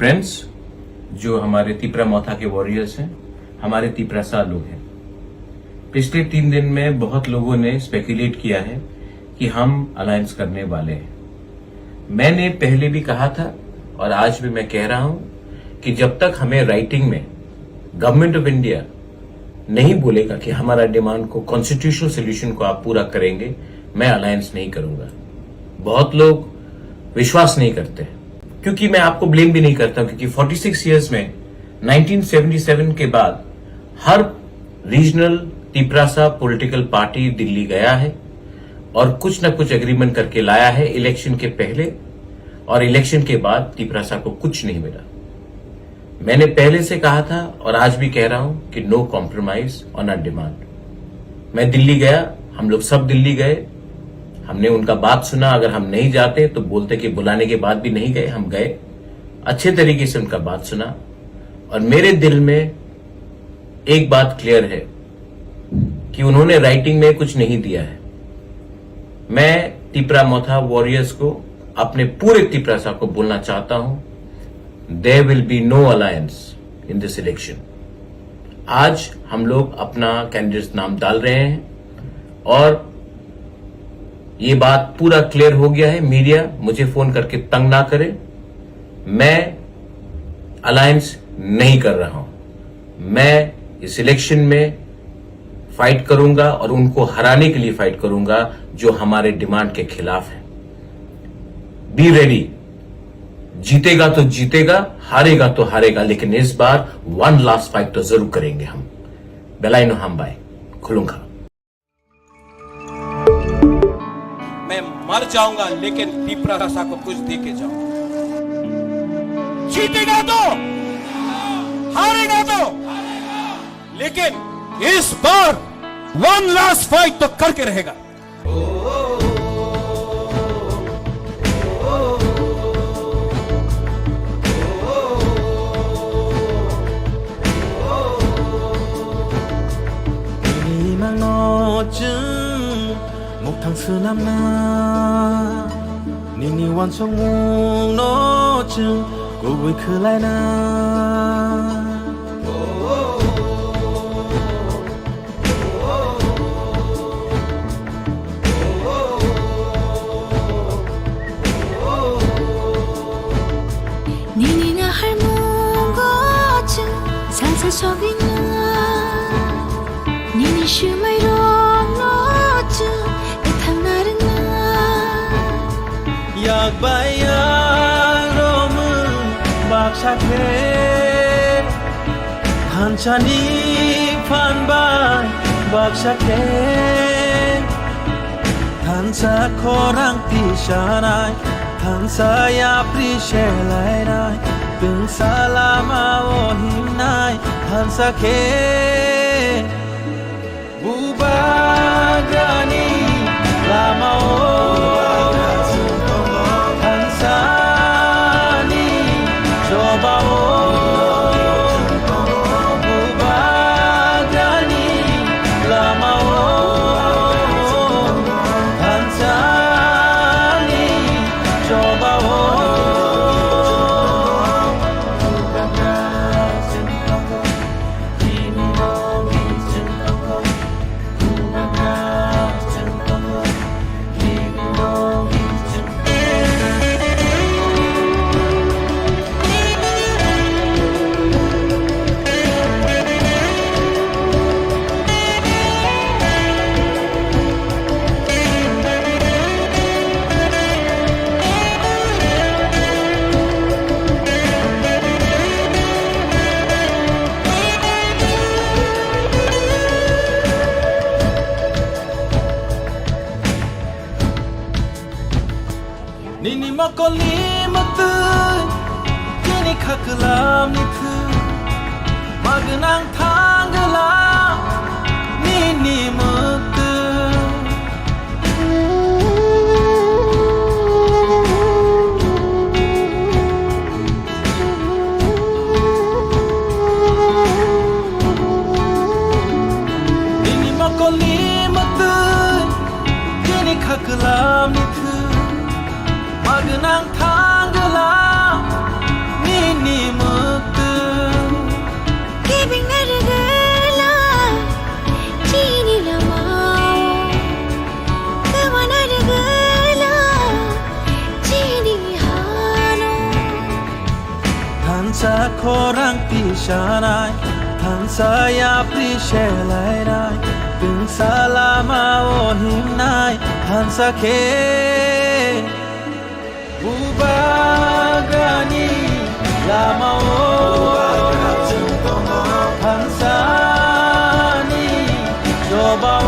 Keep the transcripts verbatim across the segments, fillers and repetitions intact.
फ्रेंड्स, जो हमारे तिपरा मोथा के वॉरियर्स हैं, हमारे तिपरासा लोग हैं। पिछले तीन दिन में बहुत लोगों ने स्पेकुलेट किया है कि हम अलायंस करने वाले हैं। मैंने पहले भी कहा था और आज भी मैं कह रहा हूं कि जब तक हमें राइटिंग में गवर्नमेंट ऑफ इंडिया नहीं बोलेगा कि हमारा डिमांड को, कॉन्स्टिट्यूशनल सॉल्यूशन को आप पूरा करेंगे, मैं अलायंस नहीं करूंगा। बहुत लोग विश्वास नहीं करते, क्योंकि मैं आपको ब्लेम भी नहीं करता हूं, क्योंकि फ़ोर्टी सिक्स ईयर्स में, नाइनटीन सेवेंटी सेवन के बाद हर रीजनल तिपरासा पॉलिटिकल पार्टी दिल्ली गया है और कुछ ना कुछ एग्रीमेंट करके लाया है इलेक्शन के पहले, और इलेक्शन के बाद तिपरासा को कुछ नहीं मिला। मैंने पहले से कहा था और आज भी कह रहा हूं कि no compromise on our demand। मैं दिल्ली गया, हम लोग सब दिल्ली गए, हमने उनका बात सुना। अगर हम नहीं जाते तो बोलते कि बुलाने के बाद भी नहीं गए, हम गए, अच्छे तरीके से उनका बात सुना। और मेरे दिल में एक बात क्लियर है कि उन्होंने राइटिंग में कुछ नहीं दिया है। मैं तिपरा मोथा वॉरियर्स को, अपने पूरे तिपरासा को बोलना चाहता हूं, there will be no alliance in this election। आज हम लोग अपना कैंडिडेट्स नाम डाल रहे हैं और ये बात पूरा क्लियर हो गया है। मीडिया, मुझे फोन करके तंग ना करे, मैं अलायंस नहीं कर रहा हूं। मैं इस इलेक्शन में फाइट करूंगा और उनको हराने के लिए फाइट करूंगा जो हमारे डिमांड के खिलाफ है। बी रेडी, जीतेगा तो जीतेगा, हारेगा तो हारेगा, लेकिन इस बार वन लास्ट फाइट तो जरूर करेंगे हम। Belai no hambai, khulungkha। मैं मर जाऊंगा, लेकिन तिपरासा को कुछ दे के जाऊंगा। जीतेगा तो, हारेगा तो, लेकिन इस बार वन लास्ट फाइट तो करके रहेगा। Nini mangno chwng mukthang swnamna, nini uansukmungno chwng kubui khwlaina. Nini naharmungo chwng salsa sogwina. Nini swmairokno chwng kwthang narwkna. Yak bai yak romwi baksa khe, thansani phan bai baksa khe, thansa khorang tisanai, thansa yapri selainai, twngsa lama o himnai, thansa khe. Bubagrani lamao thansani chobao. Bubagrani lamao thansani chobao. Nini mokolni mwtwi, chini khaklamni thwi, magwnang thangla nini mwtwi. Nini mokolni mwtwi, chini khaklamni thwi, magwnang thangla nini Khorang tisanai, thansa yapri selainai, tungsa lama o himnai, thansa khe. Bubagrani lama o, thansani choba o,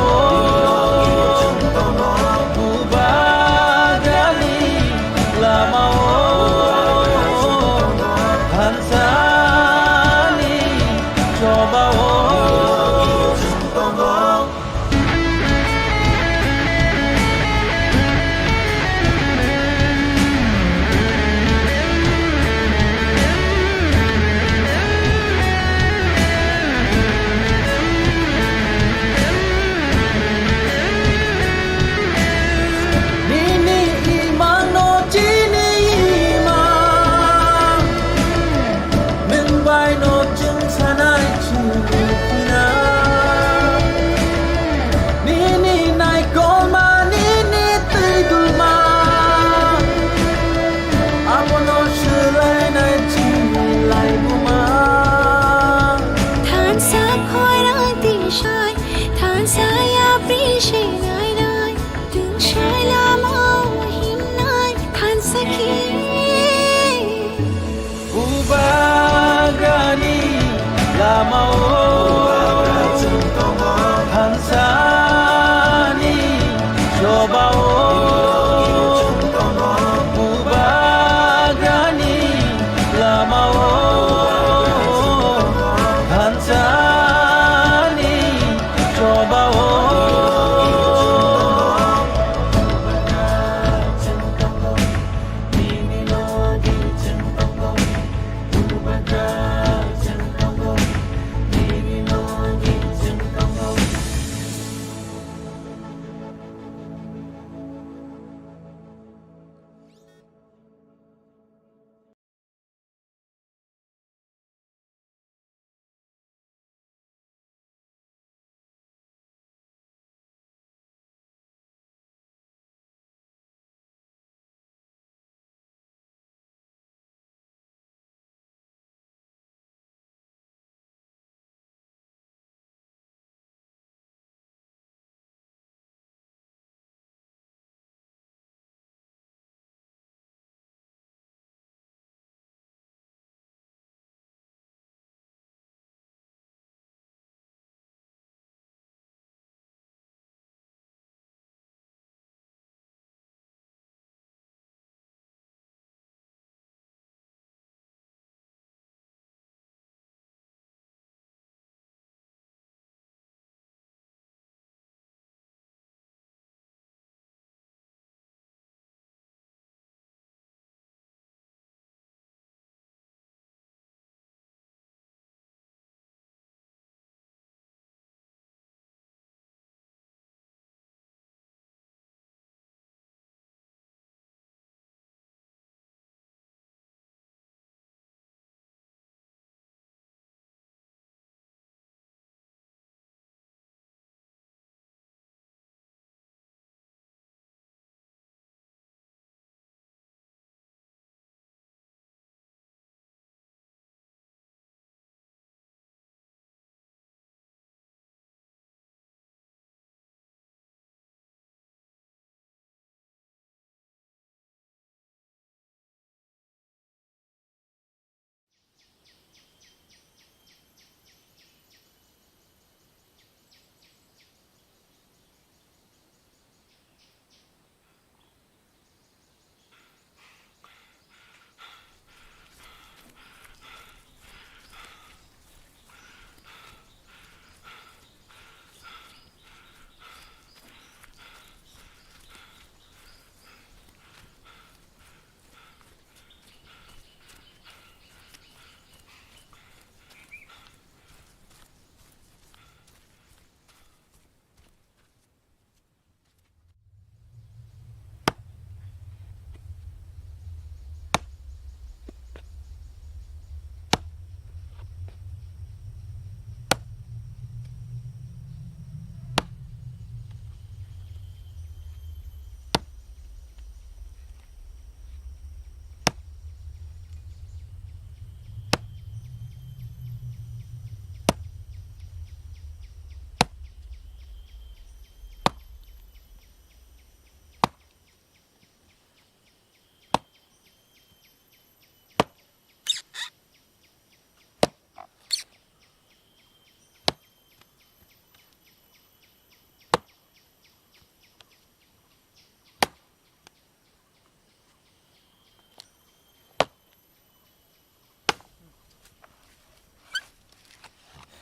Bubagrani lama o, thansani choba o. Nini imangno chini imang, nwng baino chwng sanai chini khina. Nini naikolma, nini twi dulma, abono swlainai chini laibuma. Thansa khorang tisai, thansa yapri selainai, tungsai lama o himnai, thansa khe. Bubagrani lama o, thansani choba o, Bubagrani lama o, thansani choba o.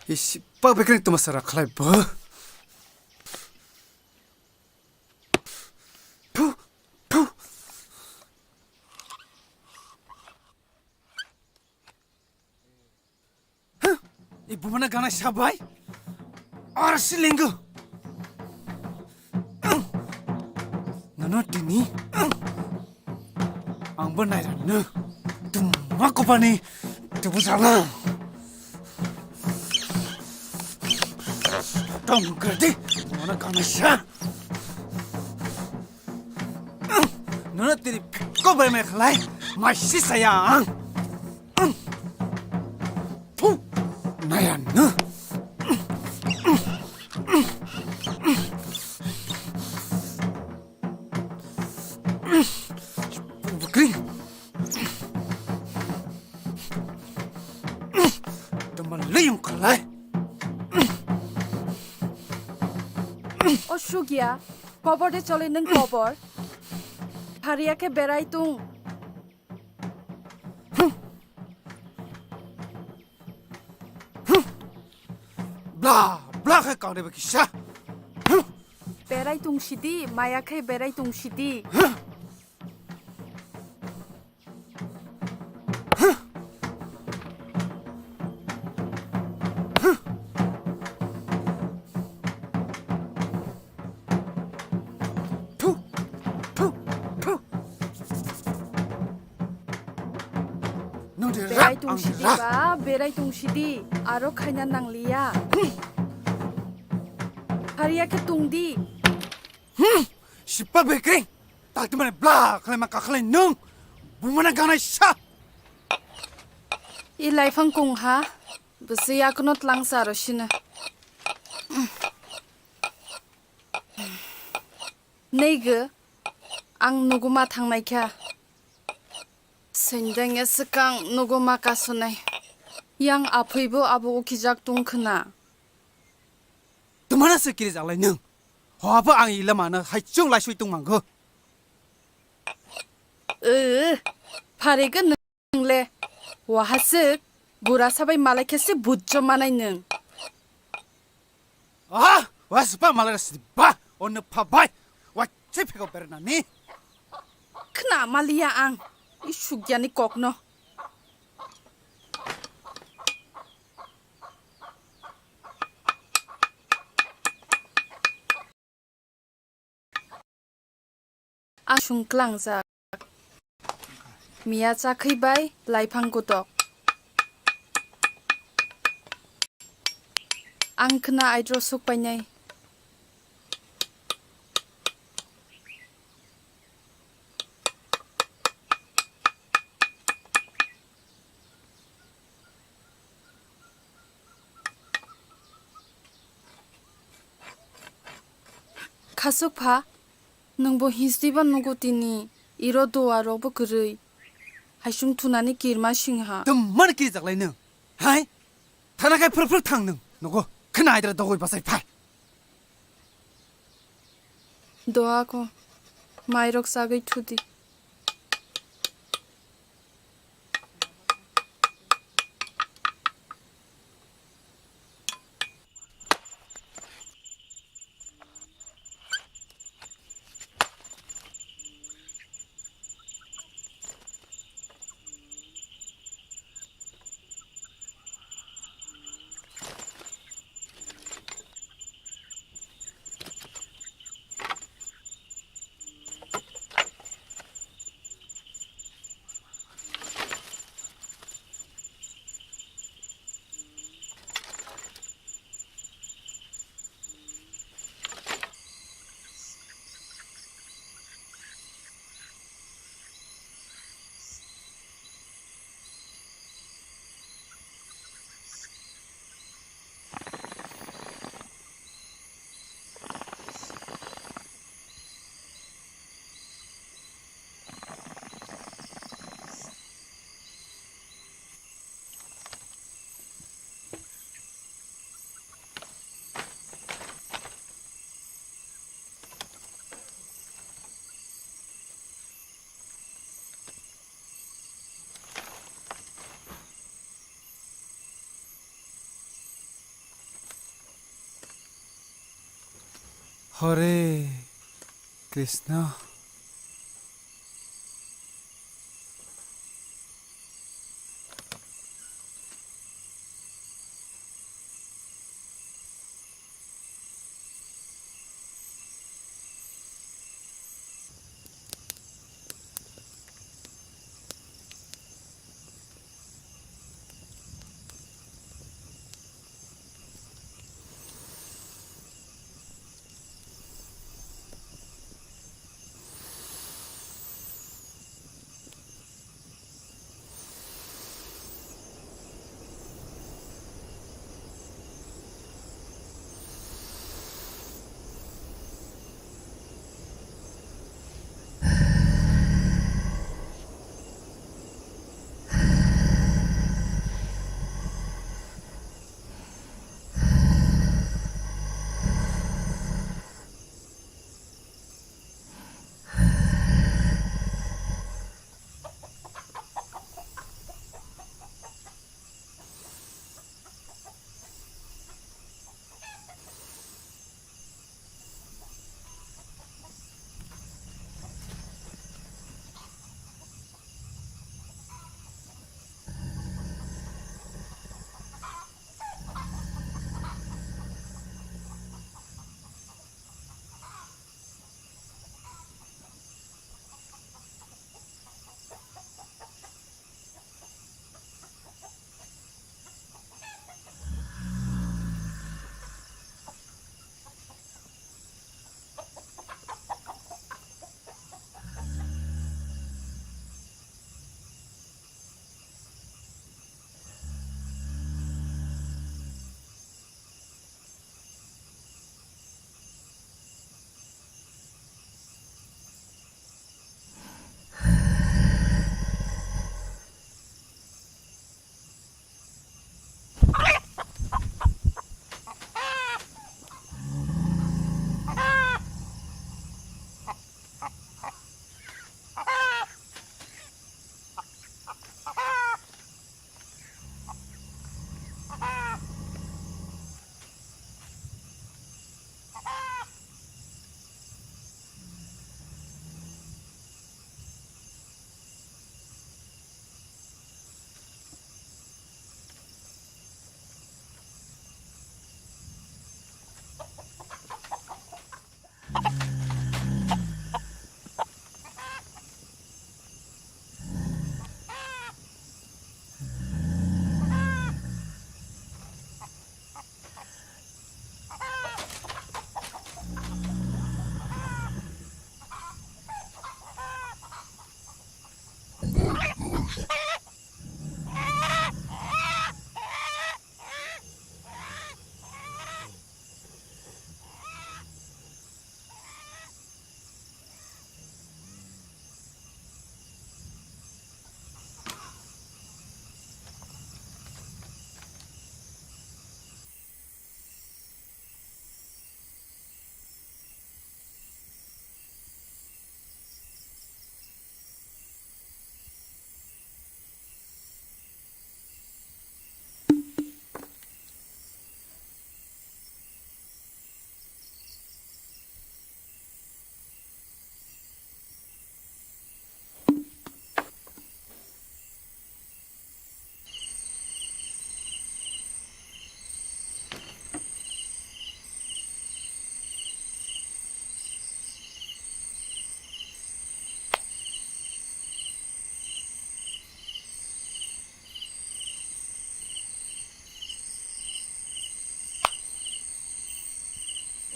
Isi pa bekreng tuma sara khlai bo. Phu, phu. Huh? I bumana gana sabai. Ar silingu. Nono tini. Ang bo nai rano. Tuma kopani. Tubu sala. Tong kerti. Bumana gana sa. Nono tini ko bai mai khlai. Mai si saya ang. Phu! Naya no. Bukri. Teman leyung khlai. O sugya, kobor de chole nung kobor. Pharia khe berai tung. Bla, bla khe kaune ba kisa. Berai tung sidi, maya khe berai tung sidi. Thu, thu, thu. Nung de berai rak tung ang sidi rak. Ba, berai tung sidi. Aro khaina nang liya. Hariya khe tung di. Hmm, sipa bekring. Tak tu mana bla khlai ma ka khlai nung. Bumana ganai sa. I laifang kung ha. Bwswi yakono tlangsa aro sino. Neigo, ang nuguma thangnai kha. Sendenge swkang nuguma kasonai. Yang aphwibo abo ukhijak tong khna. Twmana se kiri jalai nung. Hoabo ang ila mano hai chung lai sui tong mango. Ee, pharigwno. Nung le, wahaswk, bura sabai malai khe se bujjo manai nung. Ah, waspa malai sidi ba, onno phabai, wachi phego bernani. Khna maliya ang, i sugyani kokno. Ang sungklangjak. Miya chakhwi bai laiphang kutok. Ang khna aidro suk painai. Khasuk pha, nwngbo hisdi ba nugo tini, iro doa rokbo kwrwi. Haisung thunani kirma singha. Tongmani kirijaklai nwng, hai? Thana khai phwrwk phwrwk thang nwng, nugo. Khna aidra dogoi bachai phai. Doa ko, mairok chagwi thudi. Hare Krishna.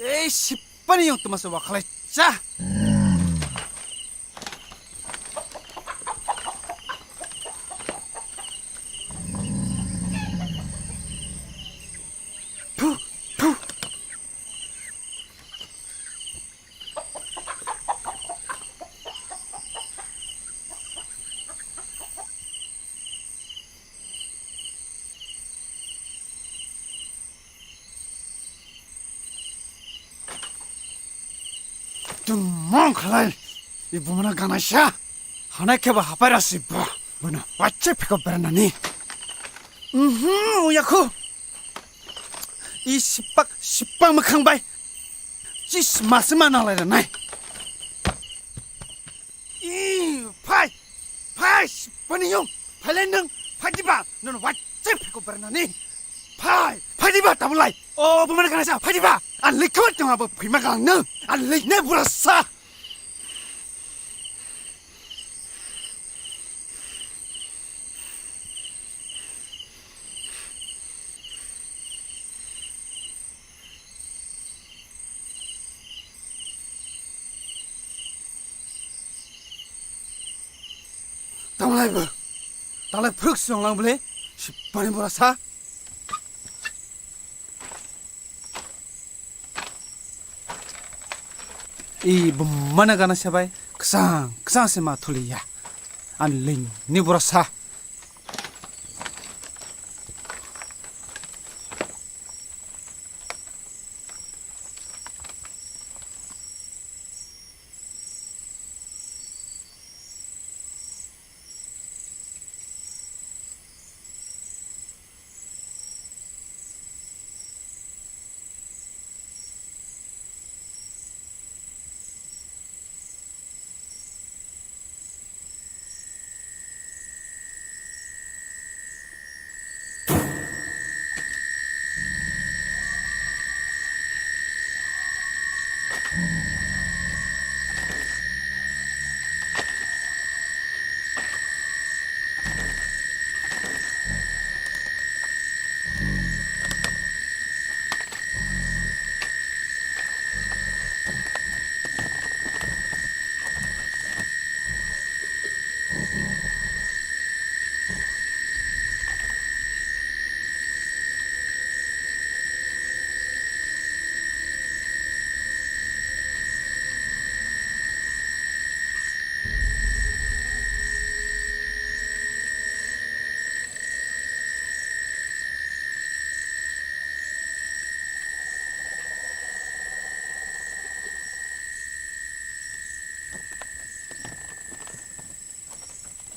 Ei, sipani yung tuma se wakhalai cha. Phu, phu. Tumung khlai, ibumana ganaisa. Hanai khe ba hapai rasi ba, bono wache phiko beranani. Mhm, uyaku. I sipak, sipak mwkhang bai. Chis masi ma nang lai nai. I, phai, phai, pani yung, phai lai nang, phai diba, non wajib phiko berna ni. Phai, phai diba, tabulai. O, bumana kana sa, phai diba. An lek kawat tong abo phai ma kang nang, an lek ne burasa. Tanglai bo. Tanglai phwrwk song lang bole. Sipani bora sa. I bumana gana sabai. Ksang, ksang se ma thuliya. An ling ni bora sa.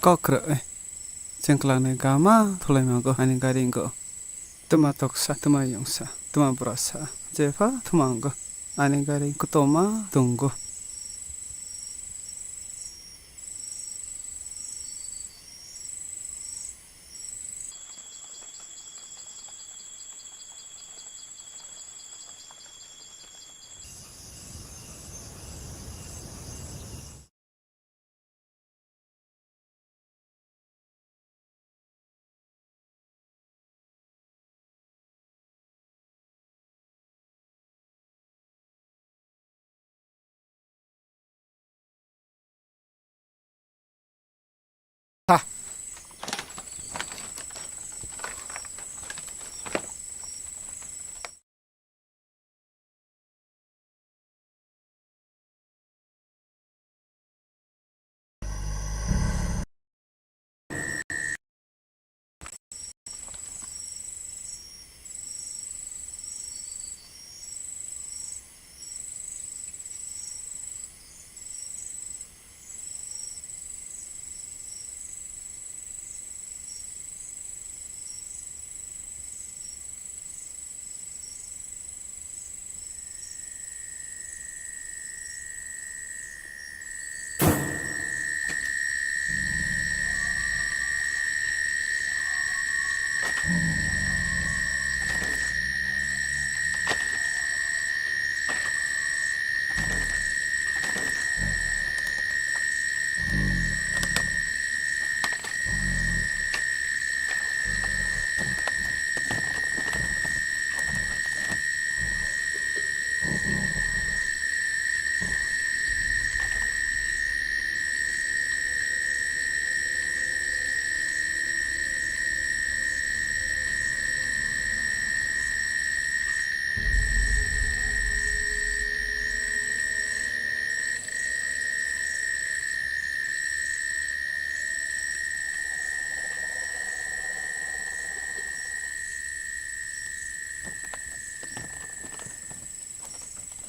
Kok kwrwi. Chwngkwlangni gama thulaimango ani gari wngkha. Twma toksa, twma yongsa, twma bwrasa. Jepha thuma wngkha. Ani gari kotorma tongo.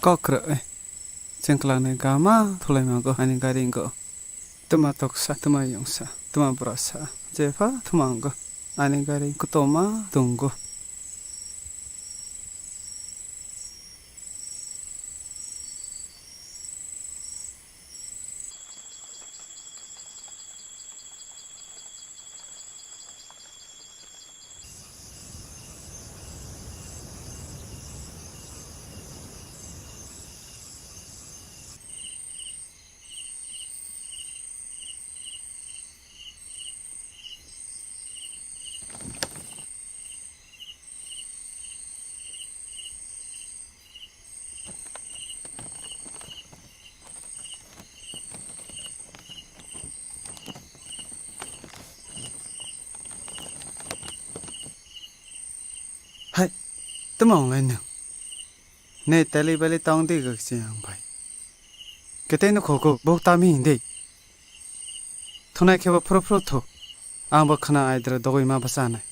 Kok kwrwi. Chwngkwlangni gama thulaimango ani gari wngkha. Twma toksa, twma yongsa, twma bwrasa. Jepha thuma wngkha. Ani gari kotorma tongo. Tamo wnglai nwng? Nei teli beli tong di gakchi ang bai. Ketei no khoko bok tami hindi. Thunai khebo phuru phuru thu. Ang bo khna aidra dogoi ma basa nai.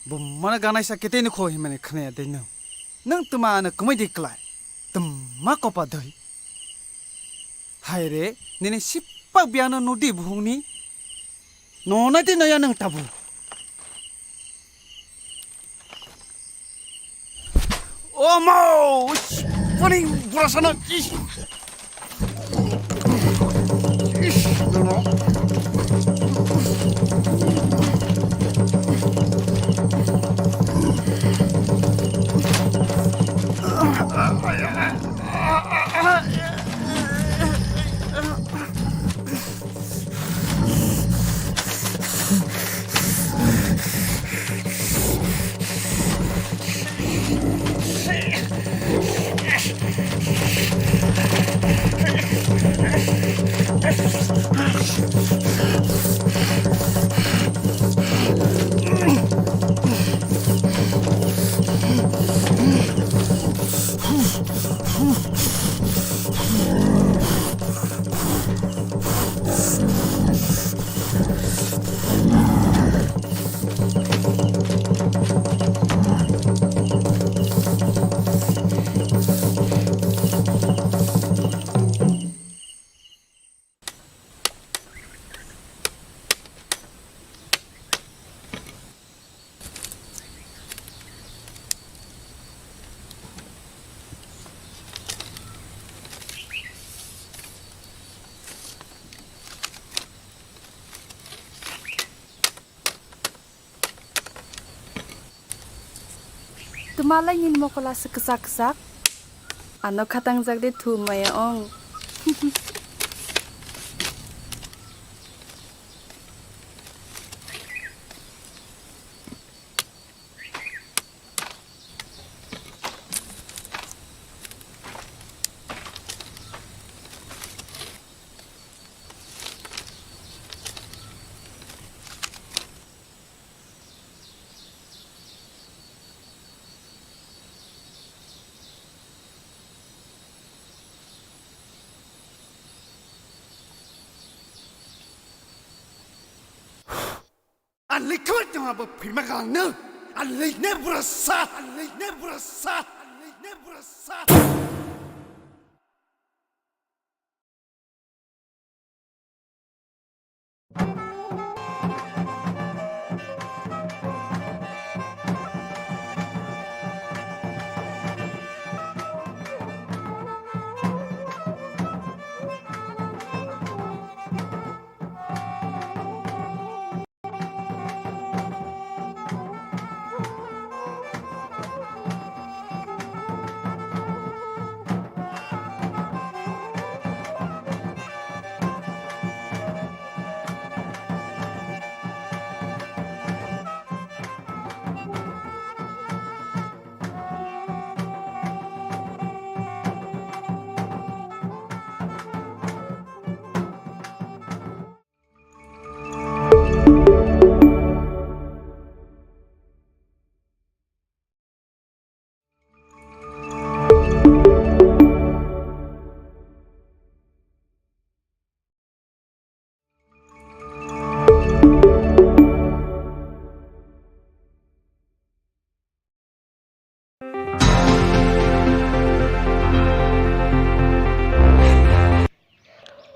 Bo mana ganai sa ketei no kho himani khna ya dei no. Nang tuma ano kumai di klai. Tuma kopa doi. Hai re, nini sipak biano nudi buhungni. No nai di no ya nang tabu. Omo! Paling burasana. Ish. Ish. Twmalai nini mokol aswk kwchak kwchak? Ano khatangjak de thu maya ong. Ang lekha tongma bo phirma kang no. Ang lekne burasa, ang lekne burasa, ang lekne burasa.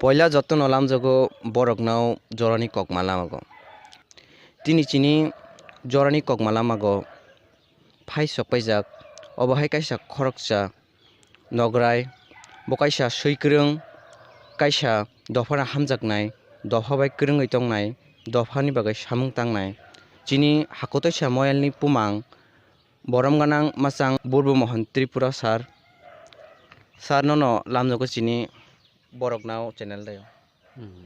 Poila jotono lamjago borokno jorani kokma lamago. Tini chini jorani kokma lamago phai sok paijak. Obo hai kaisa khoroksa nograi, bo kaisa swi kwrwng, kaisa dophano hamjaknai, dopha bai kwrwngwi tongnai, dophani bagwi samung tangnai. Chini hakotoisa moyalni bumang, borom gwnang machang Burbu Mohon Tripura sir. Sir, nono lamjago chini borokno channel dai. Hmm.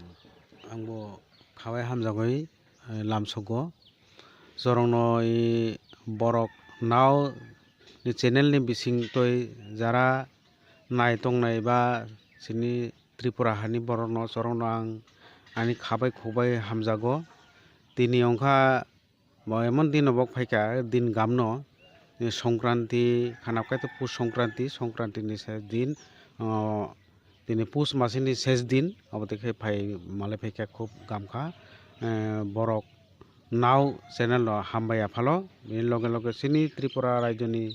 Angbo khabai hamjagwi, eh, lamsogo. Jorokno i borok nao ni channel ni bisingtwi jara nai tongnai ba chini Tripura hani borokno, chorokno ang ani khabai khukbai hamjago. Tini wngkha bo emon dino bo phaikha, din gamno, ni Songkranti, khanap kaitor Pus Songkranti, Songkranti ni se din, o, tini Pus masini ses din, abo twi khe phai malai phaikha, khub gamkha, eh, borok nao channel no hambai aphalo, bini loge loge chini Tripura rajyoni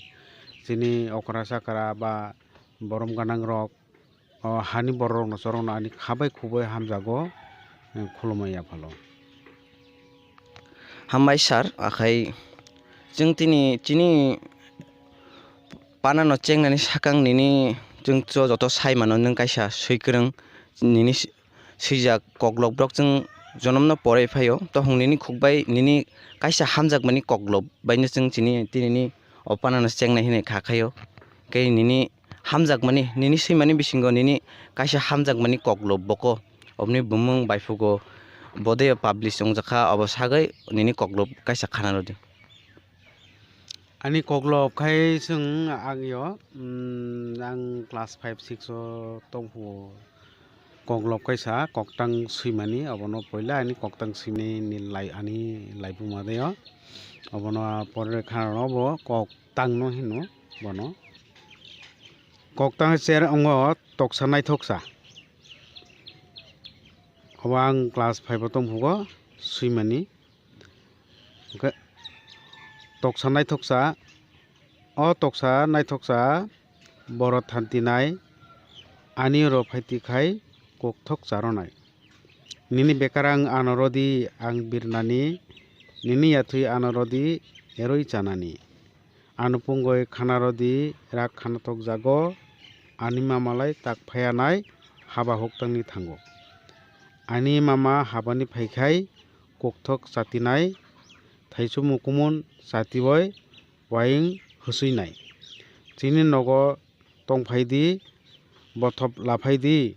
chini okra chakra ba borom gwnang rok, o hani borok rokno chorokno ani khabai khukbai hamjago, eh, khulumwi aphalo. Hambai sir, akhai chwng tini chini panano chengnani sakang nini chwng cho joto sai mano, nwng kaisa swi kwrwng, nini si-, swijak koklop borok chwng jonomno porwi phaio, tohong nini khukbai nini kaisa hamjakmani koklop baino chwng chini tinini o panano chengnai hinwi kha khaio. Khe nini hamjakmani, nini swimani bisingo nini kaisa hamjakmani koklop boko, oboni bumung baiphugo bodeo publish wngjakha, obo sagwi nini koklop kaisa khana rwdi. Ani koklop khai chwng ang yo, mm, ang class five six o tongphuo. Koklop kaisa koktang swimani, obono poila ani koktang swimani ni lai, ani laibuma de o. Obono pore kha rwno bo koktang no hino bono. Koktang cher ongo toksa naithoksa. Obo ang class five o tongphugo swimani. Hwnkhe toksa naithoksa, o toksa naithoksa borok thantinai ani oro phaitikhai kokthok charonai. Nini bekarang ano rodi ang birnani, nini yathwi ano rodi eroi chanani. Ano pungoi khana rodi rak khana thok jago, ani mamalai tak phayanai haba huktangni thango. Ani mama habani phaikhai kokthok chatinai, thaichukmung kumun chatiwi waing hwswinai. Chini nogo tongphaidi, bothop laphaidi,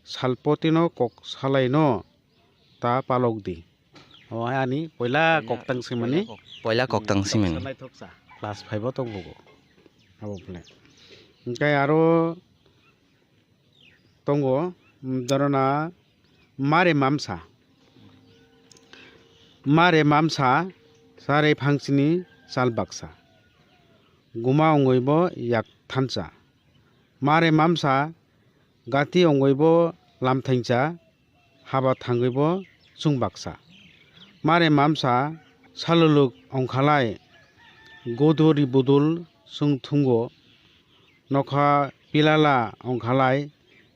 salpotino kok salaino ta palokdi. O hai ani poila koktang swimani. Poila koktang swimani. Toksa naithoksa. Class five o tongbugo. Abo phle. Hwnkhe aro tongo, mm, dorona mare mamsa. Mare mamsa, chare phangsini chal baksa. Guma ongoi bo yak thansa. Mare mamsa, gati ongoi bo lam thainsa, haba thangwi bo chwng baksa. Mare mamsa, saluluk ongkhalai, godo ri budul chwng thungo, nokha pilala ongkhalai,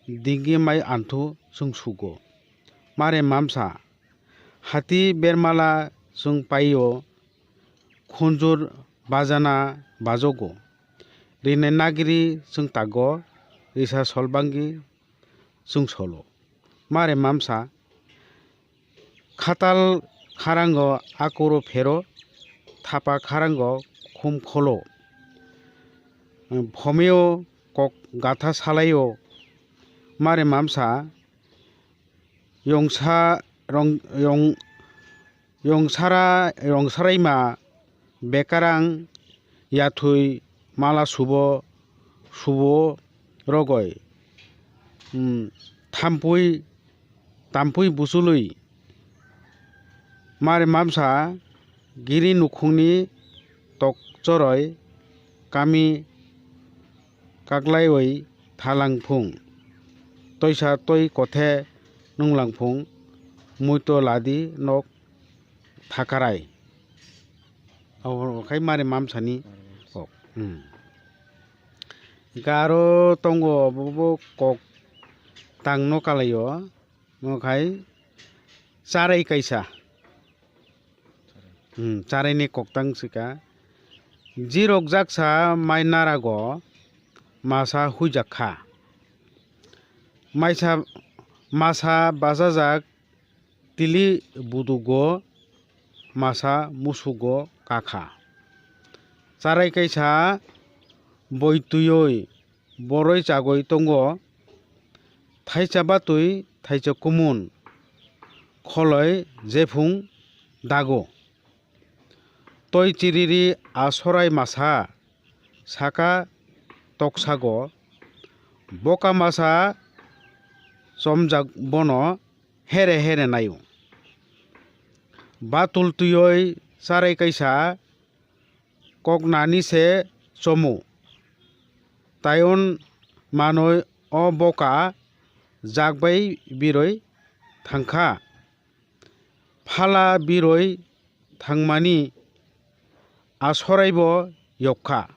digi mai anthu chwng sugo. Mare mamsa, hati bermala chwng paio, khunjur bajana bajogo. Rine nagiri chwng tago, risa solbangi chwng solo. Mare mamsa, khatal kharango akuro phero, thapa kharango khum kholo. Phomeo kok gatha salaio. Mare mamsa, yongsa rong-, yong-, yongsara, yongsaraima bekarang yathwi mala subo, subo rogoi, hmm, thampui, tampui buchului. Mare mamsa giri nukhungni tokchoroi kami kaklaiwi thalangphung, toisa toi kothe nunglangphung, muito ladi nok thakarai. Abo khai mare mamsani kok. Hmm. Hwnkhe aro tongo obo bo kok, tangno kalaio, omo khai charai kaisa. Hmm, charaini koktang sika. Jirok jaksa mai narago masa huijak kha. Maisa, masa bachajak tili budugo masa musugo kakha. Charai kaisa boi twiwi boroi chagwi tongo. Thaisa batwi thaisa kumun kholoi jephung dago. Toi chiriri a sorai masa saka toksago. Boka masa chomjak bono here here naio. Batul twiwi charai kaisa koknani se chomu. Taion manoi o boka jakbai biroi thangkha. Phala biroi thangmani asoraibo yokha.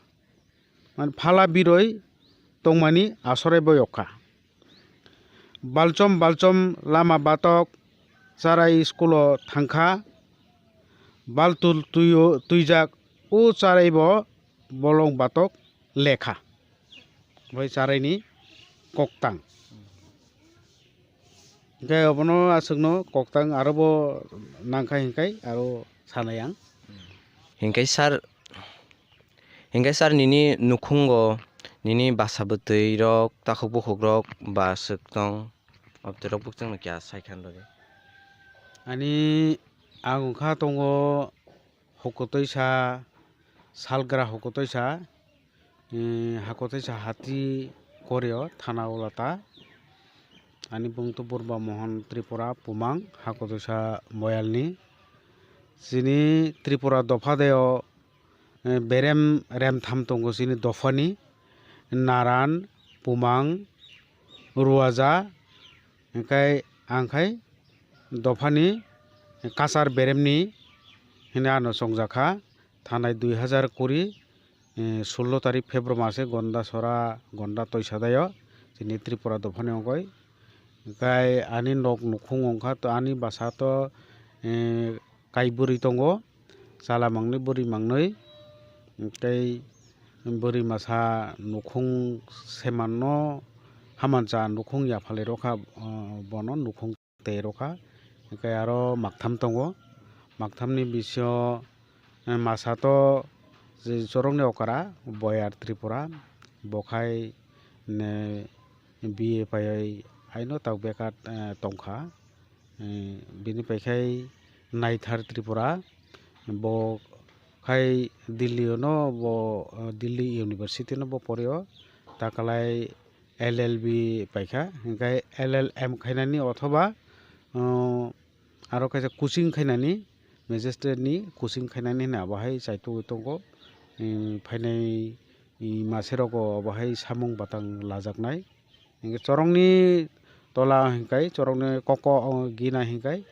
Mane phala biroi tongmani asoraibo yokha. Balchom balchom lama batok charai school-o thangkha. Baltul twi-, twijak o charaibo bolong batok lekha. Bai charaini koktang. Hingke obono aswkno koktang arobo nangkha hingkai aro sanai ang. Hingkai sir, hingkai sir nini nukhungo nini basa bwtwi rok takhuk bukhuk rok ba swk tong? Obwtwi rok bukchangno kya saikha nw bagwi? Ani ang wngkha tongo hukutwi sa, salgra hukutwi sa, eh, hakutwi sa hati korio thana ulata. Ani bung to Burba Mohon Tripura Pumang hakutwi sa Boyalni. Chini Tripura dopha deo, eh, berem remtham tongo chini dophani, Naran, Pumang, Ruaja, hingkai ang khai dophani kachar beremni hwnwi ano chongjak kha. Thanai dui hazar kuri, eh, sullo tarik February mase Gondasora, Gonda Toisadaio chini Tripura dophani wngkoi. Hingkai ani nok nukhung wngkha to, ani bwsa to, eh, kai bwrwi tongo, chwla mangnwi bwrwi mangnwi, tei bwrwi masa nukhung semanno hamancha nukhung yaphalwi rwkha, ah, bono nukhung tei rwkha, hingke aro maktham tongo, makthamni bisingo, eh, masa to je chorokni okra Boyar Tripura, bo khai, ne, B A paiwi aino tak bekat, eh, tongkha. Eh, bini paikhai Naithar Tripura, bo khai Delhi-o no bo, eh, Delhi University no bo porio, takalai L L B paikha, hingkai L L M khainani othoba, eh, aro kaisa coaching khainani, magistrate ni coaching khainani hwnwi abo hai chaitugwi tongo. Eh, phainai, eh, mase rogo abo hai samung batang lajaknai. Hingke chorongni tola hingkai, chorongni koko, o, gina hingkai,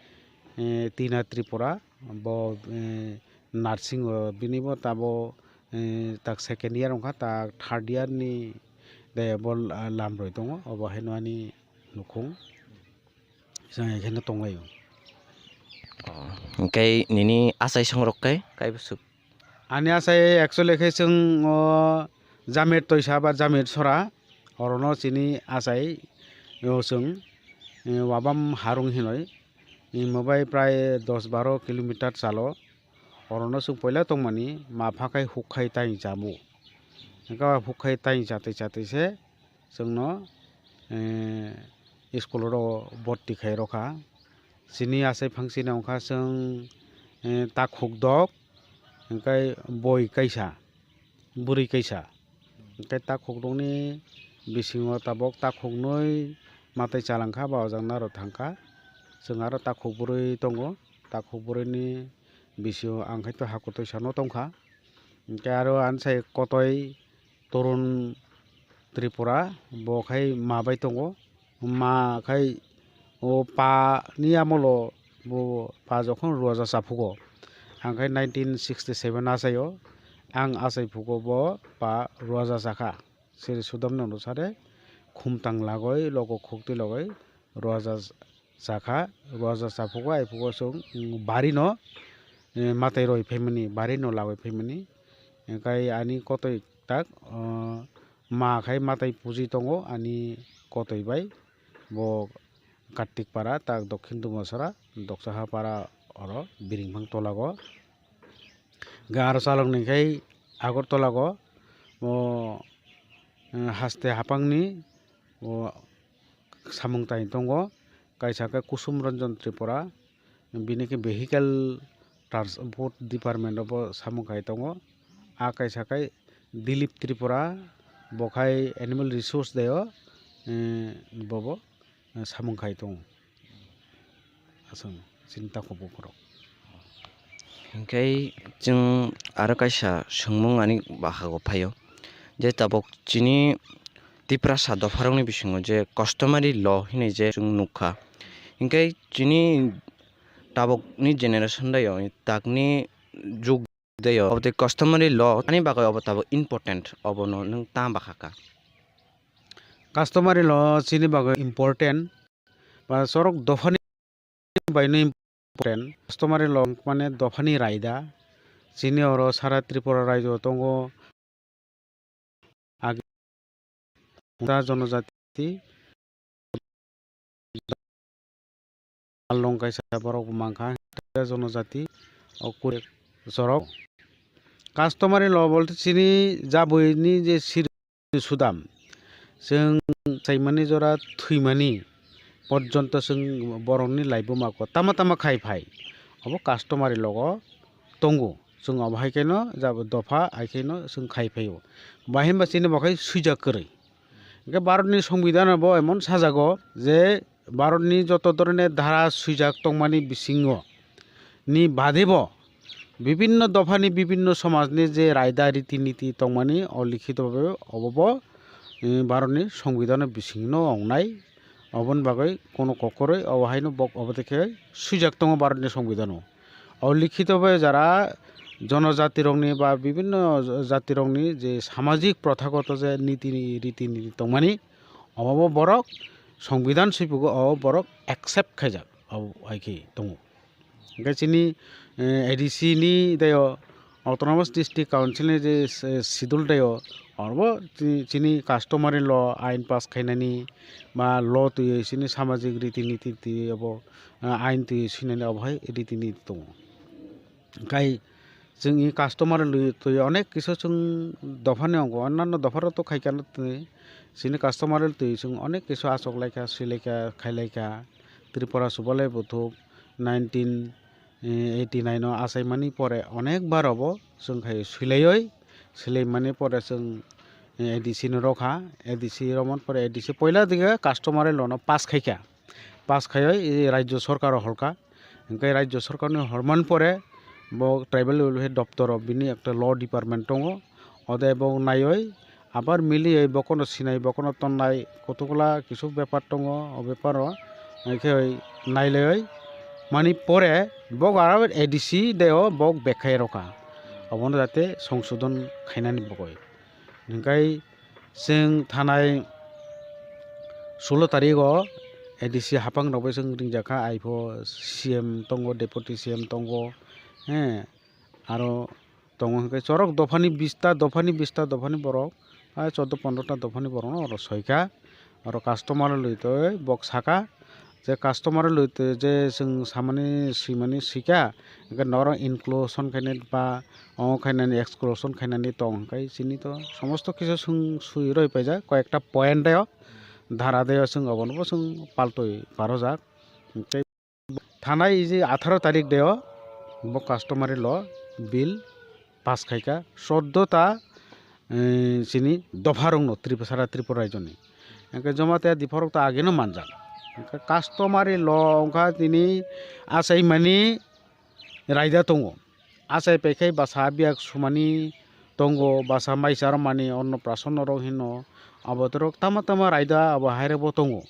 eh, Tina Tripura, bo, eh, nursing o, bini bo tabo, eh, tak second year wngkha, tak third year ni de bo, ah, lamroi tongo, obo haino ani nukhung, chwng ekheno tonglaio. Oh, hingke nini achai songrok khe kaibo swk? Ani achai actually khe chwng o Jamir Toisa ba Jamir Sora, orono chini achai o chwng, eh, Wabam Harung hinoi, imo bai prai dos baro kilometer chalo, orono chwng poila tongmani ma phakhai hukkhai tai chamo. Hingke hukkhai tai chatwi chatwi se chwngno, eh, school oro bhorti khai rwkha. Chini achai phangsini wngkha chwng, eh, takhuk dok, hingke boi kaisa, bwrwi kaisa. Hingke takhuk dokni bisingo tabok takhuknwi matai chalangkha ba ojak naro thangkha. Chwng aro takhuk bwrwi tongo, takhuk bwrwini bisingo ang khe to hakutwi sano tongkha. Hingke aro ani sai kotoi Torun Tripura, bo khai ma bai tongo. Ma khai o pa ni amolo bo pa jokhon Ruaja cha phugo. Ang khai nineteen sixty seven achaio. Ang achai phugo bo pa Ruaja cha kha. Sri Sudam ni onusare khumtang lagoi, logo khuktwi logoi, roja chakha, roja chaphugo, aiphugo chwng, mm, barino, eh, matai roi phaimani, barino lagoi phaimani. Hwnkhe ani kotoi tak, ah, ma khai matai puji tongo ani kotoi bai, bo Kartik para, tak Dokhin Dumasara, Doksaha para oro Biringphang tolago. Hwnkhe aro chaloknwi khai Agartala go, o, eh, haste haphangni, o, samung tai tongo, kaisa khe Kusum Ranjan Tripura, bini khe vehicle transport department o bo samung kai tongo, a kaisa khe Dilip Tripura, bo khai animal resource dai o, eh, bobo, eh, samung kai tongo. Aswk chini takhuk bukhurok. Hwnkhe chwng aro kaisa swngmung ani bahago phaio, je tabuk chini Tiprasa dopharokni bisingo je customary law hinwi je chwng nukha, hwnkhe chini tabukni generation daio, takni jug daio, obotwi customary law ani bagwi obo tabuk important, obono nwng tamo bakhakha? Customary law chini bagwi important, ba chorok dophani baino important. Customary law mane dophani raida. Chini oro sara Tripura raijo tongo. Agi jonojati, along kaisa borok bo mankha, jonojati, o kuri chorok. Customary law bolte chini jabwini je siri sudam, chwng saimani jora thwimani porjonto chwng borokni laibuma ko tama tama khai phai, obo customary law o tongo. Chwng obo hai kheno jab-, dopha hai kheno chwng khai phaio. Bahimba chini bo khai swijak kwrwi. Hwnkhe Bharatni Songbidan bo emon sajago je Bharatni joto dhoroner dhara swijak tongmani bisingo ni badebo bibinno dophani, bibinno somajni je raida riti niti tongmani, o likhito bhabe obobo, eh, Bharatni Songbidanni bisingno wngnai. Oboni bagwi kono kokroi obo haino bok obo dekhe swijak tongo Bharatni Songbidanno. O likhito bhabe jara jonojatirokni ba bibinno jatirokni je samajik prothagoto je niti riti niti tongmani, obobo borok Songbidan sibugo o borok accept khaijak, abo hai khe tongo. Hwnkhe chini, eh, A D C ni tei o Autonomous District Council ni je, eh, schedule tei o, abo chi-, chini customary law ain pass khainani ba law twiwi chini samajik riti niti twiwi abo, eh, ain twiwi swinani abo hai riti niti tongo. Hwnkhe chwng i customary lwi twi onek kisu chwng dophani wngo, onnanno dopharo to khaikha no twi, chini customary twi chwng onek kisu achuk laikha, swi laikha, khai laikha. Tripura Subalai Buthuk nineteen eighty nine o achaimani pore onek bar obo chwng khai swilaioi, swilaimani pore chwng A D C no rwkha, A D C romani pore A D C poila dige customary law no pass khaikha. Pass khaiwi, e, Rajya Sorkar o horkha. Hwnkhe Rajya Sorkar ni hormani pore bo Tribal Welfare Doptor o bini ekta law department tongo. Ode bo naiwi abar miliwi bokono sinai, bokono tonnai, kotokla kisu bepar tongo, o bepar o hwnkhe nailaiwi mani pore bo aro A D C de o bo bek khai rwkha. Obono jate songsodon khainani bagwi. Hwnkhe chwng thanai sulo tarik o A D C haphang rok bai chwng ringjakha, aipho C M tongo, Deputy C M tongo, he, aro tongo hwnkhe chorok dophani bista, dophani bista, dophani borok, hai chordo pondro ta dophani borok no oro soikha, oro customer lwi twi bok saka. Je customer lwi twi je chwng samani swimani swikha, hwnkhe norok inclusion khainai ba omo khainani exclusion khainani tong hwnkhe chini to somosto kisa chwng swi roi paijak, koi ekta point o dhara de o chwng obono bo chwng paltwi parojak. Tei thanai je atharo tarik de o bo customary law bill pass khaikha, chordo ta, eh, chini dopha rokno Tripura, sara Tripura rajyoni. Hwnkhe Jamatia dopha rok ta ageno manjak. Hwnkhe customary law wngkha tini achaimani raida tongo. Achai paikhai basa biyak sumani tongo, basa mai charwmani, onnoprashan rok hino, abo borok tama tama raida abo hai rokbo tongo.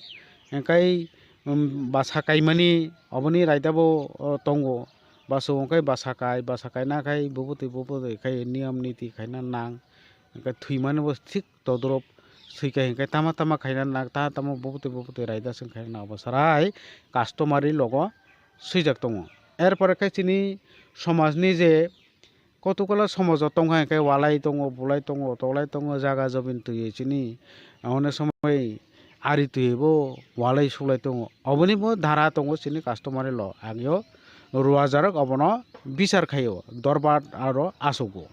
Hwnkhe, um, basa kaimani oboni raida bo, o, tongo. Baso hwnkhe basa kai, basa kaina khai bubutwi bubutwi khai niyom niti khaina nang. Hwnkhe thwimani bo thik todorop swi kha hinkhe tama tama khaina nang, tama tama bubutwi bubutwi raida chwng khaina nang, obo sarai customary logo swijak tongo. Erpore khe chini somajni je kotokgola somojo tongkha hinkhe walai tongo, bulai tongo, toklai tongo, jaga jobin twiwi chini onek somoi ari twiwi bo walai suklai tongo. Oboni bo dhara tongo chini customary law, ageo ruajarok obono bichar khaio, dorbar aro achugo.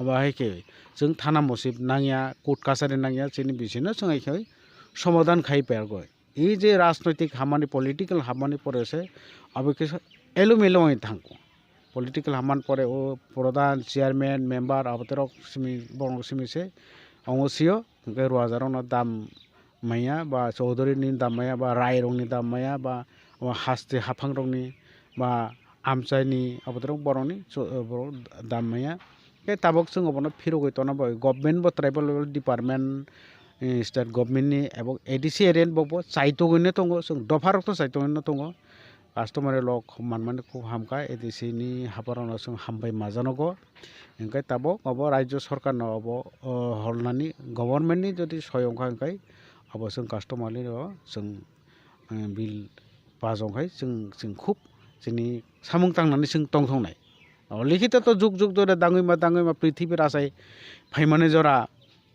Abo hai khe chwng thana musib nangya, court kachari nangya, chini bisino chwng hai khe somadan khai pergoi. E je rajnoitik hamani, political hamani pore se abo kisa elumelo wngwi thango. Political hamani pore o prodhan, chairman, member aboterok simi, borok simi se wngo sio, hwnkhe ruajarokno dam maya ba chowdhurini dam maya ba rairokni dam maya ba o haste haphangrokni ba amchaini aboterok borokni cho-, borok dam maya. Khe tabuk chwng obono phirogwi tongna bagwi government bo tribal department, eh, state government ni abo A D C area ni bo, bo chaitogwino tongo, chwng dopharok to chaitogwino tongo. Customary law manmani khub hamkha, A D C ni haphar rokno chwng hambai majanogo. Hinkhe tabuk obo rajyo sarkarno obo, o, holnani government ni jodi soi wngkha hinkhe obo chwng customary law chwng eh, bill pass wngkhai chwng, chwng khub chini samung tangnani chwng tongthoknai. O likhito to juk juk jora dangwi ma, dangwi ma prithibi rachai phaimani jora,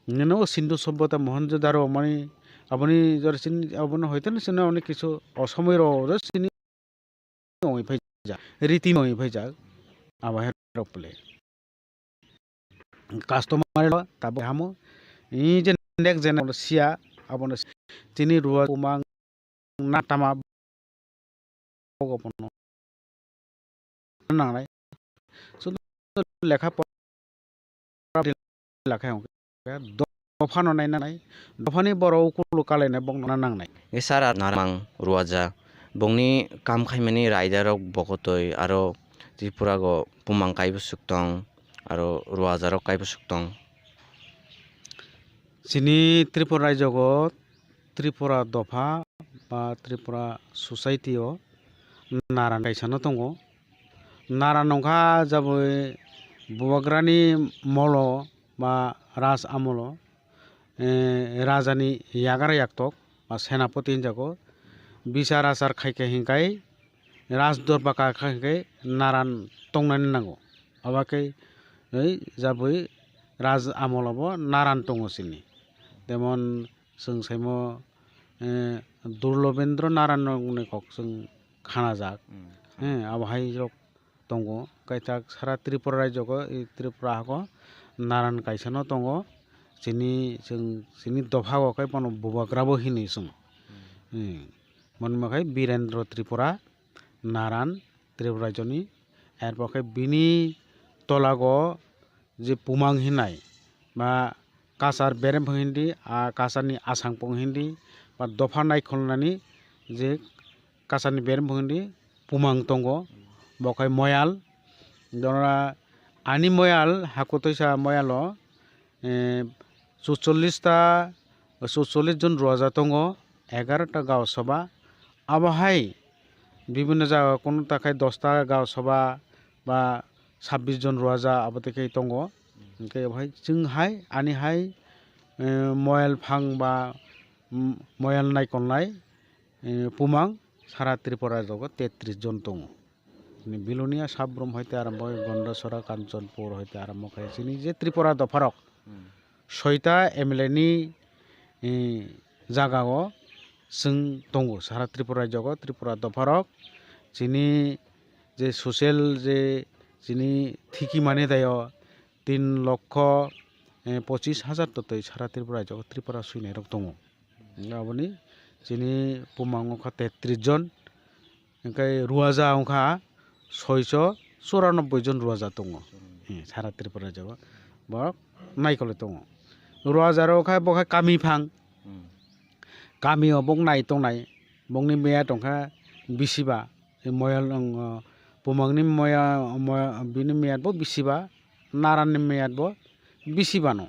nini o Sindhu Sobbhota, Mohenjo-daro mani, aboni jora chini, abono hoito no chini onek kisu osomoi rok chini wngwi phaijak, riti wngwi phaijak, abo hai rok pole. Customary law tabuk hamo. Ni je next generation siya abono tini ruwa umang na tama bogo bono nangnai. Sudu lekha pora lekha hwnkhe dophano naina nai, dophani borok ukulu kalainai bokno nangnai. Sara narmang ruwaja bongni kam khaimani raidarok bokotoi aro Tripura go bumang kaibo suktong. Aro ruajarok kaibo suktong. Chini Tripura raijogo Tripura dopha ba Tripura society o naran kaisa no tongo. Naran wngkha jaboi bubagrani molo ba raj amolo, eh, rajani yagra yaktok ba senapoti hinjago. Bichar achar khaikhe hinkhai raj dorbar kha kha khe naran tongnani nango. Abo khe oi jaboi raj amolo bo naran tongo chini. Jemon chwng saimo, eh, Durlobendra Naran ni kok chwng khanajak. Hmm. Eh, abo hai rok tongo. Kaithak sara Tripura raijogo, i Tripura hago naran kaisa no tongo. Chini chwng, chini dopha o khe bono bubagra bo hini chwng. Hmm. Hmm. Mwnwi ma khe Birendra Tripura, naran Tripura raijo ni. Erpor khe bini tolago je pumang hinai ba kasar beremphang hindi, a kasarni asangpung hindi ba dopha naikhulnani je kasarni beremphang hindi pumang tongo, bo khe moyal. Dora ani moyal, hakutuisa moyalo, eh, chuchollish ta, chuchollish jon ruaja tongo, egaroh ta gaon sabha. Abo hai bibinno jaga kunu ta khai dosta gaon sabha ba sabbish jon ruaja abo tei khai tongo. Hwnkhe abo hai chwng hai ani hai, eh, moyal phang ba, mm, moyal naikolnai, eh, pumang sara Tripura raijogo tetris jon tongo. Chini Bilonia Sabrum hoite arombo khe Gondasora, Kanchanpur hoite arombo khe chini je Tripura dopharok, hmm, soita M L A ni, eh, jagao chwng tongo sara Tripura raijogo, Tripura dopharok. Chini je social je chini thiki mani daio tin lokho, eh, pochis hajar totwi sara Tripura raijogo Tripura swinairok tongo. Aboni chini pumang wngkha tetris jon, hwnkhe ruaja wngkha soiso churanobboi jon ruaja tongo. Hmm, sara Tripura raijo borok naikolwi tongo. Ruaja rok khe bo khe kami phang. Hmm. Kami o bok nai tongnai, bokni meya tongkha bisiba, moyal, pumangni moya, moya, bini meyat bo bisiba, naranni meyat bo bisibano.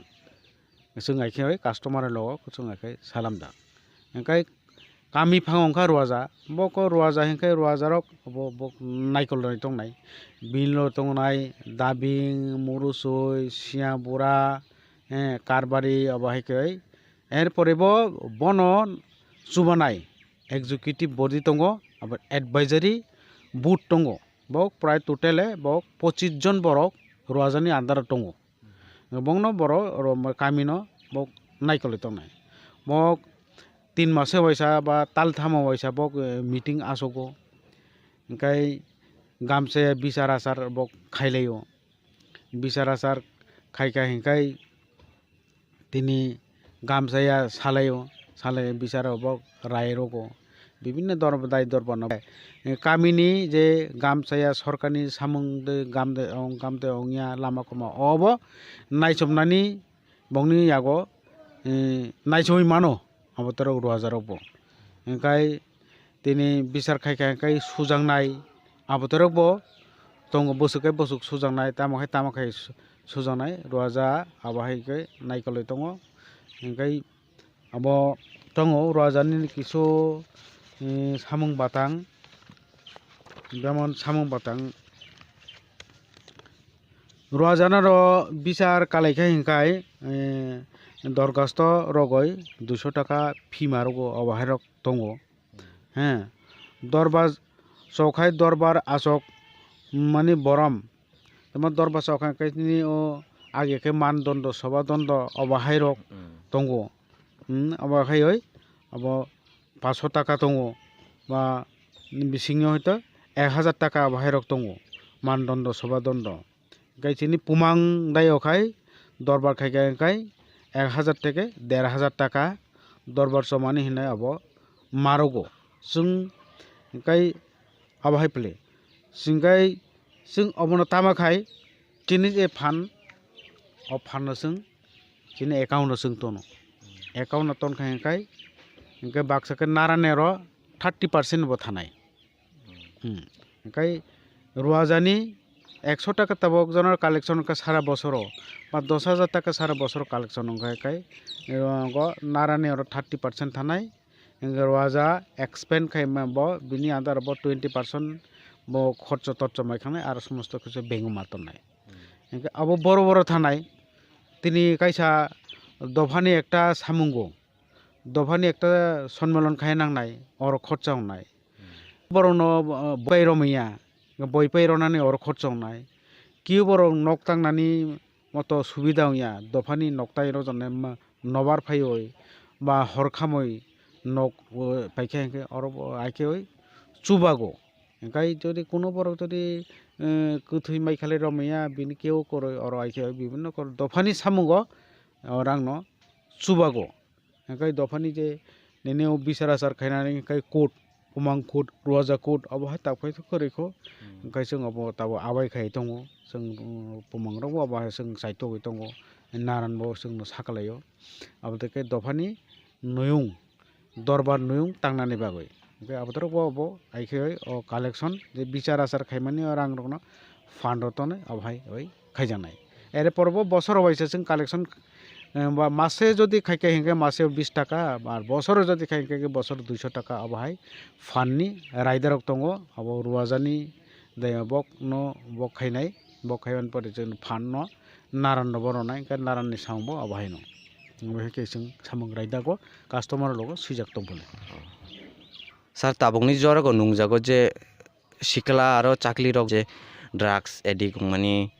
Chwng hai khe oi customer logo chwng hai khe salamjak. Hwnkhe kami phango wngkha ruaja, boko ruaja hinkhe ruajarok bo, bo naikolnai tongnai. Bini lo tongnai dabing, murusoi, siyabura, eh, karbari, obo hai khe oi Erpore bo bono chubanai executive body tongo, abo advisory board tongo. Bo prai total e bo pochis jon borok Ruajani under o tongo. Bongno borok oro kamino bo naikolwi tongnai. Bo tin mase waisa ba tal thamo waisa bo, eh, meeting asogo. Hingkai gamsa bichar achar bo khailaio. Bichar achar khaikha hingkai tini gamsaya salaio, salai bicharo bo rai rogo. Bibinno dor-, dai dorbarno, eh, kamini je gamsaya sorkarni samung de gamde ong, gamde ongya lama koma obo naichomnani bongni yago, eh, naichomwi mano. Abo torok Ruajarokbo. Hingkai tini bichar khaikha hingkai sujaknai abo torokbo tongo, bwswk khe bwswk sujaknai, tamo khe tamo khe su-, sujaknai Ruaja abo hai khe naikolwi tongo. Hingkai abo tongo Ruajani kisu, eh, samung batang, jemon samung batang. Ruajanaro bichar kalaikha hingkai, eh, dorgasto rogoi duiso taka phima rogo, obo hairok tongo. He, dorbar chokhai dorbar achok mani borom. Tamo dorbar chokhai hingkai tini o age khe mandondo, sobadondo, obo hairok tongo. Hmm, obo khaioi abo paso taka tongo ba bisingyo hoito ek hajar taka obo hairok tongo, mandondo, sobadondo. Hingkai chini pumang dai o khai dorbar khaikha hingkai ek hajar theke der hajar taka dorbar chomani hinwi abo marogo. Chwng hingkai abo hai phle. Chwngkai chwng obono tama khai chini je phan, o phanno chwng chini account o chwng tono. Account o ton khai hingkai, hingkai baksa khe narani oro thirty percent bo thanai. Hmm. Hingkai Ruajani ekso taka tabok jono collection wngkha sara bosoro, ba dos hajar taka sara bosoro collection wngkha, hingkai, eh, go narani oro thirty percent thanai, hingke Ruaja expand khaima bo bini under bo twenty percent bo khorcho torcho mai khanai, aro somosto kisa bengma tonnai. Hingke abo boro boro thanai, tini kaisa dophani ekta samungo, dophani ekta sonmilon khai nangnai, oro khorcha wngnai. Borokno, uh, boi romya, boi pai ronani oro khorcha wngnai. Kiu borok nok tangnani moto subida wngya, dophani nok tai rok jone ma-, nobar phaioi ba hor khamoi nok, uh, paikha hingke oro bo aikhe oi chubago. Hingkai jodi kuno borok jodi, uh, kwthwi mai khalai romya, bini keu koroi oro aikhe oi bibinno kor-, dophani samungo, uh, rangno chubago. Hingkai dophani je nini o bichar achar khainani hingkai court, Umang court, Ruaja court, abo hai tak phai kwrwi kho. Hmm. Hingkai chwng abo tabo abai khai tongo. Chwng, um, Umang rok bo abo hai chwng chaitogwi tongo. Naran bo chwngno sakalaio. Abo tei khe dophani nuyung, dorbar nuyung tangnani bagwi. Hingke abo torok bo, bo hai khe o collection je bichar achar khaimani o rang rokno fund o tonwi abo hai oi khaijaknai. Ere porbo bosoro waisa chwng collection, eh, ba mase jodi khaikha hinkhe mase bis taka, ar bosoro jodi khaikha hinkhe bosoro duiso taka abo hai fund ni raida rok tongo, abo Ruajani daya bok no bok khainai, bok khaimani pore chwng fund no naran no bo rwnai, hingke naran ni samung bo abo hai no. Abo hai khe chwng samung raida go customer logo swijak tong phano. Sir, tabukni jorao nungjago je sikla aro chakli rok je drugs addict wngmani,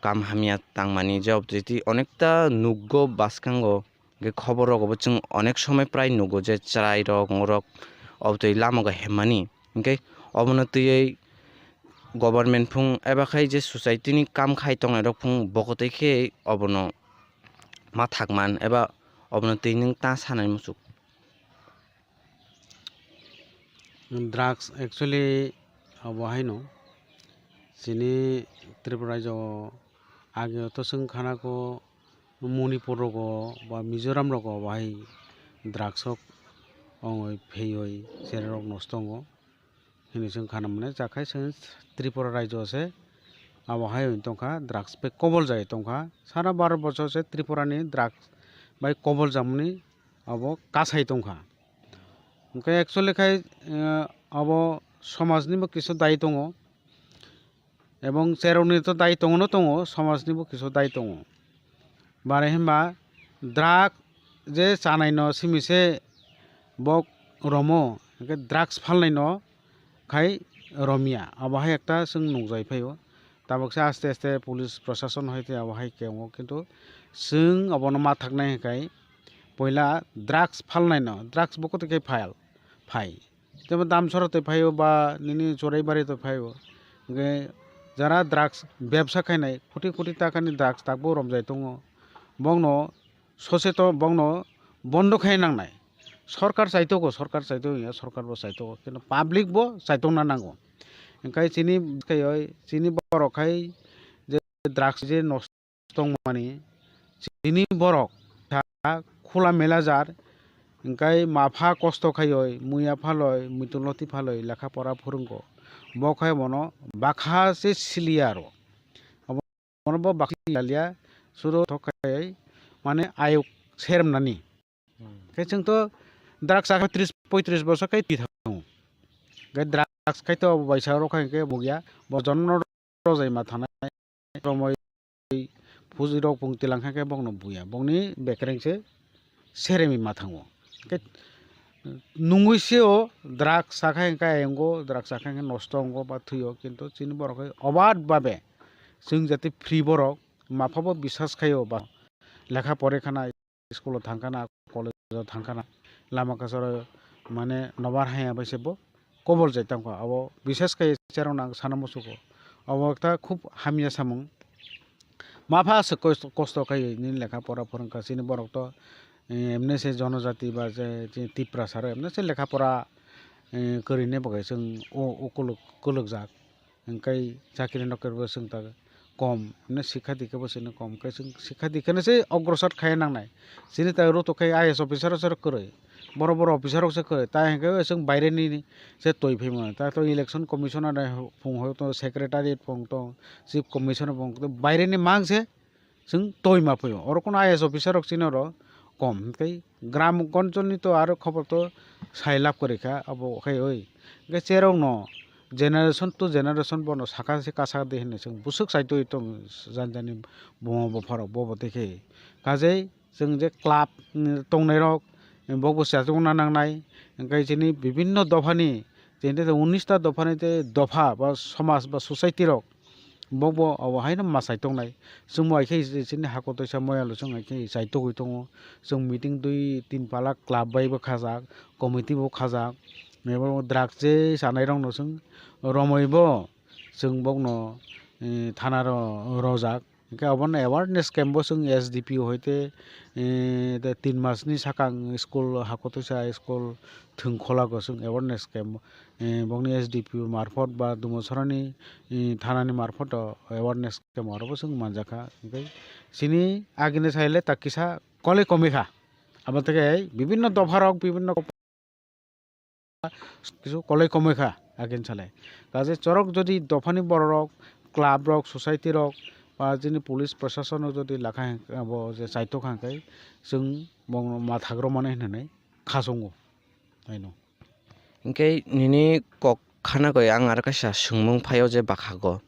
kam hamya tangmani je opportunity onekta nukgo bwskango, hingke khobor rogo bo chwng onek somoi prai nugo je chwrai rok, ngorok obotwi lama go hemmani, hingke obono twiwi government phung eba khai je society ni kam khai tongnai rok phung bokotwi khe obono ma thakman eba obono twi nwng ta sanai muchuk. Drugs actually abo haino chini Tripura rajyo o age to chwng khana kho Manipur rogo ba Mizoram rogo bahai drugs rok ongoi pheioi cherai rok nosto tongo hinwi chwng khana mane, chakhai chwng Tripura rajyo se abo hai wng tongkha drugs bai kobol jai tongkha sara baro bochor se Tripura ni drugs bai kobol jakmani abo kasai tongkha. Hwnkhe actually khai, eh, abo somajni bo kisa dai tongo, ebong cherokni to dai tongo no tongo, somajni bo kisa dai tongo. Bare hinba drug je chanai no simi se bok romo, hwnkhe drugs phalnai no khai romya, abo hai ekta chwng nukjai phaio. Tabuk se aste aste police prosason hai tei abo hai khe wngo, kintu chwng abono ma thaknai hwnkhe poila drugs phalnai no, drugs bo kwtwi khe phal phai. Tebo Damsora twi phaio ba nini Choraibari twi phaio. Hwnkhe jara drugs bebsa khainai, koti koti takani drugs takbo romjai tongo. Bongno soseto bongno bondo khai nangnai. Sorkar chaitogo, sorkar chaitogo ya, sorkar bo chaitogo. Kintu public bo chaitokna nango. Hwnkhe chini khai, chini borok khai je drugs je nos- tongmani, chini borok kha khula mela jar, hwnkhe mapha kosto khaioi, muiya phaloi, muituloti phaloi, lekha pora phwrwngo. Bo khai bono bakha se siliya aro. Abono bo bakha siliya, suro thok khai mane ayuk seremnani. Hmm. Khe chwng to drugs chakha tris poitris bosor khai twi thango. Khe drugs khai to obo baisa oro khai khe bugya, bo jono rojai ma thanai, romoi phuji rok pung tilang kha khe bokno buya, bokni bekereng se seremi ma thango. Khe nungui se o drugs chakha khe ayongo, drugs chakha khe nosto ongo ba thwio, kintu chini borok khai obad babe chwng jati free borok mapha bo bisas khaio ba lekha pore khana. School o thang khana, college o thang khana, lama kasa oro mane nobar haya bai se bo kobol jai tang kha. Abo bishes khai cherok no ang sana muchungo. Abo ekta khub hamya samung. Mapha aswk kos-, kosto khai nini lekha pora phwrwng kha. Chini borok to, eh, emne se jonojati ba je, je Tiprasa rok emne se lekha pora, eh, kwrwini bagwi chwng o, o kwlwk, kwlwkjak. Hwnkhe chakri nokri bo chwng ta kom, hwnwi sikha dikha bo chwngno kom, hwnkhe chwng sikha dikha no se ogrosor khai nangnai. Chini ta roto khai I A S officer rok se kwrwi, boro boro officer rok se kwrwi, tai hwnkhe chwng baire ni se twi phaimani. Ta to election commissioner phung hoi to secretariat phung to chief commissioner phung to baire ni mang se chwng twi ma phaio. Oro kono I A S officer rok chini oro kom, hwnkhe gram gonjoni to aro khobor to sai lab kwrwi kha, abo khai oi. Hwnkhe cherok no generation to generation bono saka se kasa de hinwi chwng bwswk sai twi tong jani jani buma bupha rok bobo tei khe. Kajei chwng je club, mm, tongnai rok, mm, bokbo chajokna nangnai, hwnkhe chini bibinno dophani, chini te unis ta dophani te dopha ba somaj ba society rok, bokbo abo haino ma chai tongnai. Chwng bo hai khe chini hako toisa moyalo chwng hai khe chai togwi tongo. Chwng meeting dui tin pala club bai bo khajak, committee bo khajak. Ebo drugs je chanai rok no chwng romwi bo chwng bokno, eh, thana ro rojak. Hwnkhe obono awareness camp bo chwng S D P O hoite, eh, de tin mas ni sakang school hako toisa school thwng kholago chwng awareness camp. Eh, bokni S D P O marphot ba Dumosorani, eh, thanani marphoto awareness camp orobo chwng manjakha. Hwnkhe chini agini saile ta kisa koloi komikha. Abo tei bibinno dopharok, bibinno kisu koloi komikha agini salai. Kaje chorok jodi dophani bororok, club rok, society rok, ba chini police prosason rok jodi lakha hwnkhe abo je chaitok hwnkhe chwng bongno ma thagrok mani hinwi khachungo. Haino. Hinkhe nini kok khana koi ang aro kaisa swngmung phaio je bakhago,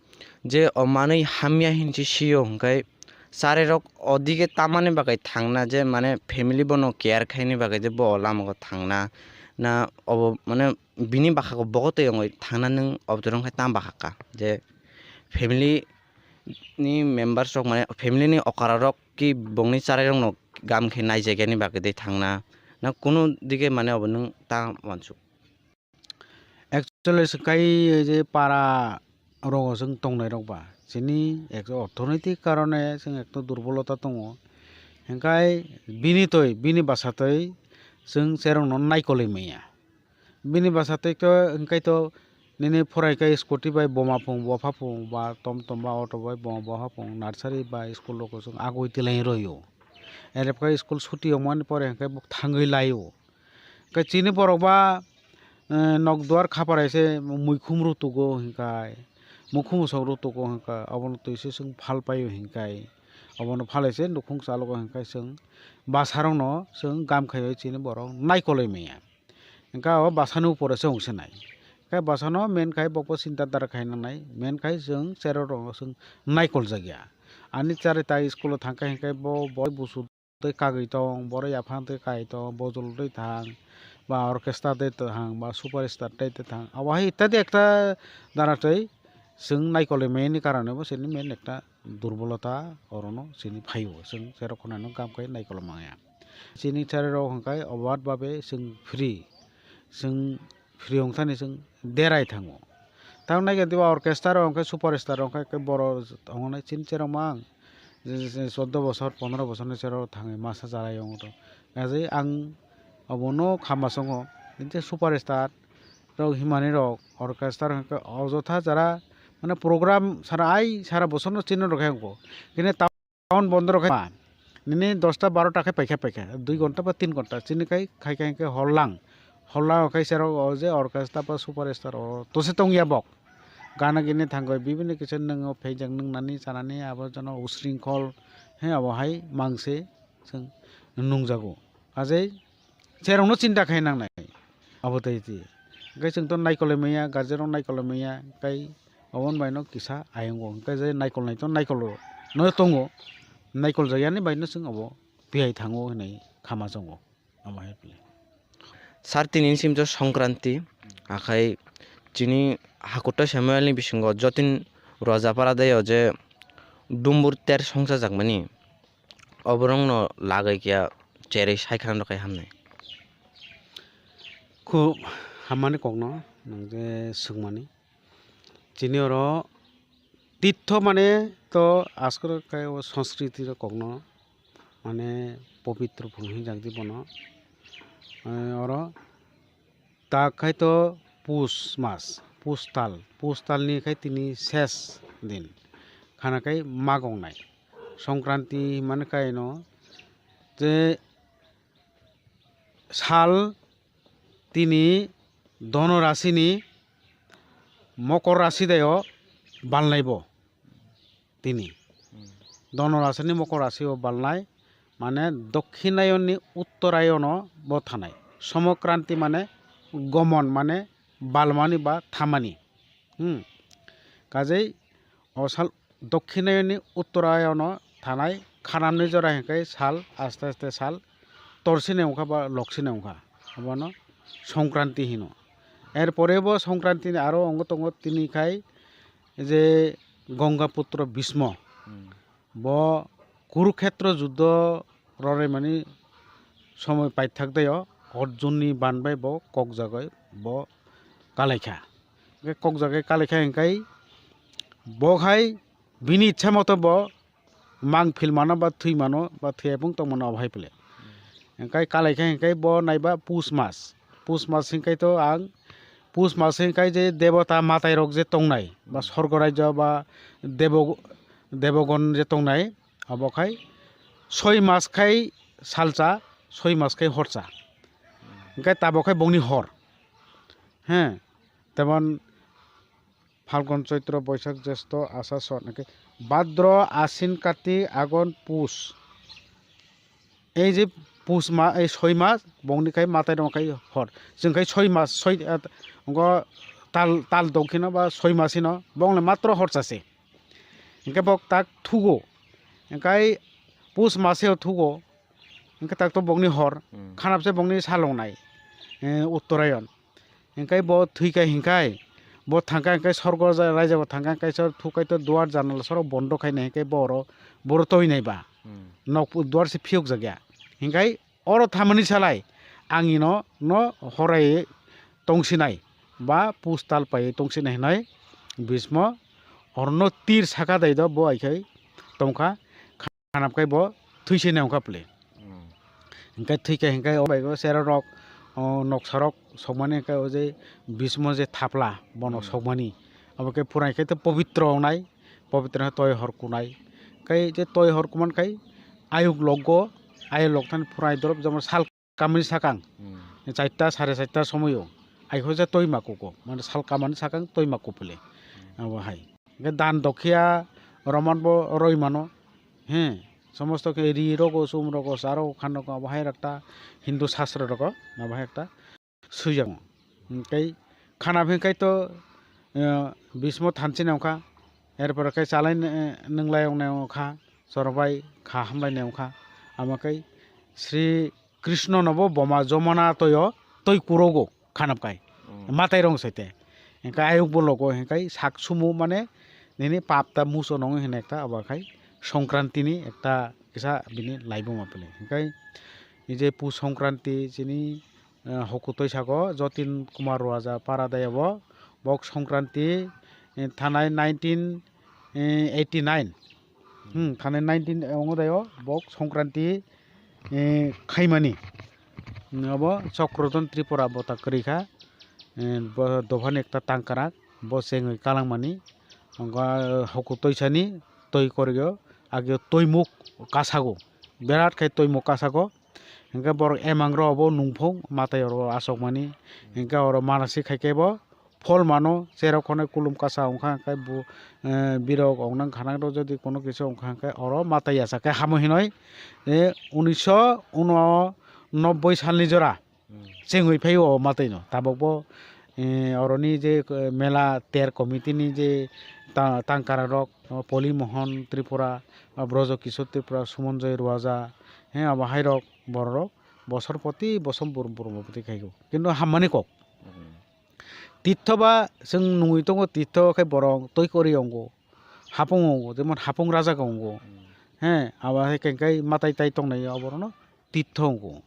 je o manwi hamya hinwi sio hinkhe charirok odige tamani bagwi thangna je mane family bono care khaini bagwi je bo o lamao thangna na obo mane bini bakhago bogo twi wngwi thangna nwng obodorok khe tam bakhakha je family ni members rok mane family ni okara rok ki bongni charai rok no gam khe naijagani bagwi de thangna na kunu dige mane obo nwng ta wansuk. Actually swkai je para rogo chwng tongnai rok ba chini ek orthonoitik karone chwng ekto durbolota tongo, hinkhai bini twi bini bwsatwi chwng cherok no naikolwi manya. Bini bwsa twi khe hwnkhe to nini phorai khe scooty bai boma phung, bopha phung, ba tom tom ba auto bai boma bopha phung, nursery ba school rok chwng agoi twlai rw-o. Ere khe school suti wngmani pore hwnkhe bo thangwi lai-o. Khe chini borok ba, eh, nok duar khaparai se muikhum rw tugo hwnkhe, mukhum sok rw tugo hwnkhe, abono twi se chwng phal pai-o hwnkhe, abono phalai se nukhung chalogo hwnkhe chwng bwsarokno chwng gam khaiwi chini borok naikolwi manya. Hwnkhe o bwsani upore se wngse nai. Hwnkhe bwsano men khai bokbo sinta dara khai nangnai, men khai chwng cherok rokno chwng naikol jakya. Ani charai ta school o thangkhe hwnkhe bo boi busu tei kagwi tong, borok yaphang tei kai tong, bojol tei thang, ba orchestra tei thang, ba superstar tei tei thang. Abo hai ittadi ekta dara tei chwng naikolwi mani karone bo chini main ekta durbolota orono chini phaio. Chwng cherok khwnano kam khai naikolwi manya. Chini cherok hwnkhe obad babe chwng free, chwng free wngthani chwng derai thango. Tamo naikhe diba orchestra rok hwnkhe superstar rok hwnkhe borok tongo nai chini cherok mang. Je, je, chwddo bosor, pondro bosorni sero thangwi masa chalaio wngkha. Kaje ang obono khama songo, je superstar rok, himani rok, orchestra hwnkhe ojotha jara, mane, program sara ai sara bosorno chini rwkhe wngkho. Kini town bondo rwkhe ma, nini dosta barota khe paikha paikha, dui gonta ba tin gonta chini khai khai khai hor lang, hor lang khai sero o je orchestra ba superstar o tose tongya bok. Gana gini thangwi bibini kisa nwngo, phaijak nwngnani chanani abo jono usringkhol, he, abo hai mangse chwng nungjago. Ajai cherokno chinta khai nangnai abo tei ti. Hwnkhe chwng to naikolwi manya, guardian rok naikolwi manya, kai oboni baino kisa ayongo. Hwnkhe je naikolnai to naikolo no tongo, naikol jagyani baino chwng abo tiyai thango hinwi khama chongo. Amo hai pili. Sir, tini simjo Songkranti, akhai chini Hakuto Samuel ni bisingo jotin Rajapara deo je dumbur ter songcha jakmani, oborokno lagwi kya cherwi sai khana rwkhai hamnai. Khub hammani kokno nwng je swngmani. Chini oro titho mane to askoro khe o sanskriti rok kokno mane pobitro phung hinjak di bono. Eh, oro tak khai to pus mas, pus tal, pus tal ni khai tini ses din khana khai magongnai. Songkranti mane kaino je sal tini dono rasini mokor rasi deo balnaibo tini. Hmm. Dono rasini mokor rasi o balnai, mane, dokhinayoni uttorayono bo thanai. Somokranti mane gomon, mane balmani ba thamani. Hmm. Kajei o sal dokhinayoni uttorayono thanai khanamni jora hingkai sal aste aste sal torsini wngkha ba loksini wngkha, abono Songkranti hino. Erpore bo Songkranti ni aro ongo tongo tini khai je Gongaputro Bhismo. Hmm. Bo Kurukhetro juddo rwrwimani somoi paithak deo Arjunni ban bai bo kokjagoi bo kalaikha. Hwnkhe kokjagoi kalaikha hingkai bo khai bini ichha moto bo mang phil mano ba thwi mano ba thwi ebong tong mano abo hai pile. Hingkai kalaikha hingkai bo naiba pus mas. Pus mas hingkai to ang pus mas hingkai je debota matai rok je tongnai ba sorgo raijyo ba debo, debogon je tongnai abo khai soi mas khai salsa, soi mas khai horsa. Hingkai tabok khai bongni hor. He, temon Phalgun, Choitro, Boisak, Jesto, Asha, Son, hingke Bhadro, Ashin, Kati, Agon, Pus. Ei je Pus ma, ei soi mas, bongni khai matai rok khai hor. Chwng khai soi mas, soi, ah, ongo tal, tal dok hino ba soi mas hino, bong le matro hor chase. Hingke bok tak thugo. Hingkai Pus maseo thugo. Hingke tak to bongni hor, hmm, khanapse bongni salongnai, eh, Uttarayon. Hingkai bo thwikha hingkai, bo thangkha hingkai sorgo ja-, raijao thangkha hingkai sor thukai to duar janala sorok bondo khainai hingkai bo oro, boro toinai ba. Hmm. Nok duar se phiyok jakya. Hingkai oro thamani salai, ang ino no horai tongsinai ba pustal pai tongsinai hinai Bhismo orono tir saka dai do bo aikhai tongkha. Khanap khai bo thwi se nai wngkha phle. Hmm. Hingkhe thwi khe hingkhe o bai o sero rok, o noksa rok sokmani hingkhe o je Bhismo je thapla bono, hmm, sokmani. Abo khe phurai khe to pobitro wngnai, pobitro khe toi hor kunai. Khai je toi hor kuman khai ayuk logo, ayuk log thani phurai dorop jemon sal kamani sakang, hmm, charta, sare charta somoio, aihorsa toima kuko, mane sal kamani sakang toima kupile, hmm, abo hai. Hingke dan dokhiya roman bo roi mano, he, somosto khe ri rogo, sum rogo, sa rogo, khan rogo, abo hai ekta Hindu sastro rogo, abo hai ekta swijak. Hingke khana hingkai to, eh, Bhismo thanchi nangkha, er pore khe chalai, eh, nwnglai ong nai ongkha. Chorbai kha hamlainai wngkha. Ama khe Sri Krishna no bo boma Jamuna toyo twi kurogo khanap kai. Mm. Matai rong saite. Hingkai ayuk bologo hingkai sak sumu mane nini pap ta muso nong hinwi ekta abo khai Songkranti ni ekta kisa bini laibuma pili. Hingkai je Pus Songkranti chini, eh, hokutoi sago Jatin Kumar Raja para daya bo bok Songkranti, eh, thanai nineteen eighty nine. Hmm, thanai nineteen, eh, ongo dayo bok Songkranti, eh, khaimani. Hmm, abo Chakradhan Tripura bo ta kwrwi kha. Eh, bo dophani ekta tangkrak, bo chengwi kalangmani. Hwnkha, eh, hokutoi sani twi koryo, agyo twimuk kasago. Berat khai twimuk kasago. Hingke borok emang rok bo nungphung matai oro asokmani. Hingke oro manasi khai khe bo phol mano, cherok khonai kulum kasa wngkha hingke bo, eh, birok ongna khanang rok jodi kono kisa wngkha hingke oro matai yasa khe hamo hinoi, eh, unisho uno nobboi salni jora. Hmm. Chengwi phai o matai no. Tabok bo, eh, oroni je, eh, mela ter committee ni je ta-, tangkara rok, o Poli Mohon Tripura, o Brojo Kishore Tripura, Sumonjoy Ruaja, he abo hai rok borok rok bosor poti bosom burum burum poti khai o. Kintu hammani kok. Hmm. Titho ba chwng nungwi tongo, titho khe borok twi kori ongo, hapung ongo, jemon hapung raja khe ongo. Hmm. He, abo hai khe kai matai tai tongnai oborokno titho ongo.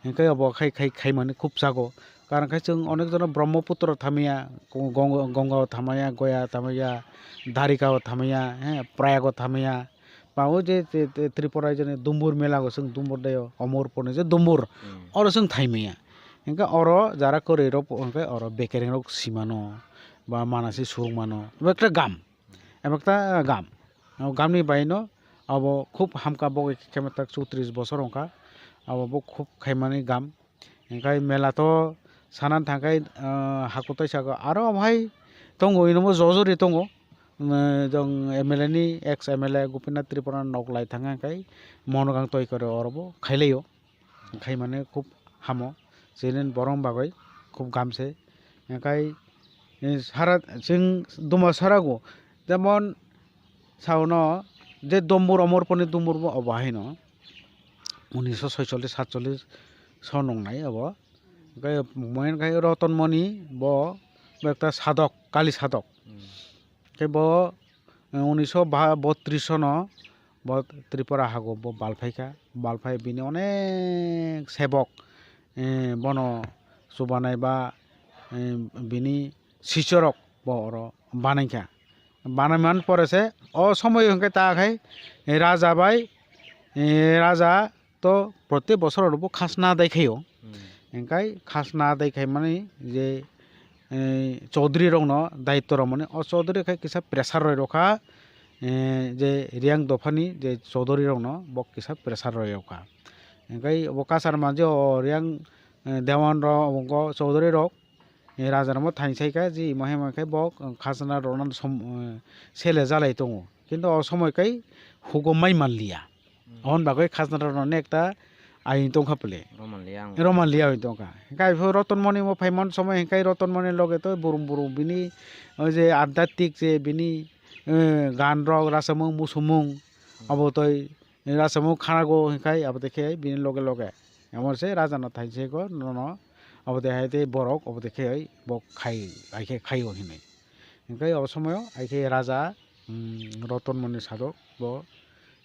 Hingke obo khai, khai, khaimani khub chago. Karon khe chwng onek jono Brahmaputra thamaya, Gong-, Gong-, Gongao thamaya, Goya thamaya, Dharikao thamaya, he, Prayago thamaya. Ba o je, je, je Tripura raijoni Dumbur mela go chwng Dumbur dayo, Omorpur ni je Dumbur, hmm, oro chwng thaimaya. Hingke oro jara kwrwi rok hingke oro bekereng rok simano, ba manasi surungmano, bekre gam. Ebakta gam. O gamni baino abo khub hamka bogwi khe tak chowtrish bosor wngkha. Abo bo khub khaimani gam. Hingkhai mela to sana thangkhai, ah, hakutoi saka aro omo hai tongo, ino bo jojori tongo. Jong M L A ni, ex M L A Gopinath Tripura nok lai thangkha hingkhai monogang toi kore oro bo khailaio. Khai mane khub hamo, chini borok bagwi khub gam se. Hingkhai, eh, sara chwng duma sarago, jemon saono je Dumbur, Omorpurni Dumbur bo obo haino unisho soicholish satcholish so nongnai obo. Hingkhai, hingkhai Rotonmoni bo, bo ekta sadok, kali sadok. Hmm. Khe bo, eh, unisho ba-, bottrish sono bo Tripura hago bo balphaikha, balphai bini onek sebok, eh, bono chubanai ba, eh, bini sichorok bo oro banaikha. Banaiman pore se o somoyo hwnkhe ta khai, eh, raja bai, eh, raja to protek bosor oro bo khasna dai khaio. Hmm. Hingkhai khasna dai khaimani je, eh, chaudhuri rokno daityo rwmani, o chaudhuri khai kisa pressure rwi rwkha, eh, je Reang dophani je chaudhuri rokno bo kisa pressure rwi rwkha. Hingkhai bo kasar manje o Reang, eh, dewan rok, obo chaudhuri rok, eh, raja rokno thainsaikha je imo hai mankhe bo khasna rwna som-, eh, sele jalai tongo. Kintu o somoi kai hugo mai manliya. Hmm. Aboni bagwi khasna rwna ekta ain tongkha pwle. Roman liya ang. Roman liya ain tongkha. Hingkhai pho Roton Moni mo phaiman somoi hingkhai Roton Moni loge to burum burum bini o je adhyatmik je bini, eh, gan rok rasamung musumung, hmm, abo toi rasamung khanago hingkhai abo de khe bini loge loge. Emon se raja no thainsaiko nono abo de hai tei borok abo de khe bo khai, hai khe khaio hinwi. Hingkhai o somoyo hai khe raja, mm, Roton Moni sadok bo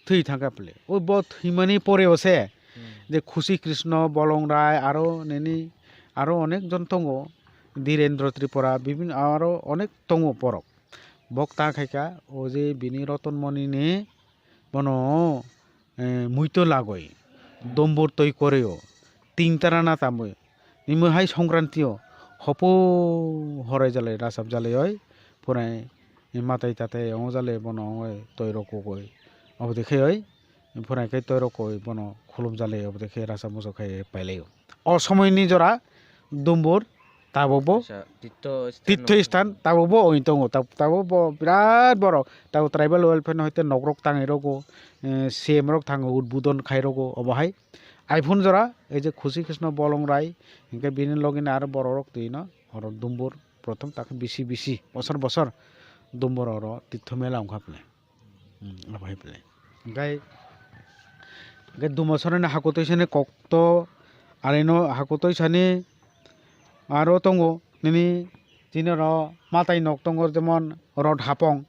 thwi thangkha pwle. O bo thwimani poreo se, hmm, je Khusi Krishna, Bolong Rai, aro nini aro onek jon tongo, Dhirendra Tripura, bibin-, aro onek tongo borok. Bok ta khaikha o je bini Roton Moni ni bono, eh, muito lagoi, Dumbur toi koreo, tingtara na tamoi, nimo hai Songkranti o hopu horai jalai rasap jalai oi, phurai matai tatai ong jalai bono ongoi toi rokogoi, obo de khe oi, phurai khe toi rokoi bono khulum jalai, obo de khe rasap muchuk khai pailai o. O somoi ni jora Dumbur tabok bo kaisa titho sthan titho no sthan, tabok bo oin tongo, tab-, tabok bo birat borok, tabok tribal welfare no hoite nok rok tangwi rogo, eh, C M rok thango udbodon khai rogo, obo hai. Iphone jora, ei je Khusi Krishna Bolong Rai, hinkhe bini logi ni aro borok rok twi no, oro Dumbur prothom ta khe bisi bisi, bosor bosor Dumbur oro titho mela wngkha phle. Hmm, abo hai phle. Hingkhai Hwnkhe Dumasarani hakutwi sani kokto, arino hakutwi sani aro tongo nini chini oro matai nok tongo, jemon Rod Hapong,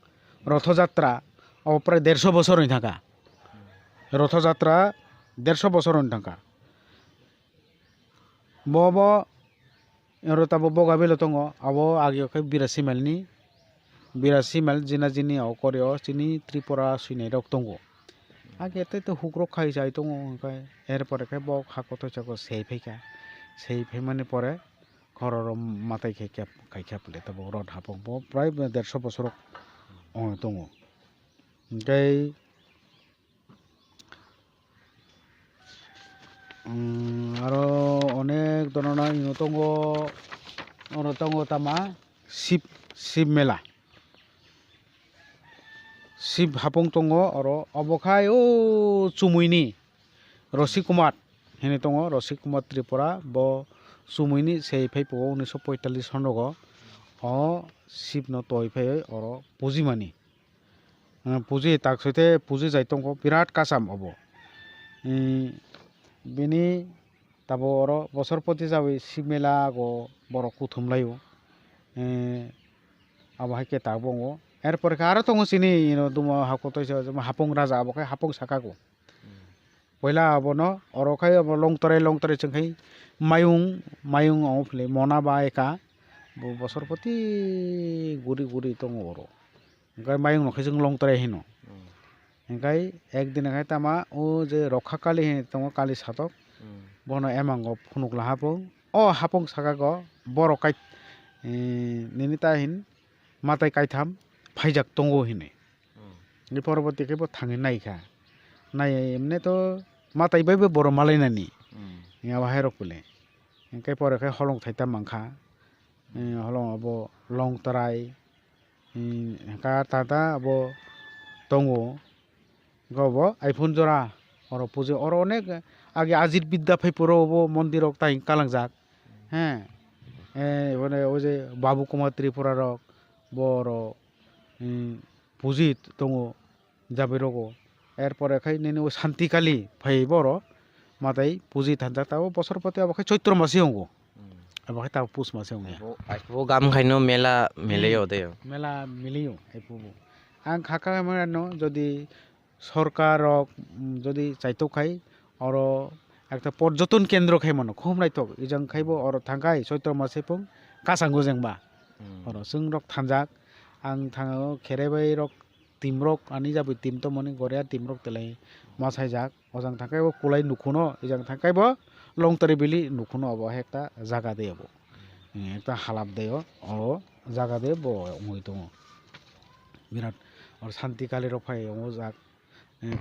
Rotho Jatra, o prai derso bosor wng thangkha. Rotho Jatra derso bosor wng thangkha. Bo bo oro tabuk boga bilo tongo, abo age khe birasi mile ni, birasi mile jina jini o kori o chini Tripura swinai rok tongo. Age tei to hukrok khai chai tongo, hwnkhe er pore khe bo ha kothoi saka sei phaikha, sei phaimani pore khororo matai khe kep-, khai khe phle tabuk Rod Hapong bo prai derso bosor tongo. Hwnkhe Umm, aro onek dhoroner ino tongo, oro tongo tama Shib, Shib mela, Shib hapung tongo oro, obo khai o chumuini Rosik Kumar hinwi tongo, Rosik Kumar Tripura, bo chumuini se phai phuo unisho poitallis sonrogo o Shib no toi phaiwi oro pujimani. Puji tak soite puji jai tongo, birat kasam obo. Bini tabuk oro bosor poti jagwi Shib mela go borok kuthum laio. Abo hai khe tabuk wngo. Er pore khe aro tongo chini ino dumo hakutwi se hapung raja, abo khe hapung saka go. Poila abono oro khai abo longtorai longtorai chwng khai mayung, mayung abo philai mona ba eka bo bosor poti guri guri tongo oro. Hwnkhe mayung no khe chwng longtorai hino. Hwnkhe ek din khe tama o je Rokha Kali hinwi tongo, Kali satok, bono emango phunuk la hapung. O hapung saka go borok kai, nini ta hin matai kaitham phaijak tongo hinwi. Ni poroboti khe bo thangwi naikha. Nai emne to matai bai bo borok malainani. Abo hai rok pule. Hwnkhe pore khe holong thaita mankha. Holong abo longtorai. Hwnkhe ta ta abo tongo. Hwnkhe obo iPhone jora oro pujo. Oro onek age Ajit Bidya phai puro obo mondir rok tai kalangjak. He. Ebo o je Babu Kumar Tripura rok bo oro puji tongo. Jabwi rogo. Er pore khai nini o Shanti Kali phai bo oro matai puji thanjak, tabuk bosor poti abo khai Choitro masi wngo. Abo khai tabuk Pus masi wngya. Bo, bo gam khaino mela melayo de. Mela melayo hai phubo. Ang kha kha mano jodi sorkar rok, mm, jodi chaitok khai oro ekta porjoton kendro khai mano, khum naithok. Ijang khai bo oro thangkhai Choitro masi phung kasango jengba. Oro chwng rok thanjak. Ang thango kherebai rok team rok ani jabwi team tongmani Goria team rok telai masaijak. Ojang thangkhai bo kulai nukhuno, ejang thangkhai bo Longtari Valley nukhuno, obo hai ekta jaga de obo. Ekta halap de o, o jaga de bo wngwi tongo. Birat oro Shanti Kali rok phai tongo jak,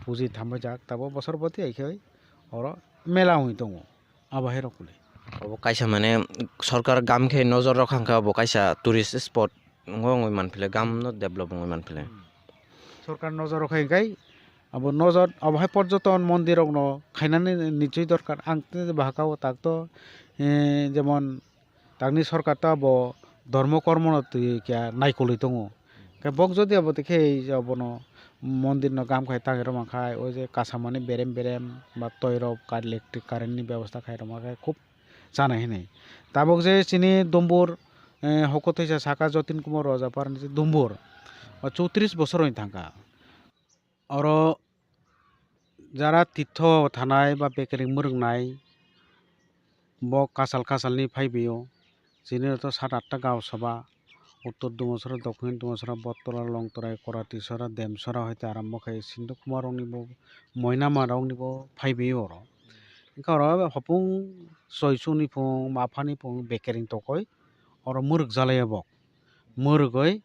puji thambai jak, tabuk bosor boti hai khe oro mela wngwi tongo. Abo hai rok le. Obo kaisa mane sorkar gam khe nojor rok hangkha, obo kaisa tourist spot wngwi manphile, gam no develop wngwi manphile. Sorkar nojor rok hai khe abo nojor, abo hai porjoton mondir rok no khainani nichoi dorkar. Ang tei bahaka o tak to, eh, jemon tangni sorkar ta bo dhormo kormo no twi kya naikolwi tongo. Khe bok jodi abo tei khe abono mondir no gam khai tangwi rwma khai, o je kasamani berem berem ba toi rok ka-, electric current ni bebosta khai rwma khai khub chanai hinwi. Tabuk je chini Dumbur, eh, hoko teisa saka Jotin Kumar Rojapar ni Dumbur, o chowtris bosor wng thangkha. Oro jara titho thanai ba bekering mwrwngnai bo kasal kasalni phaibaio. Chini rok to sat atta gaon sabha, Uttor Dumasora, Dokhin Dumasora, Bottola, Longtorai, Koratisora, Demsora hoite arambo khai Sindhu Kumar rokni bo, Moinama rokni bo phaibaio oro. Hwnkhe oro hopung soichuni phung, maphani phung bekering tokoi oro mwrwk jalaio bo. Mwrwgoi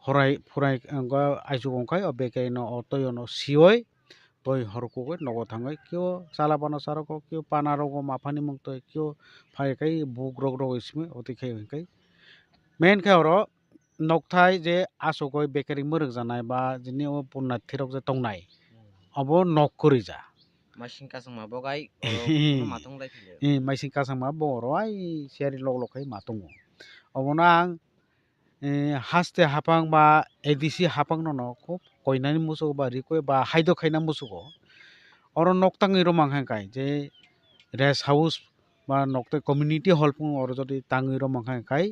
horai phurai wngkha, aichuk wngkha o bekering no o toio no sioi toi hor kugui nogo thangwi kio chala bana charwgo, kio pana rogo maphani mungtwi, kio phai khai buk rok rogwi simi oti khai hwnkhe. Main khe oro nokthai je asugoi bekering mwrwk janai ba jini o punnathi rok je tongnai, obo nok kwrwi ja. Maising kasangma bo gai oro matung lai philio. Eh, maising kasangma bo oro ai siyari lok lok khai matungo. Obono ang eh, haste haphang ba A D C haphang no no khub koinani musugo ba rikoi ba haido khaina musugo. oro nok tangwi rwmang kha kai je rest house ba nok tei community hall phung oro jodi tangwi rwmang kha kai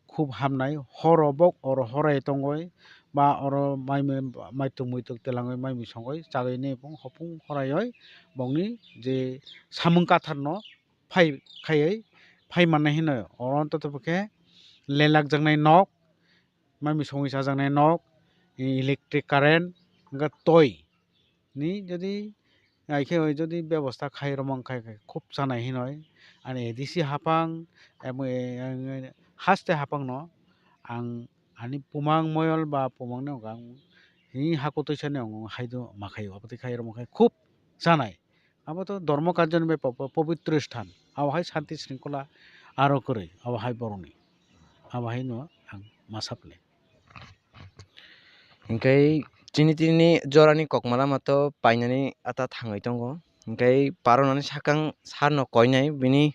khub hamnai. Horo bok oro horai tongoi ba oro mai mai maituk muituk telangoi mai mui songoi chagwi ni phung hopung horaioi bokni je samung kathar no phai khaioi phai mannai hinoi oro to to khe lelak jaknai nok, mai mui songwi chajaknai nok, electric current, hwnkhe toi ni jodi ai khe oi jodi bebosta khai rwmang khai khai khub chanai hinoi ani A D C hapang emo, e, e, haste hapang no ang ani pumang moyol ba pumang ni ang hi hakutwi sani ang haido ma khai abotwi khai rwmang khai khub chanai. Abo to dhormo karjoni bai po-, po-, pobitro sthan. Abo hai shanti shringkhola aro kwrwi. Abo hai borokni. Abo hai no ang ma sapni. Hinkhe chini tini jorani kokma lama to painani ata thangwi tongo. Hinkhe paronani sakang sarno koinai bini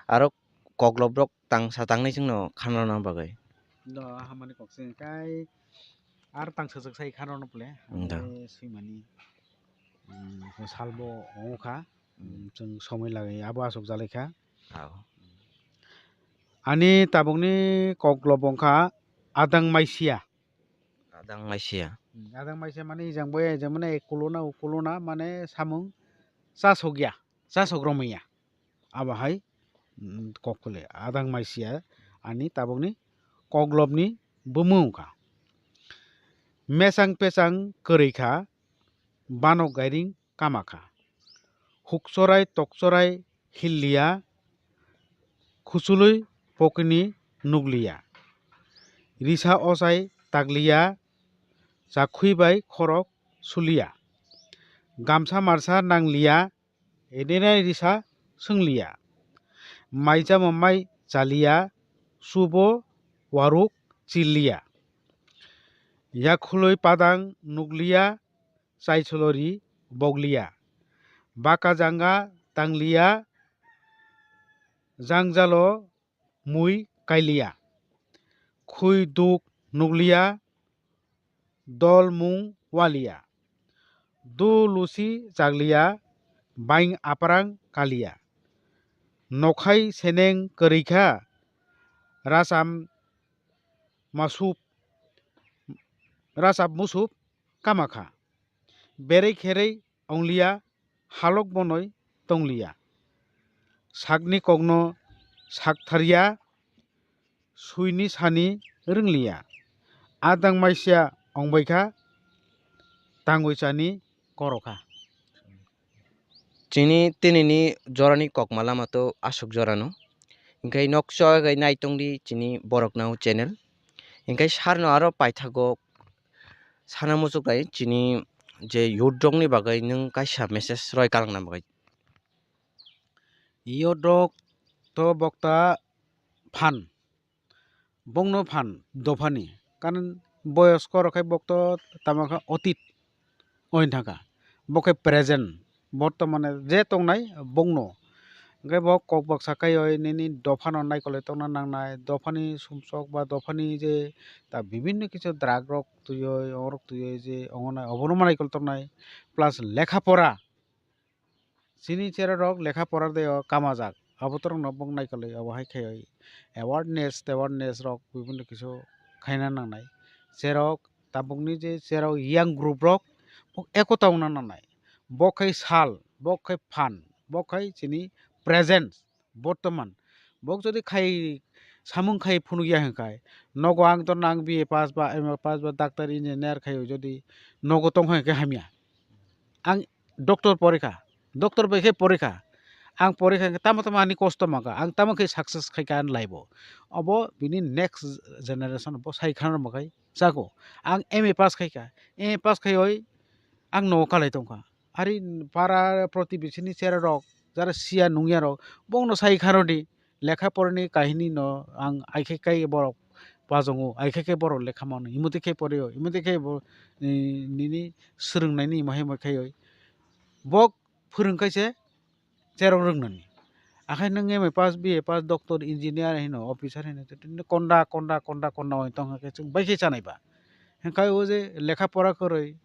aro kokloprok tangsa tangni chwngno khanarwna bagwi. No, hamani kok se hinkhe ar tangsa chwk sai khanarwna pole. Ang da. Hinkhe swimani. Hmm, salbo ongkha. Hmm, chwng somoi lagwi abo aswk jalai kha. Ao. Ani tabukni koklop wngkha adang maisiya. Adang maisiya. Hmm, adang maisiya mane ijang boya ijang mane kuluna ukuluna mane samung chasokya, chasok romya. Abo hai, hmm, kokkole adang maisiya ani tabukni koklopni bumung wngkha. Mesang pesang kwrwi kha, banok gairing kama kha. Hukchorai tokchorai hilliya, khuchului pokini nukliya. Risa ochai takliya, chakhwi bai khorok suliya. Gamsa marsa nangliya, enenai risa swngliya. Mai chamo mai chaliya, subo waruk chilliya. Yakhului padang nukliya, chaisolori bokliya. Baka janga tangliya, jangjalo mui kailiya. Khwi duk nukliya, dol mung waliya. Du lusi chakliya, baing aprang kaliya. Nokhai seneng kwrwi kha, rasam masup, rasap musup kama kha. Berei kherei ongliya, halok bonoi tongliya. Sakni kokno saktharya, suini sani rwngliya. Adang maisiya ongbai kha, tangwi chani koro kha. Chini tinini jorani kokma lama to aswk jorano. Hinkhe nok choi gai nai tongdi chini Borok Nao channel. Hinkhe sarno aro paithago sana muchuk bai chini je youth rokni bagwi nwng kaisa message roi kalangna bagwi. Youth rok to bokta phan, bongno phan dophani, karon boyosko rok khai bokto tamo kha otit oin thangkha, bo khe present bortomane je tongnai bongno. Hwnkhe bo kok baksa kaioi nini dophano naikolwi tongna nangnai, dophani sumsok ba dophani je ta bibinno kisu drug rok twiwi, orok twiwi je ongonai obono ma naikol tongnai, plus lekha pora. Chini cherarok lekha pora de o kamajak, abo torokno bok naikolwi abo hai khaiwi awareness tewareness rok bibinno kisu khaina nangnai. Cherok tabukni je cherok young group rok bok ekota wngna nangnai. Bok khai sal, bok khai phan, bok khai chini present. Bortoman bok jodi khai samung khai phunukya hwnkhai, nogo ang to nang B A pass ba M A pass ba doctor engineer khai jodi nogo tong hai khe hamya. Ang doctor porikha, doctor bai khe porikha, ang porikha hwnkhe tamo tamo ani kosto mankha, ang tamo khe success khaikha ani life o. Obo bini next generation bo sai khana rwmakhai chako. Ang M A pass khaikha, M A pass khaioi ang nogo kalai tongkha. Ari para protibesini cherarok, jara siya nungyarok, bongno sai kharodi, lekha porani kahini no ang aikhe kai borok pajongo, aikhe kai borok lekha mano, imotwi khe porio, imotwi khe bo, eh, nini swrwngnaini imo hai imo khaioi. Bok phwrwng kaise cherok rwngnani. Akhai nwng M A pass, B A pass, doctor, engineer hino, officer hino, konda, konda, konda, konda oi tongkha khe chwng bai khe chanai ba. Hwnkhe o je lekha pora kwrwi,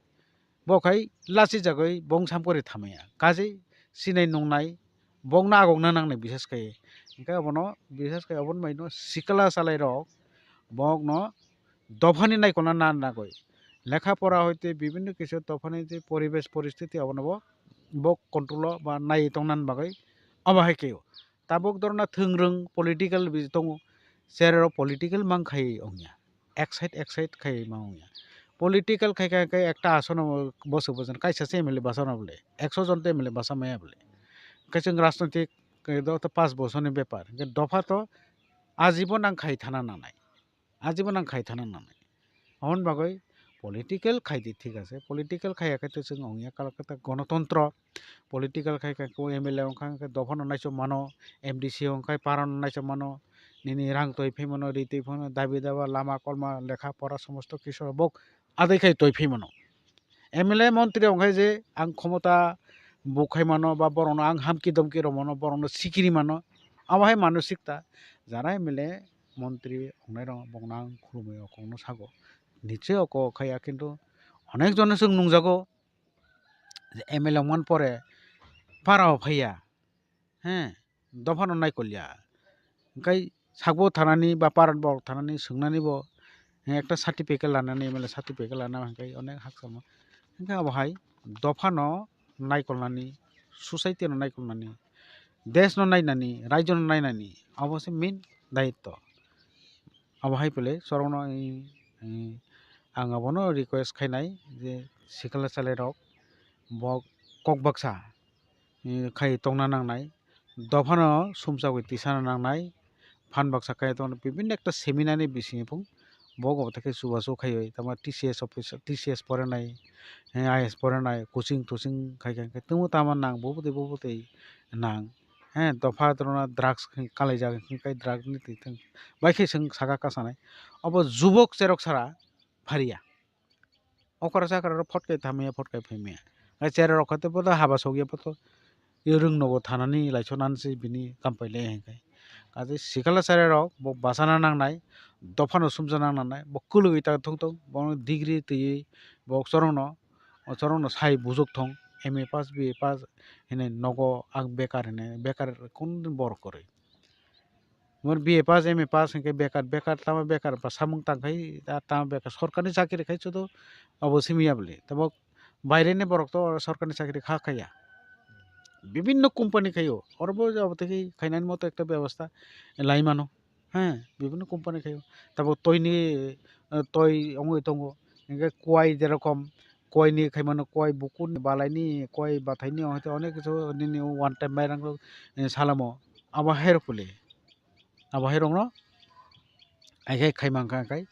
bo khai lachijagwi bong samkori thamaya. Kaje sinai nungnai bokno agokna nangnai bises khai. Hwnkhe obono bises khai oboni baino sikla chalairok bokno dophani naikolna nan nagwi. Lekha pora hoite bibinno kisu dophani je poribesh poristiti obono bo, bo control o ba naiwi tongna bagwi omo hai khe o. Tabuk dorna thwngrwng political bi tongo, cherok political mang khai ongya. Ek side, ek side khai ma ongya. Political khai khai khai ekta asono bosok bojon kaisa se M L A basa no bole, ekso jon te M L A basa maya bole. Kaisa rajnoitik, eh, do to panch bochor ni bepar. Hwnkhe dopha to ajibon ang khai thana nangnai. Ajibon ang khai thana nangnai. Aboni bagwi political khai di, thik ase. Political khaiya khe to chwng ongya kala kata gonotontro. Political khai khai ko M L A wngkha, wngkha dophano naichomano, M D C wngkha parano naichomano, nini rang twi phimano, ri twi phano, dabi daba, lama kolma, lekha pora, somosto kisu bok adai khai twi phimano. M L A montri wngkha je ang khomota buk khai mano ba borokno ang hamki domki rw mano, borokno sikiri mano, abo hai manusikta. Jara M L A montri wngnai rok bokno ang khulumwi o kokno sago. Niche o kok khaiya kintu onek jono chwng nungjago. M L A wngmani pore para o phaiya, he, dophano naikolya. Hwnkhe sakbo thanani ba para borok thanani swngnani bo, he, ekta certificate lanani, M L A certificate lana hwnkhe onek hakchangma. Hwnkhe abo hai dophano naikolnani, society no naikolnani, desh no nainani, rajyo no nainani, abo se main dayitto. Abo hai pele chorokno, i, i, ang abono request khainai je sikla chalairok bo kok baksa, i, khai tongna nangnai, dophano sumsagwi tisana nangnai, phan baksa khai tongna bibinno ekta seminar ni bisingtwi bo obo khe chubachu khaiwi tamo T C S office, T C S porinai, eh, I A S porinai, coaching toching khai khai tamo tamo nang bo bwtwi bo bwtwi nang. He, dopha rwna drugs kalaijak, hwnkhe drugs ni twi thang. Bai khe chwng saka kasanai. Obo jubok cherok sara phariya. Okra chakra rok phot kai thamaya, phot kai phaimaya. Hai cherok khe bodo haba sokya bodo. Rwng nogo thanani laisonani se bini kampai le hwnkhe. Kaje sikla cherairok bo bachana nangnai, dophano sumjana nangnai, bo kwlwgwi ta thung thung, bo degree twiwi bo chorokno, o chorokno sai bujok thung, M A pass, B A pass hinwi nogo ang bekar hinwi, bekar kun borok kwrwi. Mor B A pass, M A pass hwnkhe bekar, bekar tamo bekar ba samung tang khai, a tamo bekar sorkarni chakiri khai chudo obo simi ya bwle. Tamo baireni borok to sorkarni chakiri kha khaiya. Bibinno company khaio, orobo obo tei khainani moto ekta bebosta lai mano. He, bibinno company khaio. Tamo toini, eh, toi wngwi tongo. Hwnkhe kuai jerokom kuaini khaimano, kuai bukurni, balaini, kuai bathaini, onek kisu nini one time mairang rok, eh, salamo. Abo hai rok pule. Abo hai rokno ai khai khai mankha khai,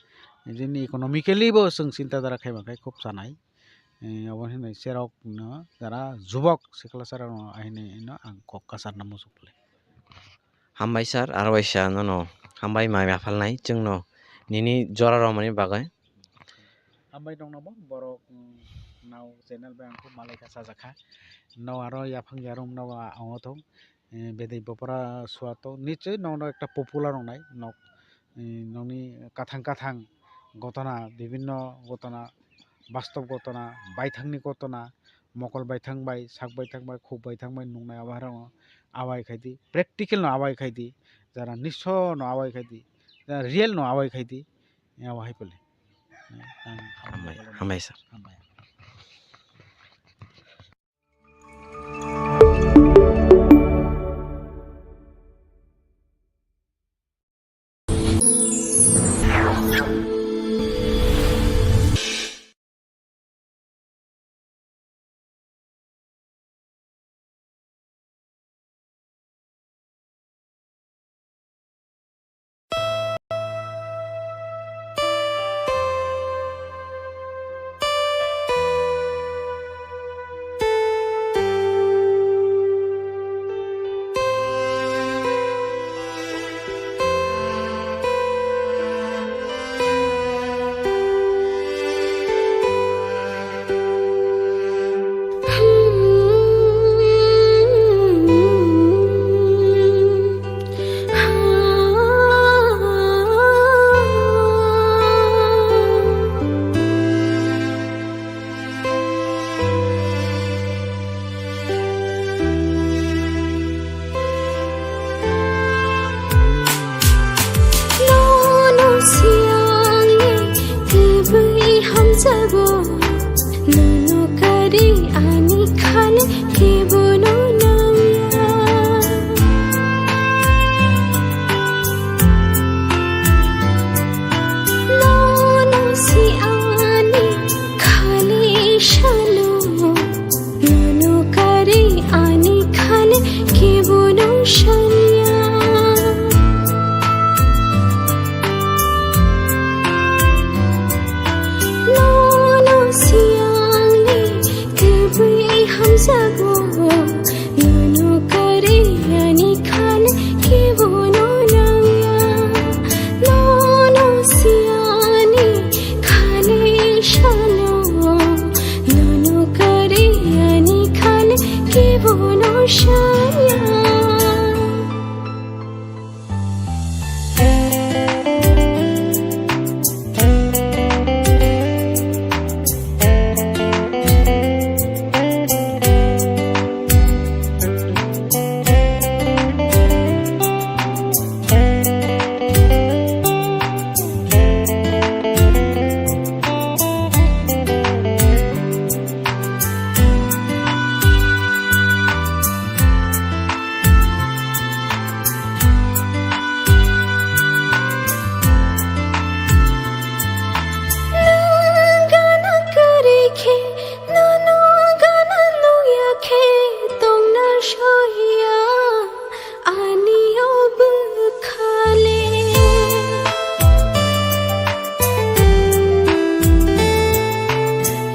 nini economically bo chwng chinta dhara khai mankha khub chanai. Eh, abo hinwi cherok no jara jubok sikla cherok no ahini no ang kok kasarna muchung pule. Hambai sir, aro waisa nono hambai ma yaphalnai chwngno nini jora romani bagwi. Hambai nokno bo borok, mm, nao channel bai ang khub malai kha, sajak kha. No aro yaphang yarum no ango thung, eh, bedai bopra suato nichoi nokno ekta popular wngnai nok, eh, nokni kathang kathang gotona, bibinno gotona, bastob gotona, baithangni gotona, mokol baithang bai, sak baithang bai, khub baithang bai nungnai abo hai rokno abai khai di, practical no abai khai di, jara niso no abai khai di, jara real no abai khai di, abo hai pole. Ang Hambai, hambai sir. Hambai. Nangana kari khe, nono gana nungya khe, tongna soya. Ani o bwkhale.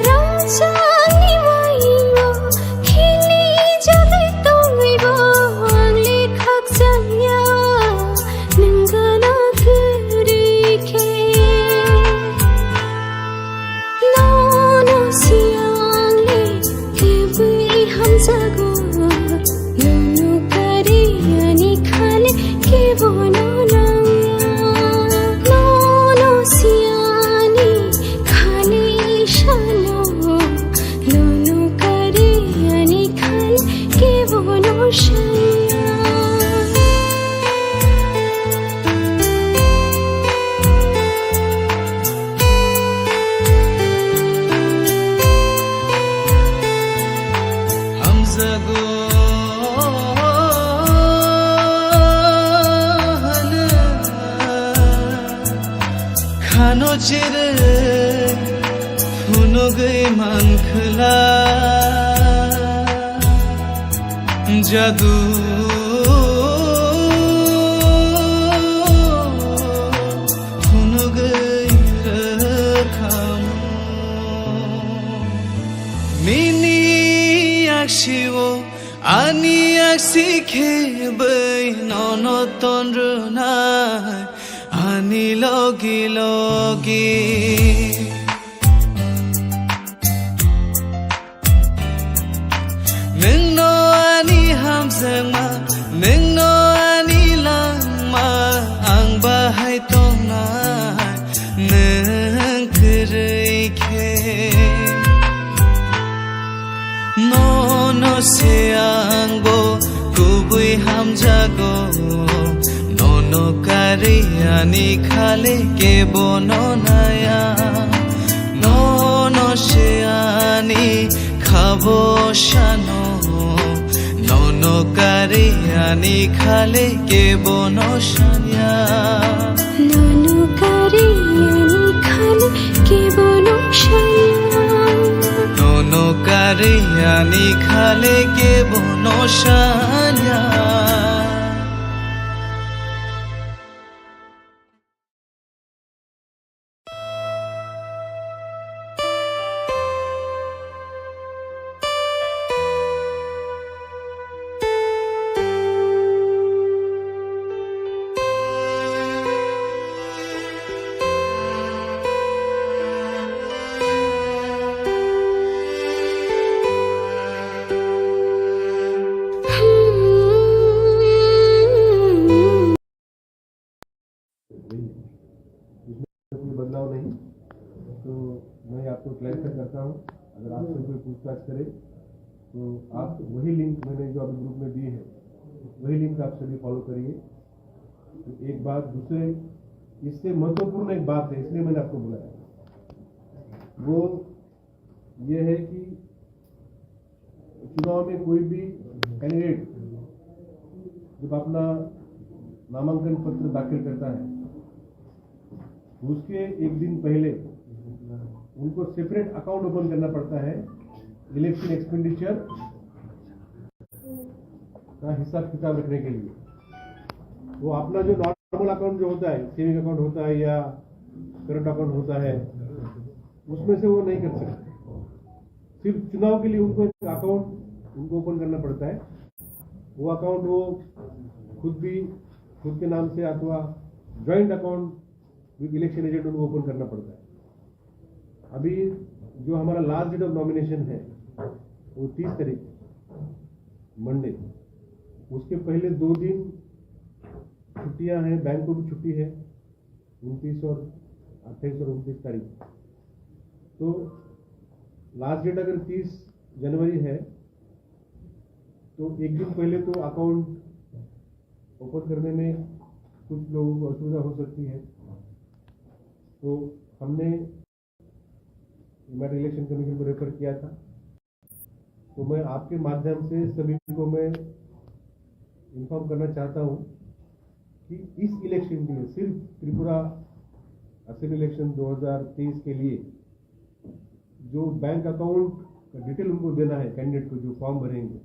Rangchakni waingo khili jagwi tongwibo ang le khakchangya nwng gana kwrwi khe. Nono siyangle kebwi hamjago, nono kari ani khale kebono nangya. Nono siyani khale isano, nono kari ani khale kebono saya. Hamjago hana khano chere phunugwi mankhwla jadu. Phunugwi rwkhamu. Nini yaksio ani yaksi khe bai nono tonrwnai ani logi logi. Nwngno ani hamjakma, nwngno ani langma, ang bahai tongnai nwng kwrwi khe. Nono se angbo kubui hamjago, nono kari ani khale kebono naya. Nono se ani khabo sano, nono kari ani khale kebono sanya. Nono kari ani khale kebono sanya. Nono kari ani khale kebono sanya. कोई बदलाव नहीं। तो मैं आपको क्लैरिफाई करता हूँ, अगर आपसे कोई पूछताछ करे तो आप वही लिंक, मैंने जो अभी ग्रुप में दी है, वही लिंक आप सभी फॉलो करिए। तो एक बात, दूसरे, इससे महत्वपूर्ण एक बात है, इसलिए मैंने आपको बुलाया। वो ये है कि चुनाव में कोई भी कैंडिडेट जब अपना नामांकन पत्र दाखिल करता है, उसके एक दिन पहले उनको सेपरेट अकाउंट ओपन करना पड़ता है इलेक्शन एक्सपेंडिचर का हिसाब किताब रखने के लिए। वो अपना जो नॉर्मल अकाउंट जो होता है, सेविंग अकाउंट होता है या करंट अकाउंट होता है, उसमें से वो नहीं कर सकते। सिर्फ चुनाव के लिए उनको एक अकाउंट उनको ओपन करना पड़ता है। वो अकाउंट वो खुद भी, खुद के नाम से अथवा joint account with election agent उनको ओपन करना पड़ता है। अभी जो हमारा लास्ट डेट ऑफ नॉमिनेशन है, वो तीस तारीख है। मंडे। उसके पहले दो दिन छुट्टियां हैं, बैंक को भी छुट्टी है, उनतीस और अट्ठाईस और उनतीस तारीख। तो लास्ट डेट अगर तीस जनवरी है, तो एक दिन पहले तो अकाउंट ओपन करने में कुछ लोगों को असुविधा हो सकती है। तो हमने ह्यूमन रिलेशन कमीशन को रेफर किया था। तो मैं आपके माध्यम से सभी को मैं इन्फॉर्म करना चाहता हूँ कि इस इलेक्शन के लिए, सिर्फ त्रिपुरा असेंबली इलेक्शन दो हज़ार तेईस के लिए, जो बैंक अकाउंट का डिटेल उनको देना है, कैंडिडेट को जो फॉर्म भरेंगे,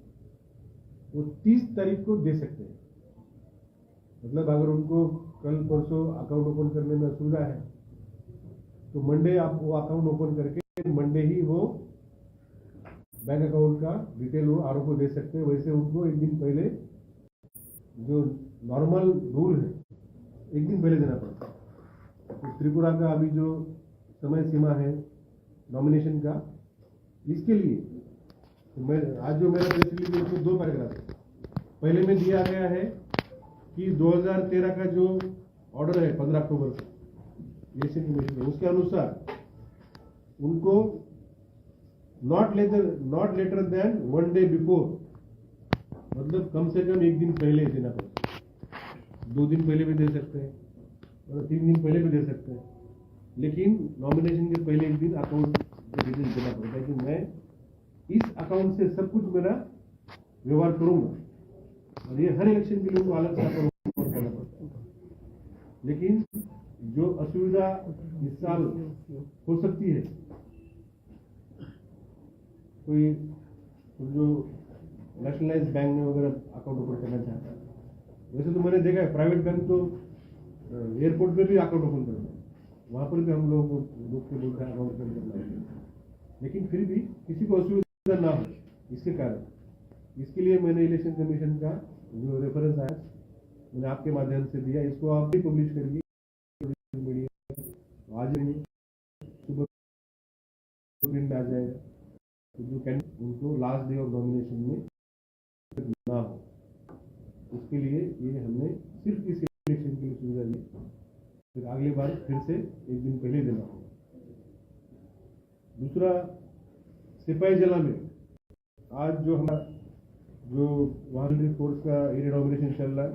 वो तीस तारीख को दे सकते हैं। मतलब अगर उनको कल परसों अकाउंट ओपन करने में असुविधा है, तो मंडे आप वो अकाउंट ओपन करके मंडे ही वो बैंक अकाउंट का डिटेल वो आर ओ को दे सकते हैं। वैसे उनको एक दिन पहले, जो नॉर्मल रूल है, एक दिन पहले देना पड़ता है। तो त्रिपुरा का अभी जो समय सीमा है नॉमिनेशन का, इसके लिए तो मैं आज जो मेरा प्रेस रिलीज है, उसमें दो पैराग्राफ है। पहले में दिया गया है कि दो हज़ार तेरह का जो ऑर्डर है पन्द्रह अक्टूबर का इलेक्शन कमीशन का, उसके अनुसार उनको not later not later than one day before, मतलब कम से कम एक दिन पहले देना पड़ता है। दो दिन पहले भी दे सकते हैं और तीन दिन पहले भी दे सकते हैं, लेकिन नॉमिनेशन के पहले एक दिन अकाउंट डिटेल देना पड़ता है कि मैं इस अकाउंट से सब कुछ मेरा व्यवहार करूंगा। और ये हर इलेक्शन के लिए उनको अलग से अकाउंट ओपन करना पड़ता है। लेकिन जो असुविधा इस साल हो सकती है, कोई जो नेशनलाइज बैंक में वगैरह अकाउंट ओपन करना चाहता है। वैसे तो मैंने देखा है, प्राइवेट बैंक तो एयरपोर्ट में भी अकाउंट ओपन करते हैं, वहाँ पर भी हम लोगों को रोक के बोलता है अकाउंट ओपन करना है। लेकिन फिर भी किसी को असुविधा ना हो, इसके कारण, इसके लिए मैंने इलेक्शन कमीशन का जो रेफरेंस आया, मैंने आपके माध्यम से दिया। इसको आप भी पब्लिश करिए मीडिया। आज नहीं, सुबह प्रिंट आ जाएगा। तो जो कैंडिडेट, उनको लास्ट डे ऑफ नॉमिनेशन में ना हो, उसके लिए ये हमने सिर्फ इस इलेक्शन के लिए सुविधा दी। फिर अगली बार फिर से एक दिन पहले देना होगा। दूसरा, सिपाही जिला में आज जो हमारा, जो वहाँ मिलिट्री फोर्स का एरिया नॉमिनेशन चल रहा है,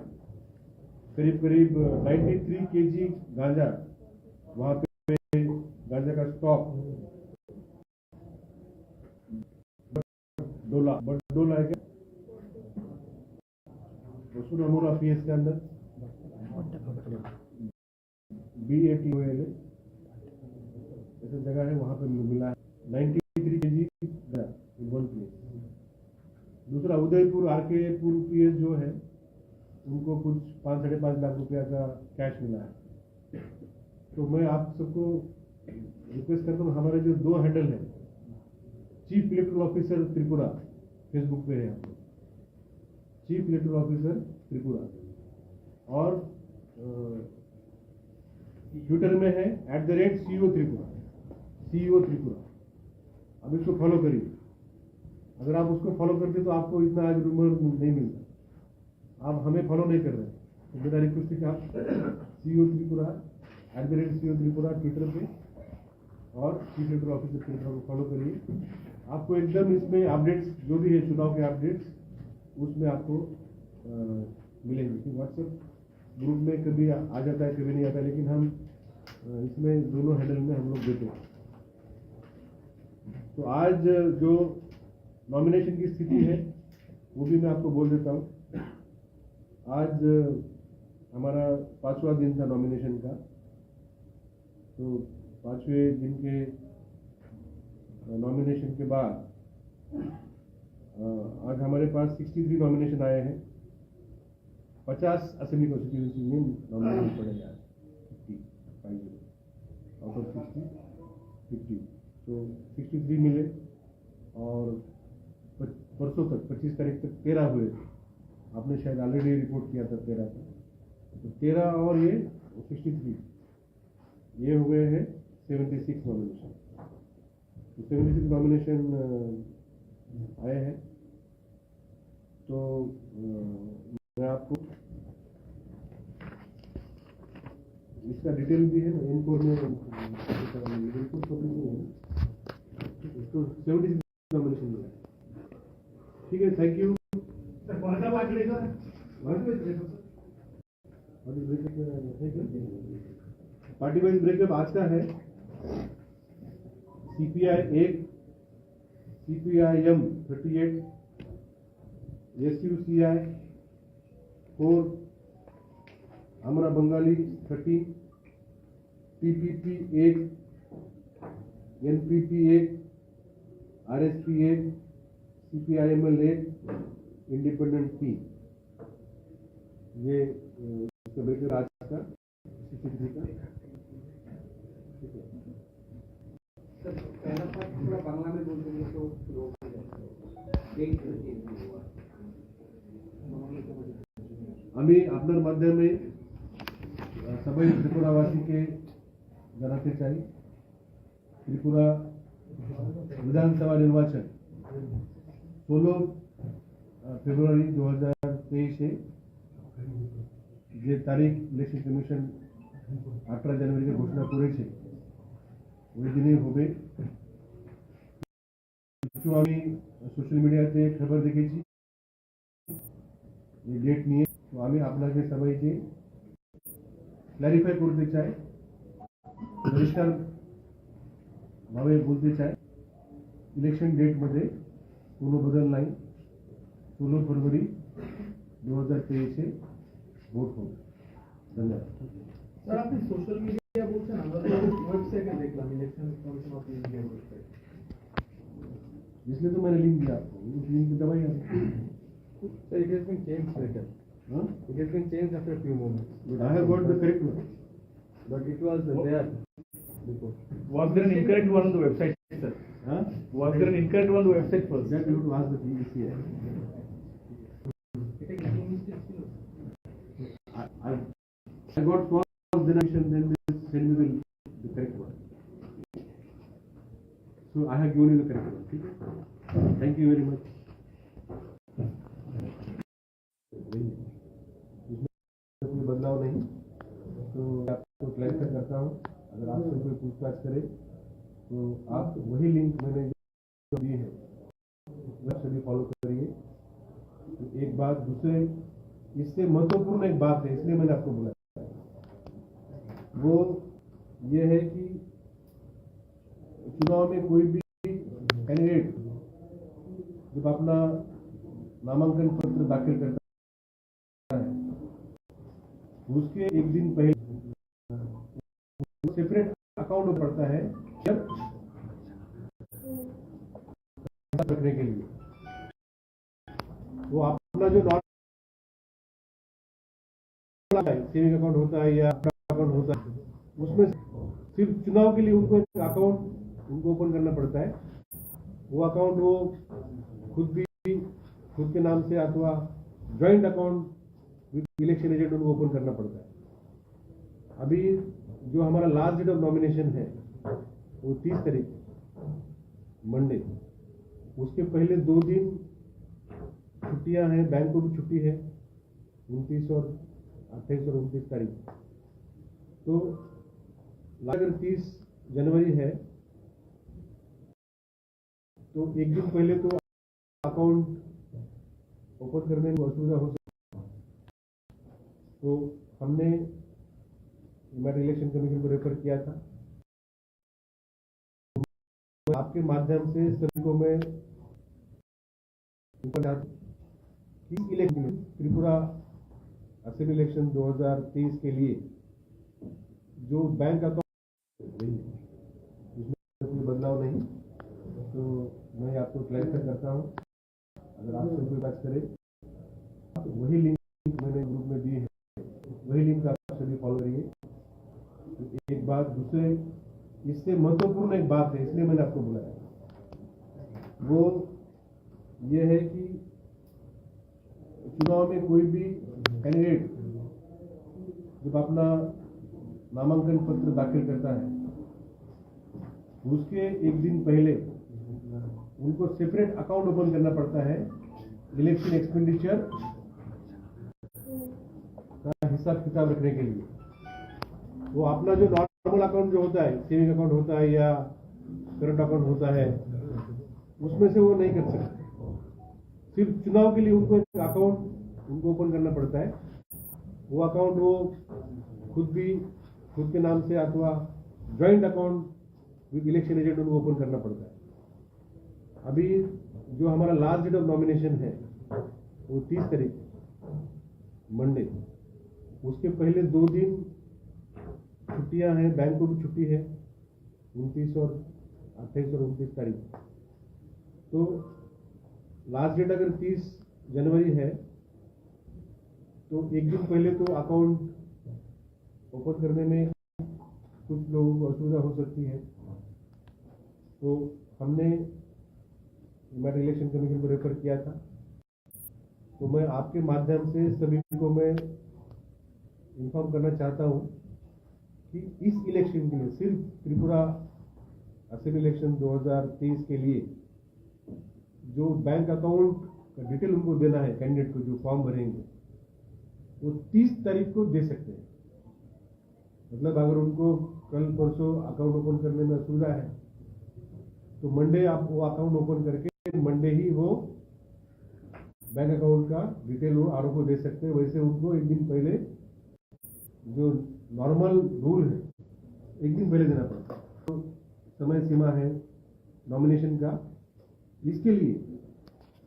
करीब करीब नाइन्टी थ्री केजी गांजा, वहाँ पे गांजा का स्टॉक, डोला, बट डोला है क्या? वो सुनामुला पीएस के अंदर B A T O L है, ऐसा जगह है, वहाँ पे मिला है ninety three kg in one place. दूसरा, उदयपुर आरकेपुर पीएस जो है, उनको कुछ पाँच, साढ़े पाँच लाख रुपया का कैश मिला है। तो मैं आप सबको रिक्वेस्ट करता हूँ, हमारे जो दो हैंडल है, चीफ इलेक्टोरल ऑफिसर त्रिपुरा, फेसबुक पे है, चीफ इलेक्टोरल ऑफिसर त्रिपुरा, और ट्विटर में है eight the rate C E O Tripura, C E O Tripura. आप इसको फॉलो करिए। अगर आप उसको फॉलो करते तो आपको इतना आज रूमर नहीं मिलता। आप हमें फॉलो नहीं कर रहे, तो मेरा रिक्वेस्ट है कि आप C E O Tripura, at the rate C E O Tripura Twitter पे और चीफ इलेक्टोरल ऑफिसर त्रिपुरा को फॉलो करिए। आपको एकदम इसमें अपडेट्स, जो भी है चुनाव के अपडेट्स, उसमें आपको अ, मिलेंगे। कि व्हाट्सएप ग्रुप में कभी आ आ जाता है, कभी नहीं आता, लेकिन हम अ, इसमें दोनों हैंडल में हम लोग देते हैं। तो आज जो नॉमिनेशन की स्थिति है, वो भी मैं आपको बोल देता हूँ। आज हमारा पांचवा दिन था नॉमिनेशन का। तो पांचवें दिन के नॉमिनेशन के बाद अ, आज हमारे पास सिक्सटी थ्री नॉमिनेशन आए हैं। पचास असेंबली कॉन्स्टिट्यूएंसी में नॉमिनेशन पड़े हैं आज, fifty, five zero, out of sixty, fifty. तो सिक्सटी थ्री मिले और प-, परसों तक, पच्चीस तारीख तक तेरह हुए। आपने शायद ऑलरेडी रिपोर्ट किया था तेरह का, तो तेरह और ये सिक्सटी थ्री, ये हो गए हैं सेवेंटी सिक्स नॉमिनेशन। तो सेवेंटी सिक्स नॉमिनेशन आए हैं। तो अ, मैं आपको इसका डिटेल भी है ना, इनको मैं बिल्कुल पब्लिक नहीं है। तो सेवेंटी सिक्स नॉमिनेशन मिला है। ठीक है, थैंक यू। सर, कौन सा पार्टी रहेगा? पार्टी वाइज ब्रेकअप आज का है। सीपीआई एक, CPIM thirty eight, SUCI four, हमरा बंगाली थर्टी, टीपीपी एक, एनपीपी एक, आरएसपी एक, सीपीआईएमएल एक, इंडिपेंडेंट तीन। ये अ, इसका ब्रेकअप आज का। सर, पहला पार्ट पूरा बांग्ला में बोल देंगे तो लोग समझ जाएंगे। एक करके एक भी हुआ। আমি আপনার মাধ্যমে, আহ, সবাই ত্রিপুরাবাসীকে জানাতে চাই, ত্রিপুরা বিধানসভা নির্বাচন ষোলো, আহ, ফেব্রুয়ারি দু হাজার তেইশে যে তারিখ ইলেকশন কমিশন আঠারো জানুয়ারিতে ঘোষণা করেছে, ওই দিনই হবে। কিছু আমি সোশ্যাল মিডিয়াতে খবর দেখেছি এই ডেট নিয়ে, তো আমি আপনাকে সবাইকে ক্ল্যারিফাই করতে চাই, পরিষ্কার ভাবে বলতে চাই, ইলেকশন ডেট मध्ये কোনো বদল নাই। ষোলো ফেব্রুয়ারি দু হাজার তেইশে ভোট হবে। ধন্যবাদ। স্যার, আপনি সোশ্যাল মিডিয়া বলছেন, আমরা তো ওয়েবসাইটে দেখলাম, election commission of India website. इसलिए तो मैंने लिंक दिया आपको, उस लिंक को दबाइए। Sir, it has been changed later. Huh? It has been changed after a few moments. But I have got the correct one. But it was there before. Was there an incorrect one on the website, sir? Huh? Was there an incorrect one on the website first? That you have to ask the P E C I. I, I, I got false denomination, then they send me the, the correct one. So I have given you the correct one. ठीक है? Thank you very much. इसमें कोई बदलाव नहीं, तो आपको क्लैरिफाई करता हूँ। अगर आपसे कोई पूछताछ करे तो आप वही लिंक मैंने जो दी है, वह सभी फॉलो करिए। तो एक बात, दूसरे, इससे महत्वपूर्ण एक बात है, इसलिए मैंने आपको बुलाया, वो ये है कि चुनाव में कोई भी कैंडिडेट जब अपना नामांकन पत्र दाखिल करता है, उसके एक दिन पहले सेपरेट अकाउंट पड़ता है, जब रखने के लिए वो अपना जो नॉर्मल सेविंग अकाउंट होता है या अपना अकाउंट होता है, उसमें सिर्फ चुनाव के लिए उनको एक अकाउंट उनको ओपन करना पड़ता है। वो अकाउंट वो खुद भी, खुद के नाम से अथवा joint account with election agent उनको ओपन करना पड़ता है। अभी जो हमारा लास्ट डेट ऑफ नॉमिनेशन है वो तीस तारीख, मंडे। उसके पहले दो दिन छुट्टियां हैं, बैंक को भी छुट्टी है, उनतीस और अट्ठाईस और उनतीस तारीख। तो अगर तीस जनवरी है तो एक दिन पहले तो अकाउंट ओपन करने में असुविधा हो सकती है। तो हमने मैटर इलेक्शन कमीशन को रेफर किया था। आपके माध्यम से सभी को मैं ऊपर जाता हूँ कि इलेक्शन, त्रिपुरा असेंबली इलेक्शन दो हज़ार तेईस के लिए जो बैंक अकाउंट, इसमें कोई बदलाव नहीं, तो मैं आपको क्लैरिफाई करता हूँ। अगर आपसे कोई बात करे तो वही लिंक मैंने ग्रुप में दी है, वही लिंक आप सभी फॉलो करिए। तो एक बात, दूसरे, इससे महत्वपूर्ण एक बात है, इसलिए मैंने आपको बुलाया, वो ये है कि चुनाव में कोई भी कैंडिडेट जब अपना नामांकन पत्र दाखिल करता है, उसके एक दिन पहले उनको सेपरेट अकाउंट ओपन करना पड़ता है, इलेक्शन एक्सपेंडिचर का हिसाब किताब रखने के लिए। वो अपना जो नॉर्मल अकाउंट जो होता है, सेविंग अकाउंट होता है या करंट अकाउंट होता है, उसमें से वो नहीं कर सकते। सिर्फ चुनाव के लिए उनको एक अकाउंट उनको ओपन करना पड़ता है। वो अकाउंट वो खुद भी, खुद के नाम से अथवा joint account with election agent उनको ओपन करना पड़ता है। अभी जो हमारा लास्ट डेट ऑफ नॉमिनेशन है, वो तीस तारीख है, मंडे। उसके पहले दो दिन छुट्टियां हैं, बैंक को भी छुट्टी है, उनतीस और अट्ठाईस और उनतीस तारीख। तो लास्ट डेट अगर तीस जनवरी है, तो एक दिन पहले तो अकाउंट ओपन करने में कुछ लोगों को असुविधा हो सकती है। तो हमने मैटर इलेक्शन कमीशन को रेफर किया था। तो मैं आपके माध्यम से सभी को मैं इन्फॉर्म करना चाहता हूँ कि इस इलेक्शन के लिए सिर्फ त्रिपुरा असेंबली इलेक्शन दो हज़ार तेईस के लिए जो बैंक अकाउंट का डिटेल उनको देना है, कैंडिडेट को जो फॉर्म भरेंगे, वो तीस तारीख को दे सकते हैं। मतलब अगर उनको कल परसों अकाउंट ओपन करने में असुविधा है, तो मंडे आप वो अकाउंट ओपन करके मंडे ही वो बैंक अकाउंट का डिटेल वो आर ओ को दे सकते हैं। वैसे उनको एक दिन पहले, जो नॉर्मल रूल है, एक दिन पहले देना पड़ता है। तो समय सीमा है नॉमिनेशन का, इसके लिए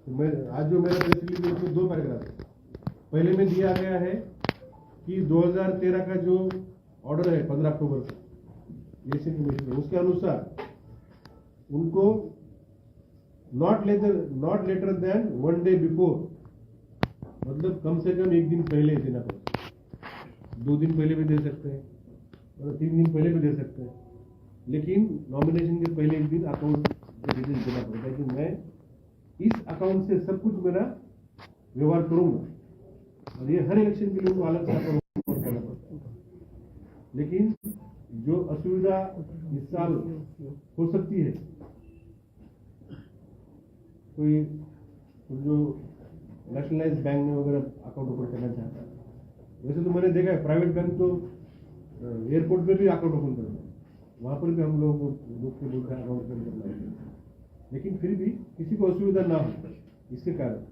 तो मैं आज जो मेरा प्रेस रिलीज है, उसमें दो पैराग्राफ है। पहले में दिया गया है कि दो हज़ार तेरह का जो ऑर्डर है पन्द्रह अक्टूबर का इलेक्शन कमीशन का, उसके अनुसार उनको not later not later than one day before, मतलब कम से कम एक दिन पहले देना पड़ता है। दो दिन पहले भी दे सकते हैं, मतलब तीन दिन पहले भी दे सकते हैं, लेकिन नॉमिनेशन के पहले एक दिन अकाउंट के डिटेल देना पड़ता है कि मैं इस अकाउंट से सब कुछ मेरा व्यवहार करूंगा। और ये हर इलेक्शन के लिए उनको अलग से अकाउंट ओपन करना पड़ता है। लेकिन जो असुविधा इस साल हो सकती है, कोई जो नेशनलाइज बैंक में वगैरह अकाउंट ओपन करना चाहता है, वैसे तो मैंने देखा है प्राइवेट बैंक तो एयरपोर्ट में भी अकाउंट ओपन करते हैं, वहाँ पर भी हम लोगों को रुक के बोलते हैं अकाउंट ओपन करना है। लेकिन फिर भी किसी को असुविधा ना हो, इसके कारण,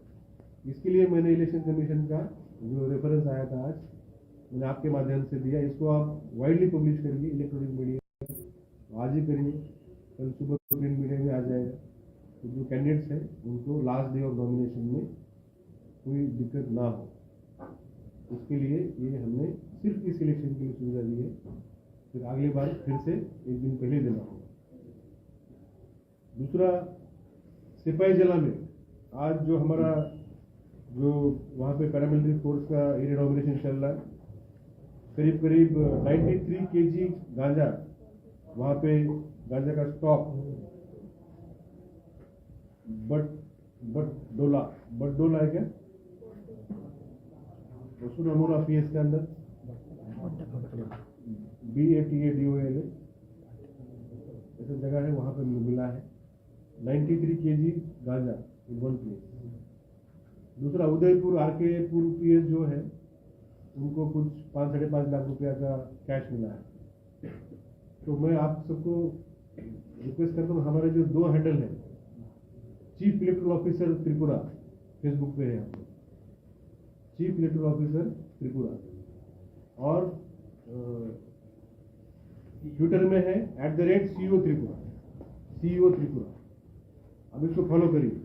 इसके लिए मैंने इलेक्शन कमीशन का जो रेफरेंस आया था आज, मैंने आपके माध्यम से दिया। इसको आप वाइडली पब्लिश करिए इलेक्ट्रॉनिक मीडिया, आज ही करिए, कल सुबह प्रिंट मीडिया में आ जाएगा। तो जो कैंडिडेट्स हैं, उनको लास्ट डे ऑफ नॉमिनेशन में कोई दिक्कत ना हो, उसके लिए ये हमने सिर्फ इस इलेक्शन के लिए सुविधा दी है। फिर अगली बार फिर से एक दिन पहले देना होगा। दूसरा, सिपाही जिला में आज जो हमारा, जो वहाँ पे पैरामिलिट्री फोर्स का एरिया नॉमिनेशन चल रहा है, करीब करीब नाइन्टी थ्री केजी गांजा, वहाँ पे गांजा का स्टॉक बट बटडोला, बटडोला है क्या? उसको नमूना पीएस के अंदर B A T A D O L A, ऐसा जगह है, वहाँ पे मिला है नाइन्टी थ्री केजी गांजा इन वन प्लेस। दूसरा उदयपुर आरकेपुर पीएस जो है, उनको कुछ पाँच साढ़े पाँच लाख रुपया का कैश मिला है। तो मैं आप सबको रिक्वेस्ट करता हूँ, हमारे जो दो हैंडल है, चीफ इलेक्टोरल ऑफिसर त्रिपुरा, फेसबुक पे है, चीफ इलेक्टोरल ऑफिसर त्रिपुरा, और ट्विटर में है eight the rate C O Tripura, C O Tripura. आप इसको फॉलो करिए।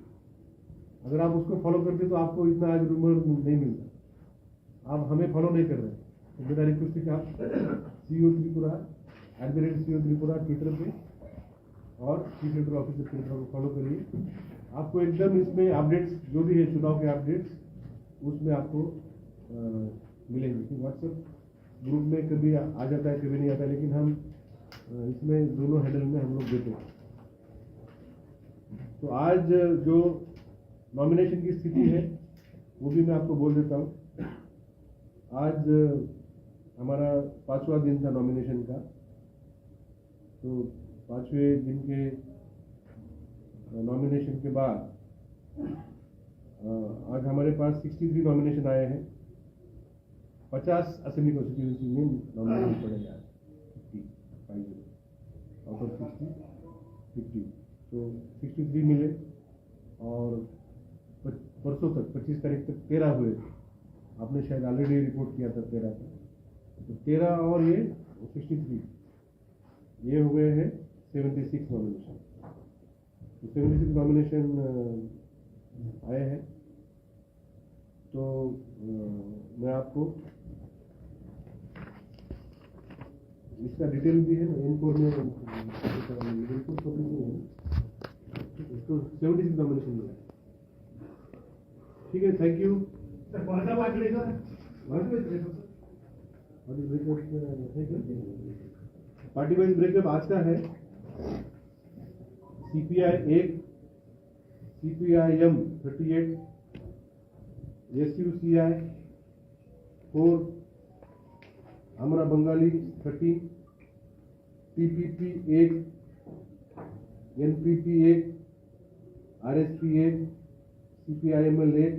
अगर आप उसको फॉलो करते तो आपको इतना आज रूमर नहीं मिलता। आप हमें फॉलो नहीं कर रहे हैं, तो मेरा रिक्वेस्ट है कि आप C O Tripura, at the rate C O Tripura Twitter पे और चीफ इलेक्टोरल ऑफिसर त्रिपुरा को फॉलो करिए। आपको एकदम इसमें अपडेट्स जो भी है, चुनाव के अपडेट्स, उसमें आपको अ, मिलेंगे। कि व्हाट्सएप ग्रुप में कभी आ आ जाता है, कभी नहीं आता, लेकिन हम अ, इसमें दोनों हैंडल में हम लोग देते हैं। तो आज जो नॉमिनेशन की स्थिति है, वो भी मैं आपको बोल देता हूँ। आज हमारा पांचवा दिन था नॉमिनेशन का। तो पांचवें दिन के नॉमिनेशन के बाद आज हमारे पास सिक्सटी थ्री नॉमिनेशन आए हैं। पचास असेंबली कॉन्स्टिट्यूएंसी में नॉमिनेशन पड़े हैं आज। Fifty, five zero. Out of sixty, fifty. तो सिक्सटी थ्री मिले और प-, परसों तक, पच्चीस तारीख तक तेरह हुए। आपने शायद ऑलरेडी रिपोर्ट किया था तेरह का। तो तेरह और ये सिक्सटी थ्री, ये हो गए हैं सेवेंटी सिक्स नॉमिनेशन। तो सेवेंटी सिक्स नॉमिनेशन आए हैं। तो अ, मैं आपको इसका डिटेल भी है ना, एन कोर में, बिल्कुल पब्लिक में है। तो सेवेंटी सिक्स नॉमिनेशन मिला है। ठीक है, थैंक यू। सर, कौन सा पार्टी है, सर? पार्टी वाइज ब्रेकअप आज का है। CPI eight, CPIM thirty eight, SUCI four, हमरा Bangali thirteen, TPP eight, NPP eight, RSP eight, CPIML eight,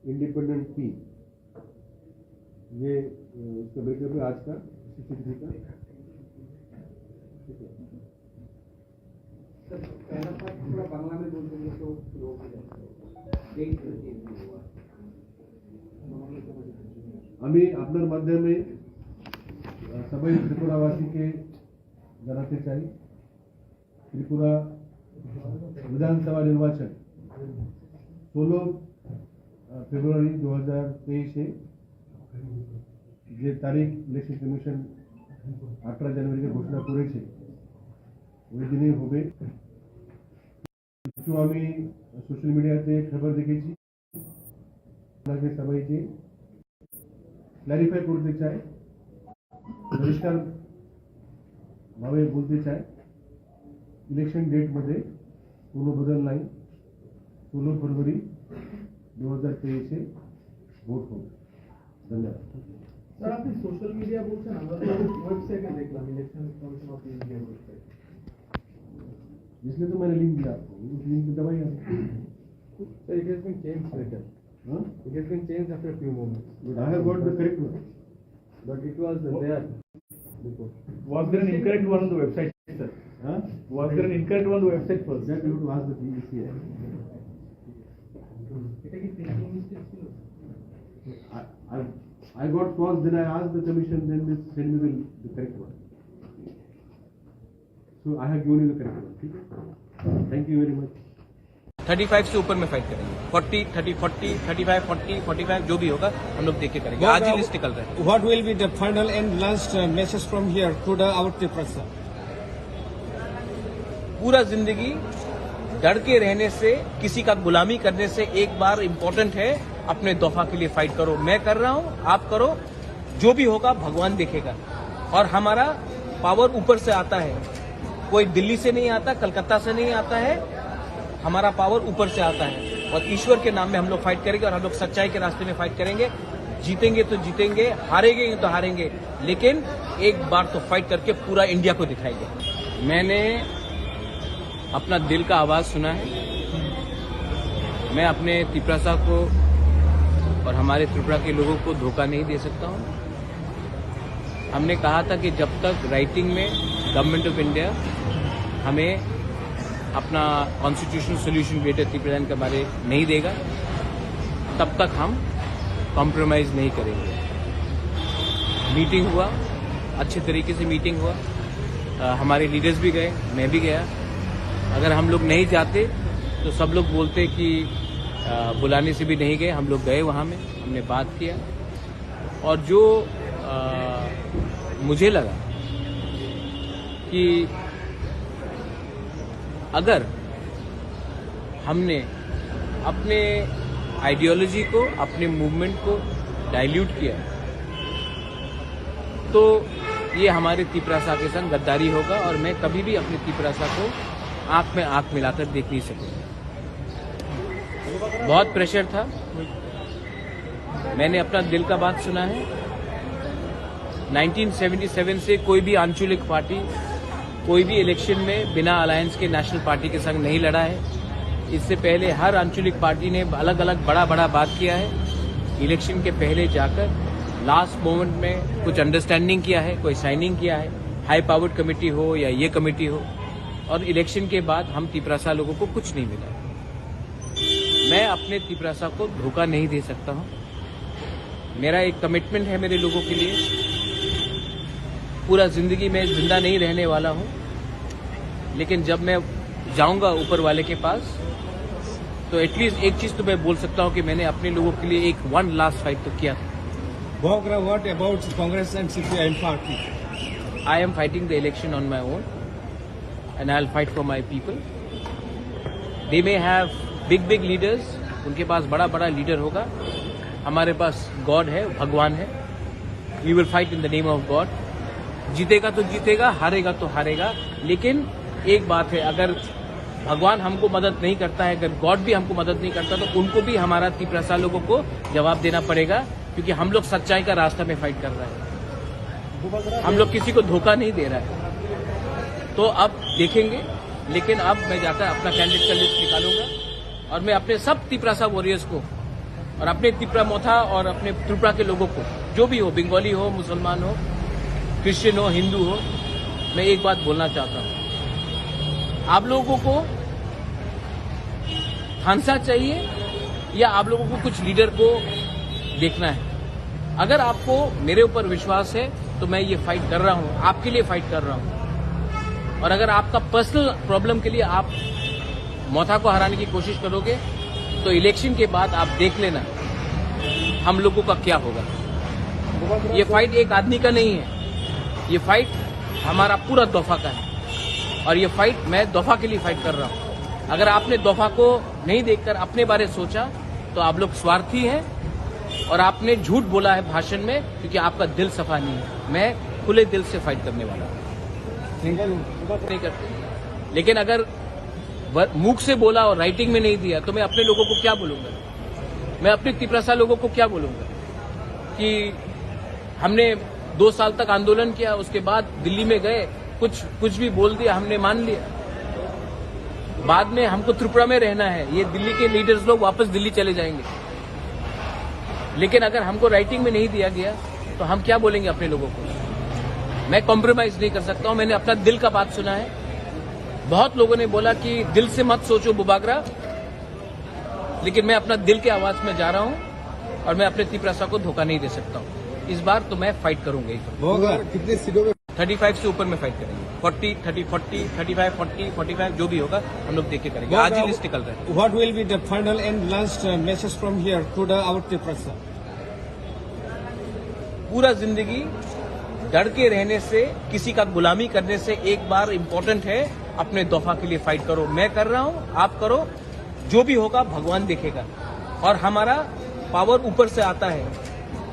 independent P. ये अ, इसका ब्रेकअप है आज का, सिक्सटी थ्री का। ठीक है। सर, पहला पार्ट पूरा बांग्ला में बोल देंगे तो लोग देख करके। আমি আপনার মাধ্যমে, আহ, সবাই ত্রিপুরাবাসীকে জানাতে চাই, ত্রিপুরা বিধানসভা নির্বাচন ষোলো, আহ, ফেব্রুয়ারি দু হাজার তেইশে যে তারিখ ইলেকশন কমিশন আঠারো জানুয়ারিকে ঘোষণা করেছে, ওই দিনই হবে। কিছু আমি সোশ্যাল মিডিয়াতে খবর দেখেছি, আপনাকে সবাইকে ক্ল্যারিফাই করতে চাই, পরিষ্কার ভাবে বলতে চাই, ইলেকশন ডেট মধ্যে কোনো বদল নাই। ষোলো ফেব্রুয়ারি দু হাজার তেইশে ভোট হবে। ধন্যবাদ। স্যার, আপনি সোশ্যাল মিডিয়া বলছেন, আমরা তো ওয়েবসাইটে দেখলাম, election commission of India website. इसलिए तो मैंने लिंक दिया आपको, उस लिंक को दबाइए। Sir, it has been changed later. Huh? It has been changed after a few moments. But I have got the correct one. But it was there before. Was there an incorrect one on the website, sir? Huh? Was there an incorrect one on the website first? That you have to ask the P G C I. I, I, I got false, then I asked the commission, then they send me the, the correct one. So I have given you the correct one. ठीक है? Thank you very much. Thirty five से ऊपर में फाइट करेंगे। Forty, thirty, forty, thirty five, forty, forty five, जो भी होगा, हम लोग देके करेंगे। What, आज ही uh, लिस्ट निकल रहा है। What will be the final and last, uh, message from here to the our Tiprasa? पूरा जिंदगी डर के रहने से, किसी का गुलामी करने से एक बार इंपॉर्टेंट है, अपने दफा के लिए फाइट करो। मैं कर रहा हूं, आप करो, जो भी होगा भगवान देखेगा। और हमारा पावर ऊपर से आता है, कोई दिल्ली से नहीं आता, कलकत्ता से नहीं आता है, हमारा पावर ऊपर से आता है। और ईश्वर के नाम में हम लोग फाइट करेंगे और हम लोग सच्चाई के रास्ते में फाइट करेंगे। जीतेंगे तो जीतेंगे, हारेंगे तो हारेंगे, लेकिन एक बार तो फाइट करके पूरा इंडिया को दिखाएंगे। मैंने अपना दिल का आवाज़ सुना है। मैं अपने तिपरासा को और हमारे त्रिपुरा के लोगों को धोखा नहीं दे सकता हूँ। हमने कहा था कि जब तक राइटिंग में गवर्नमेंट ऑफ इंडिया हमें अपना कॉन्स्टिट्यूशनल सॉल्यूशन ग्रेटर तिप्रालैंड के बारे नहीं देगा, तब तक हम कॉम्प्रोमाइज़ नहीं करेंगे। मीटिंग हुआ, अच्छे तरीके से मीटिंग हुआ। अ, हमारे लीडर्स भी गए, मैं भी गया। अगर हम लोग नहीं जाते तो सब लोग बोलते कि, अ, बुलाने से भी नहीं गए। हम लोग गए वहाँ में, हमने बात किया। और जो, अ, मुझे लगा कि अगर हमने अपने आइडियोलॉजी को, अपने मूवमेंट को डाइल्यूट किया, तो ये हमारे तिपरासा के संग गद्दारी होगा और मैं कभी भी अपने तिपरासा को आंख में आंख मिलाकर देख नहीं सकूंगा। बहुत प्रेशर था, मैंने अपना दिल का बात सुना है। नाइनटीन सेवेंटी सेवन से कोई भी आंचलिक पार्टी कोई भी इलेक्शन में बिना अलायंस के नेशनल पार्टी के संग नहीं लड़ा है। इससे पहले हर आंचलिक पार्टी ने अलग अलग बड़ा बड़ा बात किया है। इलेक्शन के पहले जाकर लास्ट मोमेंट में कुछ अंडरस्टैंडिंग किया है, कोई साइनिंग किया है, हाई पावर्ड कमेटी हो या ये कमेटी हो, और इलेक्शन के बाद हम तिपरासा लोगों को कुछ नहीं मिला। मैं अपने तिपरासा को धोखा नहीं दे सकता हूँ। मेरा एक कमिटमेंट है मेरे लोगों के लिए। पूरा जिंदगी मैं जिंदा नहीं रहने वाला हूँ, लेकिन जब मैं जाऊंगा ऊपर वाले के पास, तो एटलीस्ट एक चीज तो मैं बोल सकता हूँ कि मैंने अपने लोगों के लिए एक वन लास्ट फाइट तो किया था। Bubagra, what about Congress and C P I M party? I am fighting the election on my own and I'll fight for my people. They may have big big leaders, उनके पास बड़ा बड़ा लीडर होगा, हमारे पास गॉड है, भगवान है। We will fight in the name of God. जीतेगा तो जीतेगा, हारेगा तो हारेगा। लेकिन एक बात है, अगर भगवान हमको मदद नहीं करता है, अगर गॉड भी हमको मदद नहीं करता, तो उनको भी, हमारा तिपरासा लोगों को जवाब देना पड़ेगा, क्योंकि हम लोग सच्चाई का रास्ता में फाइट कर रहे हैं। हम लोग किसी को धोखा नहीं दे रहा है। तो अब देखेंगे, लेकिन अब मैं जाकर अपना कैंडिडेट का लिस्ट निकालूंगा और मैं अपने सब तिपरासा वॉरियर्स को और अपने तिपरा मोथा और अपने त्रिपुरा के लोगों को, जो भी हो, बंगाली हो, मुसलमान हो, क्रिश्चियन हो, हिंदू हो, मैं एक बात बोलना चाहता हूँ, आप लोगों को थानसा चाहिए या आप लोगों को कुछ लीडर को देखना है? अगर आपको मेरे ऊपर विश्वास है तो मैं ये फाइट कर रहा हूँ, आपके लिए फाइट कर रहा हूँ। और अगर आपका पर्सनल प्रॉब्लम के लिए आप मोथा को हराने की कोशिश करोगे तो इलेक्शन के बाद आप देख लेना हम लोगों का क्या होगा। ये फाइट एक आदमी का नहीं है, ये फाइट हमारा पूरा दफा का है। और ये फाइट मैं दफा के लिए फाइट कर रहा हूँ। अगर आपने दफा को नहीं देखकर अपने बारे सोचा तो आप लोग स्वार्थी हैं और आपने झूठ बोला है भाषण में, क्योंकि आपका दिल सफा नहीं है। मैं खुले दिल से फाइट करने वाला हूँ। नहीं करते। लेकिन अगर वर-, मुख से बोला और राइटिंग में नहीं दिया तो मैं अपने लोगों को क्या बोलूंगा? मैं अपने तिपरासा लोगों को क्या बोलूंगा कि हमने दो साल तक आंदोलन किया, उसके बाद दिल्ली में गए, कुछ कुछ भी बोल दिया, हमने मान लिया। बाद में हमको त्रिपुरा में रहना है, ये दिल्ली के लीडर्स लोग वापस दिल्ली चले जाएंगे। लेकिन अगर हमको राइटिंग में नहीं दिया गया तो हम क्या बोलेंगे अपने लोगों को? मैं कॉम्प्रोमाइज नहीं कर सकता हूँ। मैंने अपना दिल का बात सुना है। बहुत लोगों ने बोला कि दिल से मत सोचो बुबागरा, लेकिन मैं अपना दिल के आवाज में जा रहा हूँ और मैं अपने तिपरासा को धोखा नहीं दे सकता हूँ। इस बार तो मैं फाइट करूंगा ही। बहुत कितने सीटों में? थर्टी फाइव से ऊपर में फाइट करेंगे। Forty, thirty, forty, thirty five, forty, forty five, जो भी होगा हम लोग देख के करेंगे। बहुत आज ही लिस्ट निकल रहा है। What will be the final and last uh, message from here to the our Tiprasa? पूरा जिंदगी डर के रहने से, किसी का गुलामी करने से एक बार इम्पोर्टेंट है, अपने दफा के लिए फाइट करो। मैं कर रहा हूँ, आप करो, जो भी होगा भगवान देखेगा। और हमारा पावर ऊपर से आता है,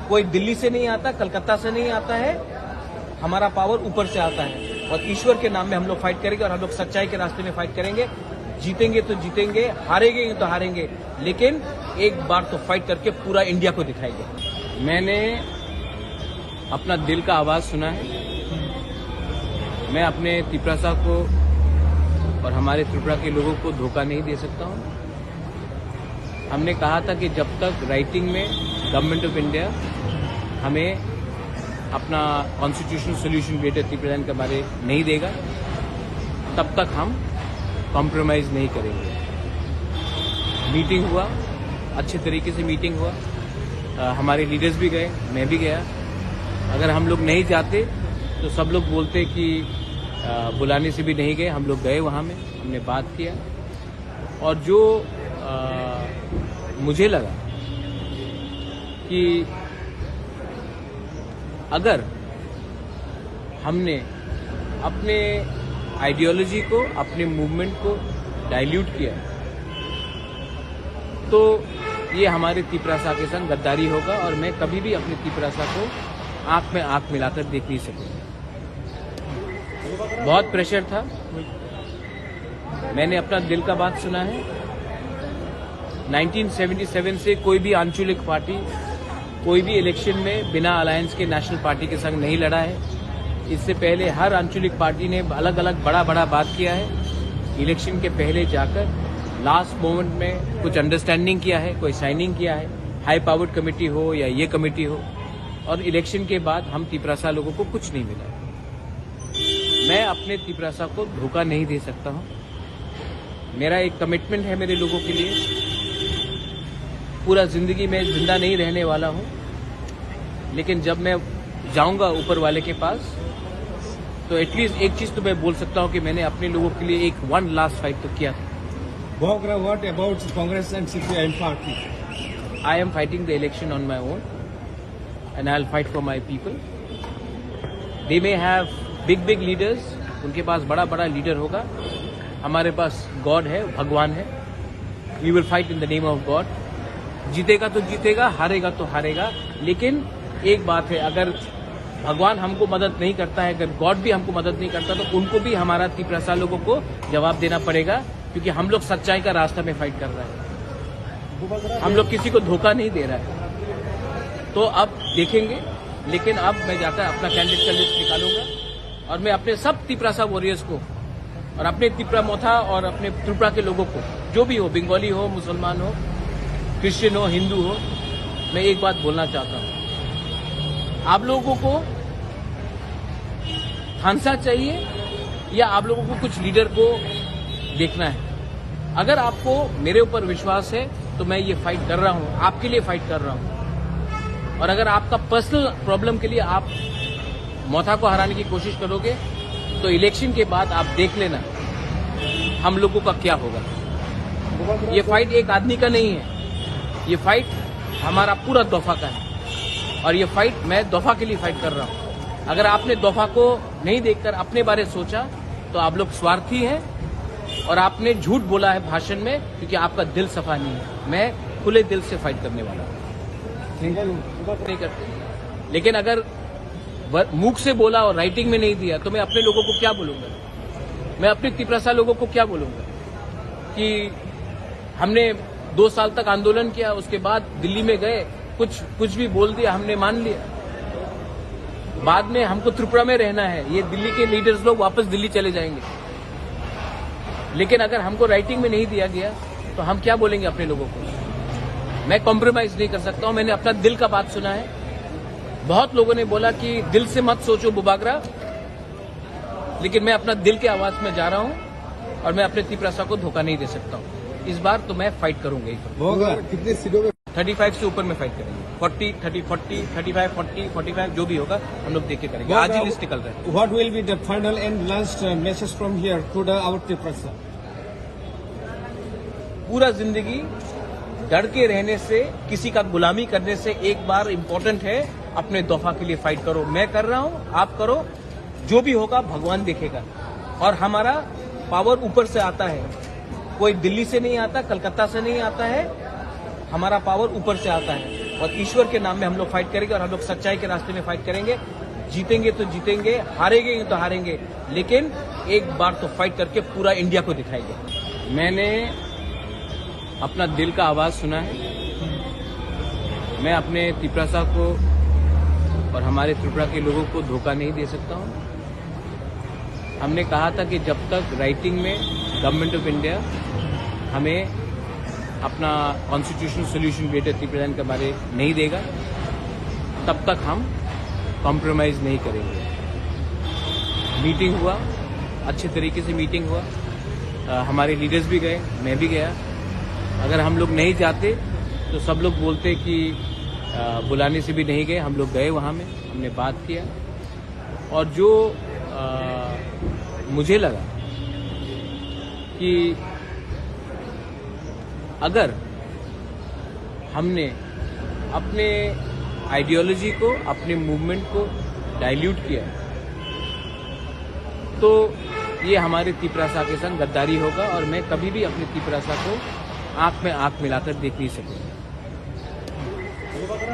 कोई दिल्ली से नहीं आता, कलकत्ता से नहीं आता है, हमारा पावर ऊपर से आता है। और ईश्वर के नाम में हम लोग फाइट करेंगे और हम लोग सच्चाई के रास्ते में फाइट करेंगे। जीतेंगे तो जीतेंगे, हारेंगे तो हारेंगे, लेकिन एक बार तो फाइट करके पूरा इंडिया को दिखाएंगे। मैंने अपना दिल का आवाज सुना है। मैं अपने तिपरासा को और हमारे त्रिपुरा के लोगों को धोखा नहीं दे सकता हूँ। हमने कहा था कि जब तक राइटिंग में गवर्नमेंट ऑफ इंडिया हमें अपना कॉन्स्टिट्यूशनल सॉल्यूशन ग्रेटर तिप्रालैंड के बारे नहीं देगा, तब तक हम कॉम्प्रोमाइज नहीं करेंगे। मीटिंग हुआ, अच्छे तरीके से मीटिंग हुआ। अ, हमारे लीडर्स भी गए, मैं भी गया। अगर हम लोग नहीं जाते तो सब लोग बोलते कि अ, बुलाने से भी नहीं गए। हम लोग गए वहाँ में, हमने बात किया। और जो अ, मुझे लगा कि अगर हमने अपने आइडियोलॉजी को, अपने मूवमेंट को डाइल्यूट किया, तो ये हमारे तिपरासा के संग गद्दारी होगा और मैं कभी भी अपने तिपरासा को आंख में आंख मिलाकर देख नहीं सकूंगा। बहुत प्रेशर था। मैंने अपना दिल का बात सुना है। नाइनटीन सेवेंटी सेवन से कोई भी आंचलिक पार्टी कोई भी इलेक्शन में बिना अलायंस के नेशनल पार्टी के संग नहीं लड़ा है। इससे पहले हर आंचलिक पार्टी ने अलग-अलग बड़ा-बड़ा बात किया है। इलेक्शन के पहले जाकर लास्ट मोमेंट में कुछ अंडरस्टैंडिंग किया है, कोई साइनिंग किया है, हाई पावर्ड कमेटी हो या ये कमेटी हो, और इलेक्शन के बाद हम तिपरासा लोगों को कुछ नहीं मिला है। मैं अपने तिपरासा को धोखा नहीं दे सकता हूँ। मेरा एक कमिटमेंट है मेरे लोगों के लिए। पूरा जिंदगी मैं जिंदा नहीं रहने वाला हूँ, लेकिन जब मैं जाऊंगा ऊपर वाले के पास, तो एटलीस्ट एक चीज तो मैं बोल सकता हूँ कि मैंने अपने लोगों के लिए एक वन लास्ट फाइट तो किया था। Bubagra, what about Congress and C P I M party? I am fighting the election on my own and I'll fight for my people. They may have big big leaders, उनके पास बड़ा बड़ा लीडर होगा। हमारे पास गॉड है, भगवान है। We will fight in the name of God. जीतेगा तो जीतेगा, हारेगा तो हारेगा, लेकिन एक बात है, अगर भगवान हमको मदद नहीं करता है, अगर गॉड भी हमको मदद नहीं करता, तो उनको भी, हमारा तिपरासा लोगों को जवाब देना पड़ेगा, क्योंकि हम लोग सच्चाई का रास्ता में फाइट कर रहे हैं। हम लोग किसी को धोखा नहीं दे रहा है। तो अब देखेंगे, लेकिन अब मैं जाकर अपना कैंडिडेट का लिस्ट निकालूंगा और मैं अपने सब तिपरासा वॉरियर्स को और अपने तिपरा मोथा और अपने त्रिपुरा के लोगों को, जो भी हो, बंगाली हो, मुसलमान हो, क्रिश्चियन हो, हिंदू हो, मैं एक बात बोलना चाहता हूँ। आप लोगों को थानसा चाहिए या आप लोगों को कुछ लीडर को देखना है? अगर आपको मेरे ऊपर विश्वास है, तो मैं ये फाइट कर रहा हूँ, आपके लिए फाइट कर रहा हूँ। और अगर आपका पर्सनल प्रॉब्लम के लिए आप मोथा को हराने की कोशिश करोगे, तो इलेक्शन के बाद आप देख लेना हम लोगों का क्या होगा। ये फाइट एक आदमी का नहीं है, ये फाइट हमारा पूरा दफा का है। और ये फाइट मैं दफा के लिए फाइट कर रहा हूँ। अगर आपने दफा को नहीं देखकर अपने बारे सोचा, तो आप लोग स्वार्थी हैं और आपने झूठ बोला है भाषण में, क्योंकि आपका दिल सफा नहीं है। मैं खुले दिल से फाइट करने वाला हूँ। नहीं करते। लेकिन अगर वर-, मुख से बोला और राइटिंग में नहीं दिया, तो मैं अपने लोगों को क्या बोलूँगा? मैं अपने तिपरासा लोगों को क्या बोलूँगा कि हमने दो साल तक आंदोलन किया, उसके बाद दिल्ली में गए, कुछ, कुछ भी बोल दिया, हमने मान लिया। बाद में हमको त्रिपुरा में रहना है, ये दिल्ली के लीडर्स लोग वापस दिल्ली चले जाएंगे। लेकिन अगर हमको राइटिंग में नहीं दिया गया, तो हम क्या बोलेंगे अपने लोगों को? मैं कॉम्प्रोमाइज नहीं कर सकता हूँ। मैंने अपना दिल का बात सुना है। बहुत लोगों ने बोला कि दिल से मत सोचो बुबागरा, लेकिन मैं अपना दिल के आवाज में जा रहा हूँ और मैं अपने तिपरासा को धोखा नहीं दे सकता हूँ। इस बार तो मैं फाइट करूंगा ही। होगा। कितने सीटों में? थर्टी फ़ाइव से ऊपर में फाइट करेंगे। Forty, thirty, forty, thirty five, forty, forty five जो भी होगा, हम लोग देके करेंगे। आज ही लिस्ट निकल रहा है। What will be the final and last, uh, message from here to the our Tiprasa? पूरा जिंदगी डर के रहने से, किसी का गुलामी करने से एक बार इंपॉर्टेंट है, अपने दफा के लिए फाइट करो। मैं कर रहा हूँ, आप करो, जो भी होगा भगवान देखेगा। और हमारा पावर ऊपर से आता है, कोई दिल्ली से नहीं आता, कलकत्ता से नहीं आता है, हमारा पावर ऊपर से आता है। और ईश्वर के नाम में हम लोग फाइट करेंगे और हम लोग सच्चाई के रास्ते में फाइट करेंगे। जीतेंगे तो जीतेंगे, हारेंगे तो हारेंगे, लेकिन एक बार तो फाइट करके पूरा इंडिया को दिखाएंगे। मैंने अपना दिल का आवाज़ सुना है। मैं अपने तिपरासा को और हमारे त्रिपुरा के लोगों को धोखा नहीं दे सकता हूँ। हमने कहा था कि जब तक राइटिंग में गवर्नमेंट ऑफ इंडिया हमें अपना कॉन्स्टिट्यूशनल सॉल्यूशन ग्रेटर तिप्रालैंड के बारे नहीं देगा, तब तक हम कॉम्प्रोमाइज़ नहीं करेंगे। मीटिंग हुआ, अच्छे तरीके से मीटिंग हुआ। अ, हमारे लीडर्स भी गए, मैं भी गया। अगर हम लोग नहीं जाते तो सब लोग बोलते कि, अ, बुलाने से भी नहीं गए। हम लोग गए वहाँ में, हमने बात किया। और जो, अ, मुझे लगा कि अगर हमने अपने आइडियोलॉजी को, अपने मूवमेंट को डाइल्यूट किया, तो ये हमारे तिपरासा के संग गद्दारी होगा और मैं कभी भी अपने तिपरासा को आंख में आंख मिलाकर देख नहीं सकूंगा।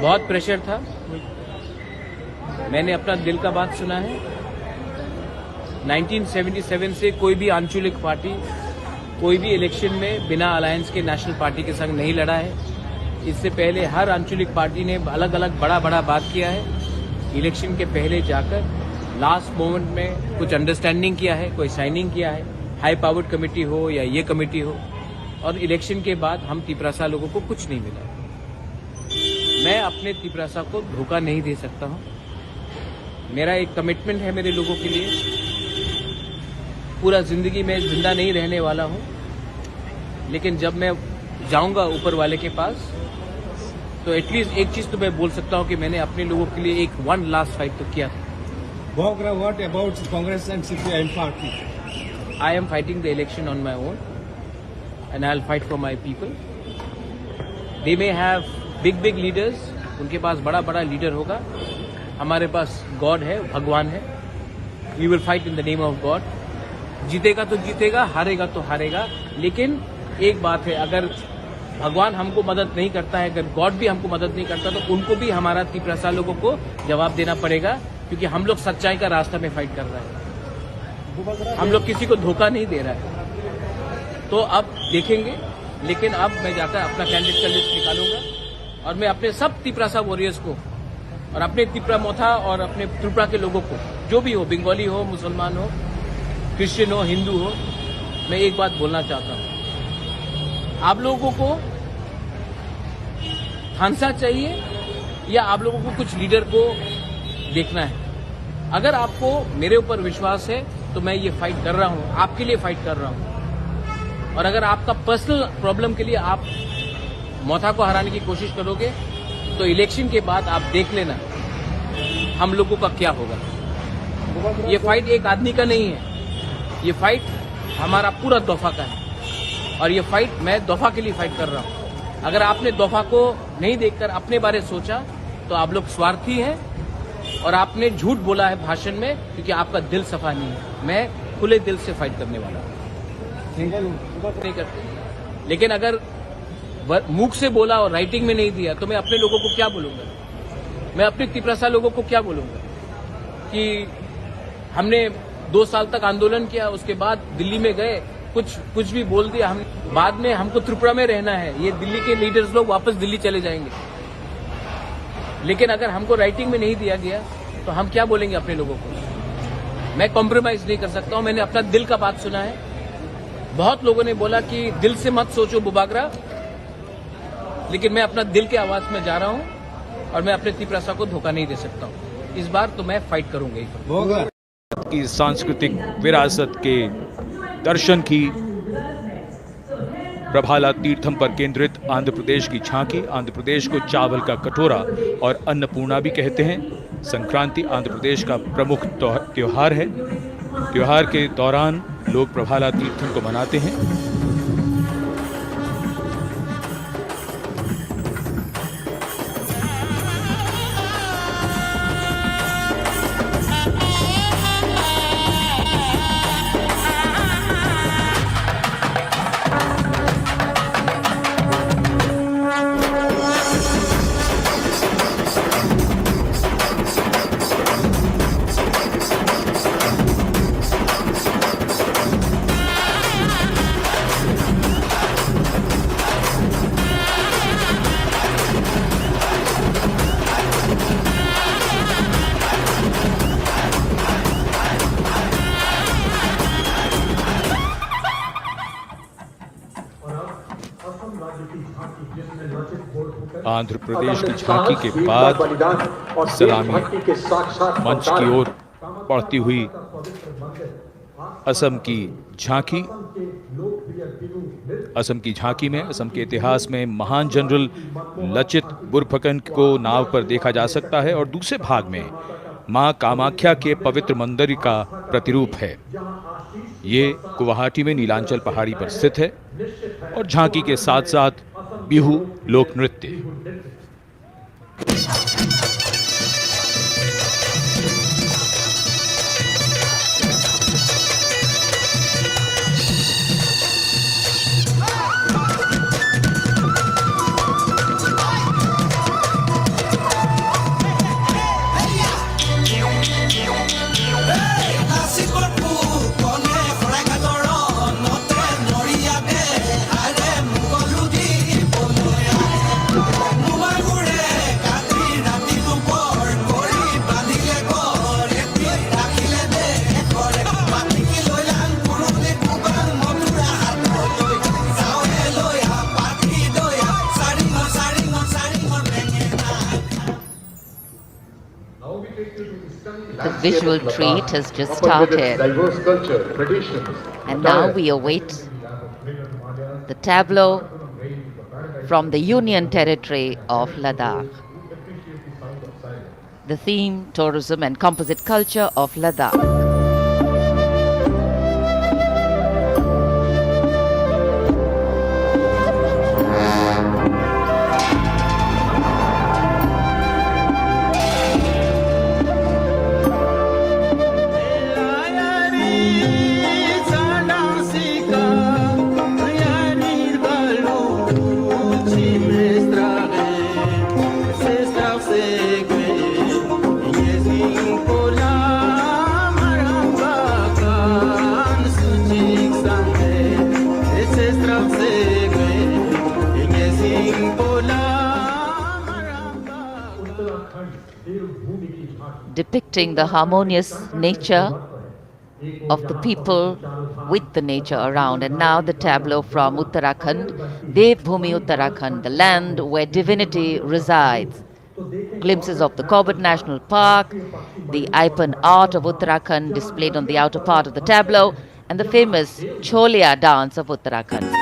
बहुत प्रेशर था, मैंने अपना दिल का बात सुना है। नाइनटीन सेवेंटी सेवन से कोई भी आंचलिक पार्टी कोई भी इलेक्शन में बिना अलायंस के नेशनल पार्टी के संग नहीं लड़ा है। इससे पहले हर आंचलिक पार्टी ने अलग-अलग बड़ा-बड़ा बात किया है। इलेक्शन के पहले जाकर लास्ट मोमेंट में कुछ अंडरस्टैंडिंग किया है, कोई साइनिंग किया है, हाई पावर्ड कमेटी हो या ये कमेटी हो। और इलेक्शन के बाद हम तिपरासा लोगों को कुछ नहीं मिला। मैं अपने तिपरासा को धोखा नहीं दे सकता हूँ। मेरा एक कमिटमेंट है मेरे लोगों के लिए। पूरा जिंदगी मैं जिंदा नहीं रहने वाला हूँ, लेकिन जब मैं जाऊंगा ऊपर वाले के पास, तो एटलीस्ट एक चीज तो मैं बोल सकता हूँ कि मैंने अपने लोगों के लिए एक वन लास्ट फाइट तो किया था। Bubagra, what about Congress and C P I M party? I am fighting the election on my own, and I'll fight for my people. They may have big big leaders, उनके पास बड़ा बड़ा लीडर होगा। हमारे पास गॉड है, भगवान है। We will fight in the name of God. जीतेगा तो जीतेगा, हारेगा तो हारेगा। लेकिन एक बात है, अगर भगवान हमको मदद नहीं करता है, अगर गॉड भी हमको मदद नहीं करता, तो उनको भी, हमारा तिपरासा लोगों को जवाब देना पड़ेगा, क्योंकि हम लोग सच्चाई का रास्ता में फाइट कर रहे हैं। हम लोग किसी को धोखा नहीं दे रहा है। तो अब देखेंगे, लेकिन अब मैं जाकर अपना कैंडिडेट का लिस्ट निकालूंगा और मैं अपने सब तिपरासा वॉरियर्स को और अपने तिपरा मोथा और अपने त्रिपुरा के लोगों को, जो भी हो, बंगाली हो, मुसलमान हो, क्रिश्चियन हो, हिंदू हो, मैं एक बात बोलना चाहता हूँ, आप लोगों को थानसा चाहिए या आप लोगों को कुछ लीडर को देखना है? अगर आपको मेरे ऊपर विश्वास है तो मैं ये फाइट कर रहा हूँ, आपके लिए फाइट कर रहा हूँ। और अगर आपका पर्सनल प्रॉब्लम के लिए आप मोथा को हराने की कोशिश करोगे, तो इलेक्शन के बाद आप देख लेना हम लोगों का क्या होगा। ये फाइट एक आदमी का नहीं है, ये फाइट हमारा पूरा दोफा का है। और ये फाइट मैं दोफा के लिए फाइट कर रहा हूँ। अगर आपने दोफा को नहीं देखकर अपने बारे सोचा, तो आप लोग स्वार्थी हैं और आपने झूठ बोला है भाषण में, क्योंकि आपका दिल सफा नहीं है। मैं खुले दिल से फाइट करने वाला हूँ। नहीं करते। लेकिन अगर वर-, मुख से बोला और राइटिंग में नहीं दिया, तो मैं अपने लोगों को क्या बोलूँगा? मैं अपने तिपरासा लोगों को क्या बोलूँगा कि हमने दो साल तक आंदोलन किया, उसके बाद दिल्ली में गए, कुछ, कुछ भी बोल दिया। हम, बाद में हमको त्रिपुरा में रहना है, ये दिल्ली के लीडर्स लोग वापस दिल्ली चले जाएंगे। लेकिन अगर हमको राइटिंग में नहीं दिया गया, तो हम क्या बोलेंगे अपने लोगों को? मैं कॉम्प्रोमाइज नहीं कर सकता हूँ। मैंने अपना दिल का बात सुना है। बहुत लोगों ने बोला कि दिल से मत सोचो बुबागरा, लेकिन मैं अपना दिल के आवाज में जा रहा हूँ और मैं अपने तिपरासा को धोखा नहीं दे सकता हूँ। इस बार तो मैं फाइट करूंगा ही। की सांस्कृतिक विरासत के दर्शन की। प्रभाला तीर्थम पर केंद्रित आंध्र प्रदेश की झांकी, आंध्र प्रदेश को चावल का कटोरा और अन्नपूर्णा भी कहते हैं। संक्रांति आंध्र प्रदेश का प्रमुख त्योह-, त्योहार है। त्योहार के दौरान लोग प्रभाला तीर्थम को मनाते हैं। आंध्र प्रदेश की झांकी के बाद सलामी मंच की ओर बढ़ती हुई असम की झांकी, असम की झांकी में असम के इतिहास में महान जनरल लचित बोरफुकन को नाव पर देखा जा सकता है और दूसरे भाग में मां कामाख्या के पवित्र मंदिर का प्रतिरूप है। ये गुवाहाटी में नीलांचल पहाड़ी पर स्थित है और झांकी के साथ-साथ बिहू लोक नृत्य। The visual treat has just started. And now we await the tableau from the Union Territory of Ladakh. The theme, tourism and composite culture of Ladakh. Depicting the harmonious nature of the people with the nature around. And now the tableau from Uttarakhand, Devbhoomi Uttarakhand, the land where divinity resides. Glimpses of the Corbett National Park, the Aipan art of Uttarakhand displayed on the outer part of the tableau, and the famous Cholia dance of Uttarakhand.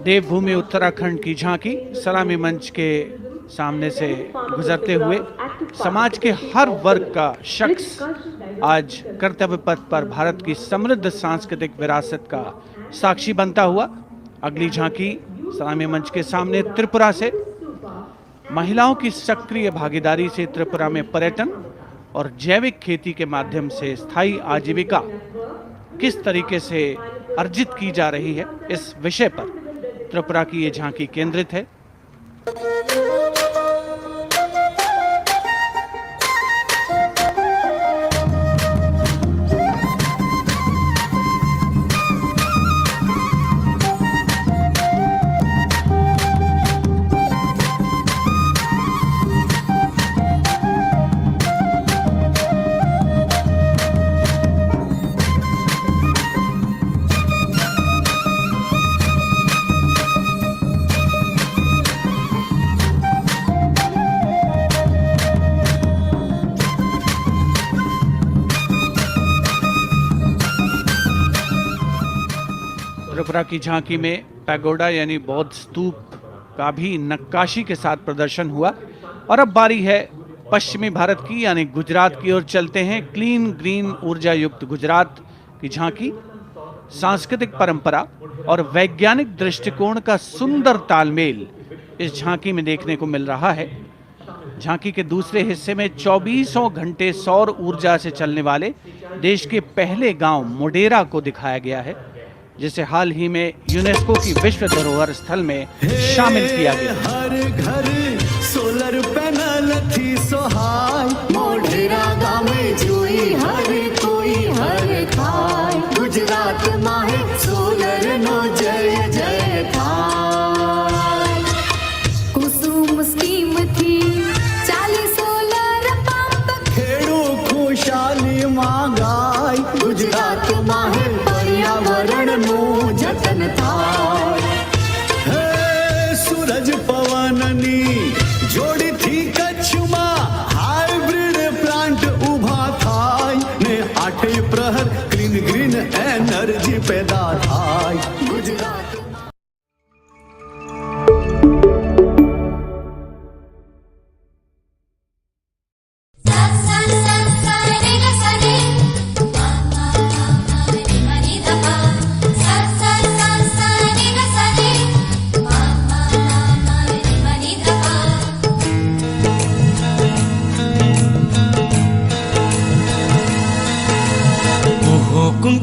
देवभूमि उत्तराखंड की झांकी सलामी मंच के सामने से गुजरते हुए समाज के हर वर्ग का शख्स आज कर्तव्य पथ पर भारत की समृद्ध सांस्कृतिक विरासत का साक्षी बनता हुआ। अगली झांकी सलामी मंच के सामने त्रिपुरा से। महिलाओं की सक्रिय भागीदारी से त्रिपुरा में पर्यटन और जैविक खेती के माध्यम से स्थायी आजीविका किस तरीके से अर्जित की जा रही है, इस विषय पर त्रिपुरा की ये झांकी केंद्रित है। त्रिपुरा की झांकी में पैगोडा यानी बौद्ध स्तूप का भी नक्काशी के साथ प्रदर्शन हुआ। और अब बारी है पश्चिमी भारत की, यानी गुजरात की ओर चलते हैं। क्लीन ग्रीन ऊर्जा युक्त गुजरात की झांकी, सांस्कृतिक परंपरा और वैज्ञानिक दृष्टिकोण का सुंदर तालमेल इस झांकी में देखने को मिल रहा है। झांकी के दूसरे हिस्से में चौबीसों घंटे सौर ऊर्जा से चलने वाले देश के पहले गांव मोडेरा को दिखाया गया है, जिसे हाल ही में यूनेस्को की विश्व धरोहर स्थल में शामिल किया गया। हर घर सोलर पैनल थी सोहाय, मोढेरा गाँव में जुई हर कोई हर खाय। गुजरात माहे सोलर नो जय जय थाय। कुसुम स्कीम थी चाली सोलर पंप। खेडू खुशाली मांगाय, गुजरात माहे पर्यावरण नो जतन थाय। हे सूरज पवन नी जोड़ी थी कच्छ मा, हाइब्रिड प्लांट उभा थाय ने आठे प्रहर क्लीन ग्रीन एनर्जी पैदा थाय। Gujarat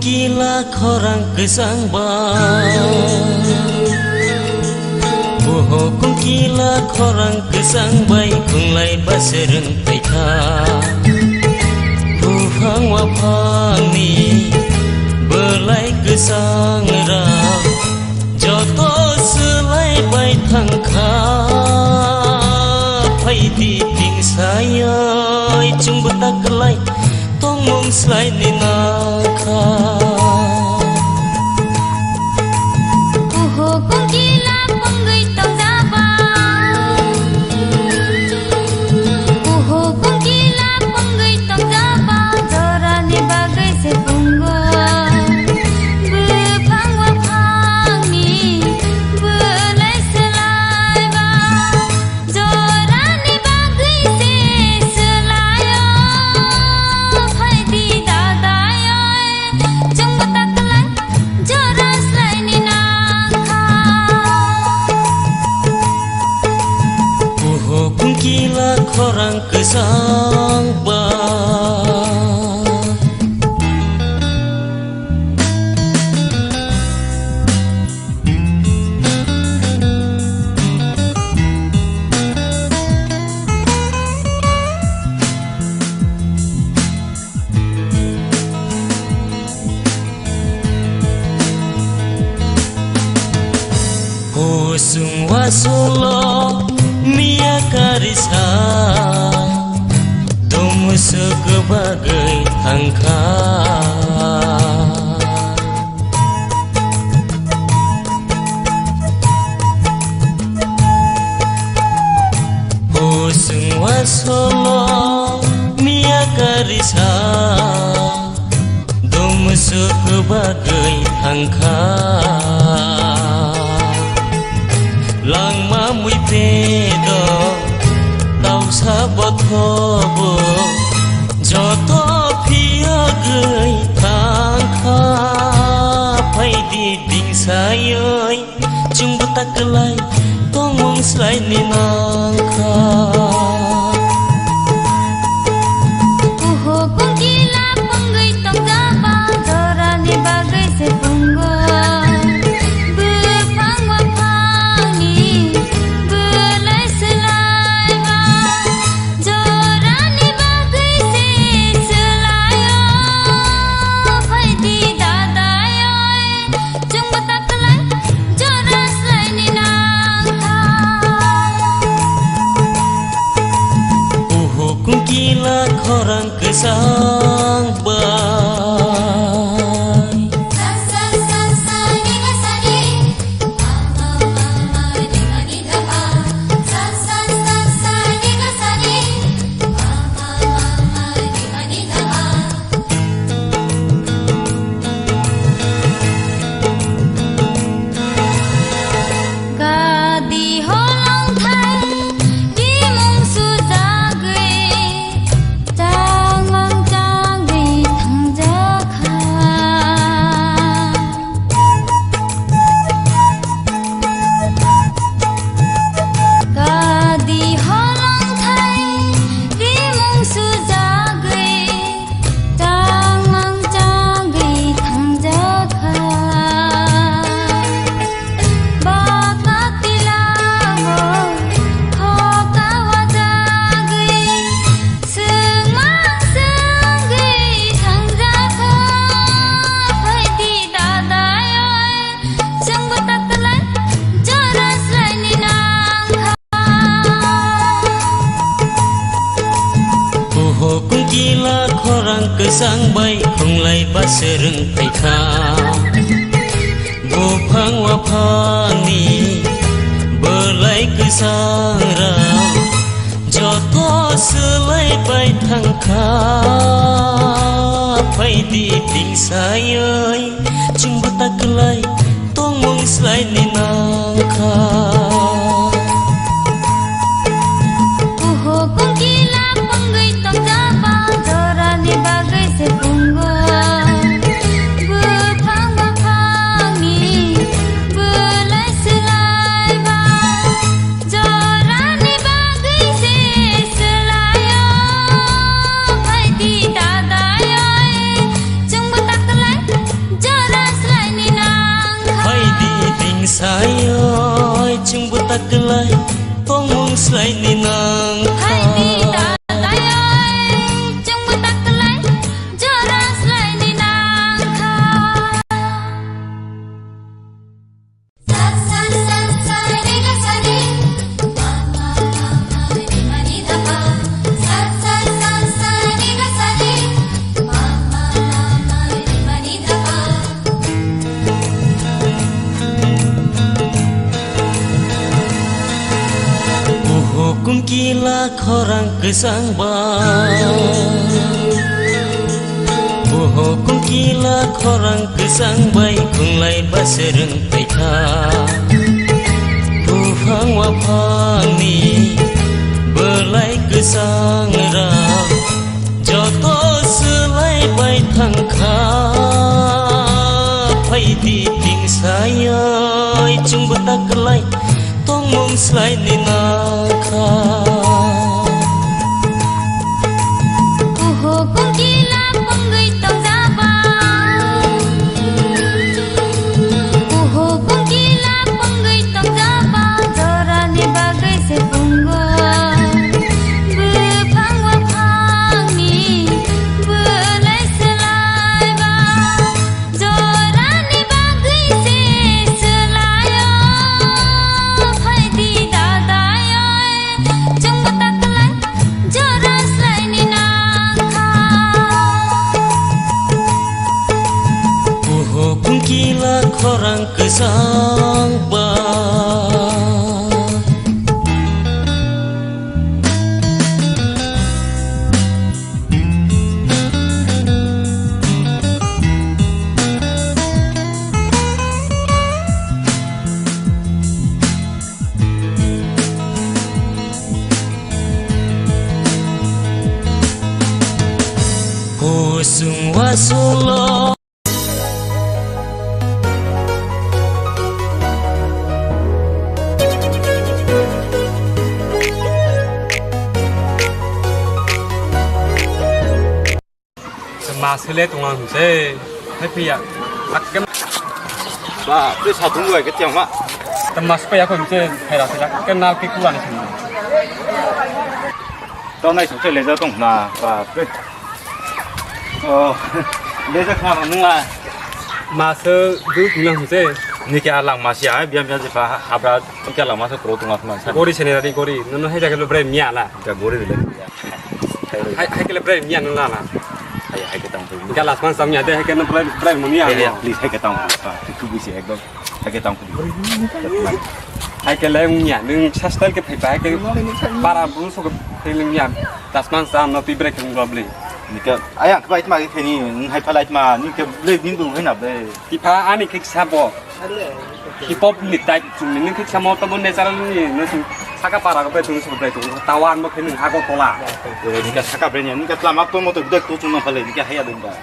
Kila khorang kwchang bai, buho kung kila khorang kwchang bai khunglai baswrwng paikha. Buphang waphangni bwlai kwchang rang joto swlai bai thangkha. Phaidi tingsayoi chwngbo ta kwlai tongmung swlaini nangkha. Kuhukung kila pungwi tongjaba. Kuhukung kila pungwi tongjaba. Jorani bagwi se pungo. Buphang waphangni bwlai swlaiba. Jorani bagwi se swlaio, phaidi dadaio, chwngbo ta kwlai jora swlaini nangkha. Kuhukung kila khorang kwchang bai. Kusung wasolo miya karisa, dumsuk bagwi thangkha. Kusung wasolo miya karisa, dumsuk bagwi thangkha. Langma mui pedo tausa bothobo joto phiyogwi thangkha. Phaidi dingsayoi chwngbo ta kwlai tongmung swlaini nangkha. Kuhukung kila pungwi tongjaba, jorani bagwi se pungo. Buphang waphangni bwlai swlaiba. Jorani bagwi se swlaio, phaidi dadaio, chwngbo ta kwlai jora swlaini nangkha. Kuhukung kila khorang kwchang bai. Kadi holongthai bimung sujagwi, changmang changwi thangjakha. Kadi holongthai bimung sujagwi, changmang changwi thangjakha. Baka tilao hoka wajagwi, swngmang swngwi thangjakha. Phaidi dadaio, chwngbo ta kwlai jora swlaini nangkha. Kuhukung kila khorang kwchang bai khunglai baswrwng paikha. Buphang waphangni bwlai kwchang rang joto swlai bai thangkha. Phaidi tingsayoi chwngbo ta kwlai tongmung swlaini nangkha. Kuhukung kila pungwi tongjaba, jorani bagwi se pungo. Buphang waphangni bwlai swlaiba, jorani bagwi se swlaio, phaidi dadaio, chwngbo ta kwlai Tongmung swlaini nangkha. Hai di da dayai, chwngbo ta kwlai, jora swlaini nangkha. Buhukung kila khorang kwchang bai. Buhukung kila khorang kwchang bai khunglai baswrwng paikha. Buphang waphangni bwlai kwchang rok joto swlai bai thangkha. Phaidi ting sayoi chwngbo ta kwlai tongmung swlaini nangkha. Oho, kungkila pungwi tongjaba. Oho, kungkila pungwi tongjaba. Jorani bagwi se pungo. Buphang waphangni bwlai swlaiba. Jorani bagwi se swlaio, phaidi dadaio, chwngbo ta kwlai, jora swlaini nangkha. Oho, kungkila khorang kwchang ba. Kusung wasung lo. Ma sele tonglang se, hai phiya. Akke. Ba, tei satung bai ke tiang ma. Te ma spai ya ko se, hai ra se, ke na ke kuwa ni. To nai sung se leja tong na, ba, tei. Oh, leja kha ma nung la. Ma se du tonglang se. Ni ke alang ma sia, biam biam je pa, habra, ni ke alang ma se kro tong la ma sa. Gori se ne ra di gori, no no hai jaga lo bre mia la. Ka gori le. Hai, hai kele bre mia nung la la. Hai, hai ke tang pui. Ga las man sam ya de, hai kele bre, bre mia. Hai, hai, please, hai ke tang pui. Ah, tu, tu bisi ekdom. Hai ke tang pui. Hai kele mia, nung sa style ke phai ba, hai ke para bru so ke phai mia. Las man sam no pi bre ke nung ble. Ni ke, ayang ke bai ma ke ni, hai phalai ma, ni ke ble ni du hai na ble. Tipha ani khe sabo. Hip hop ni type chwng ni khe samo to bo natural ni no chwng saka para ko bai chwng so bai chwng tawan bo khe nung hago tola. Ni ka saka bre ni ka tlama to mo to dek to chwng no phale ni ka haya dum ba.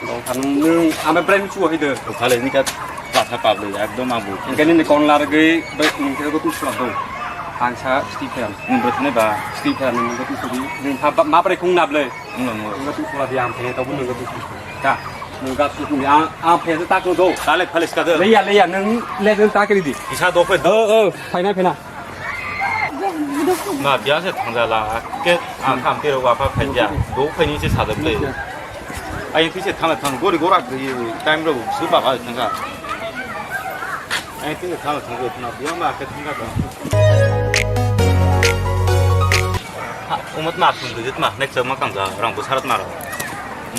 Lo khan nung ame bre ni chuo hide. To phale ni ka pasa pa ble ekdom abu. Ni ka ni kon lar ge bai nung khe ko tu sula do. Ansa Stephen. Nung bre ne ba. Stephen nung ko tu suli. Nung ha ma bre khung na ble. Nung nung. Nung ko tu sula di am khe to nung ko tu. Ka, nung gas tu ni ang, ang phe tak do. Tale phale ska de. Leya, leya, nung le nung tak di. Isa do phe. Oh, oh, phaina, phaina. Na, biya se thangja la. Ke, ang tham tiro wa pha phai ja. Do phai ni se sa de le. Ai ti se thang thang gori gora de time ro su ba ba thangja. Ai ti se thang thang gori na biya ma ke thangja. Ha, umat ma thung de ma next ma kang ja rang bu sarat ma ro.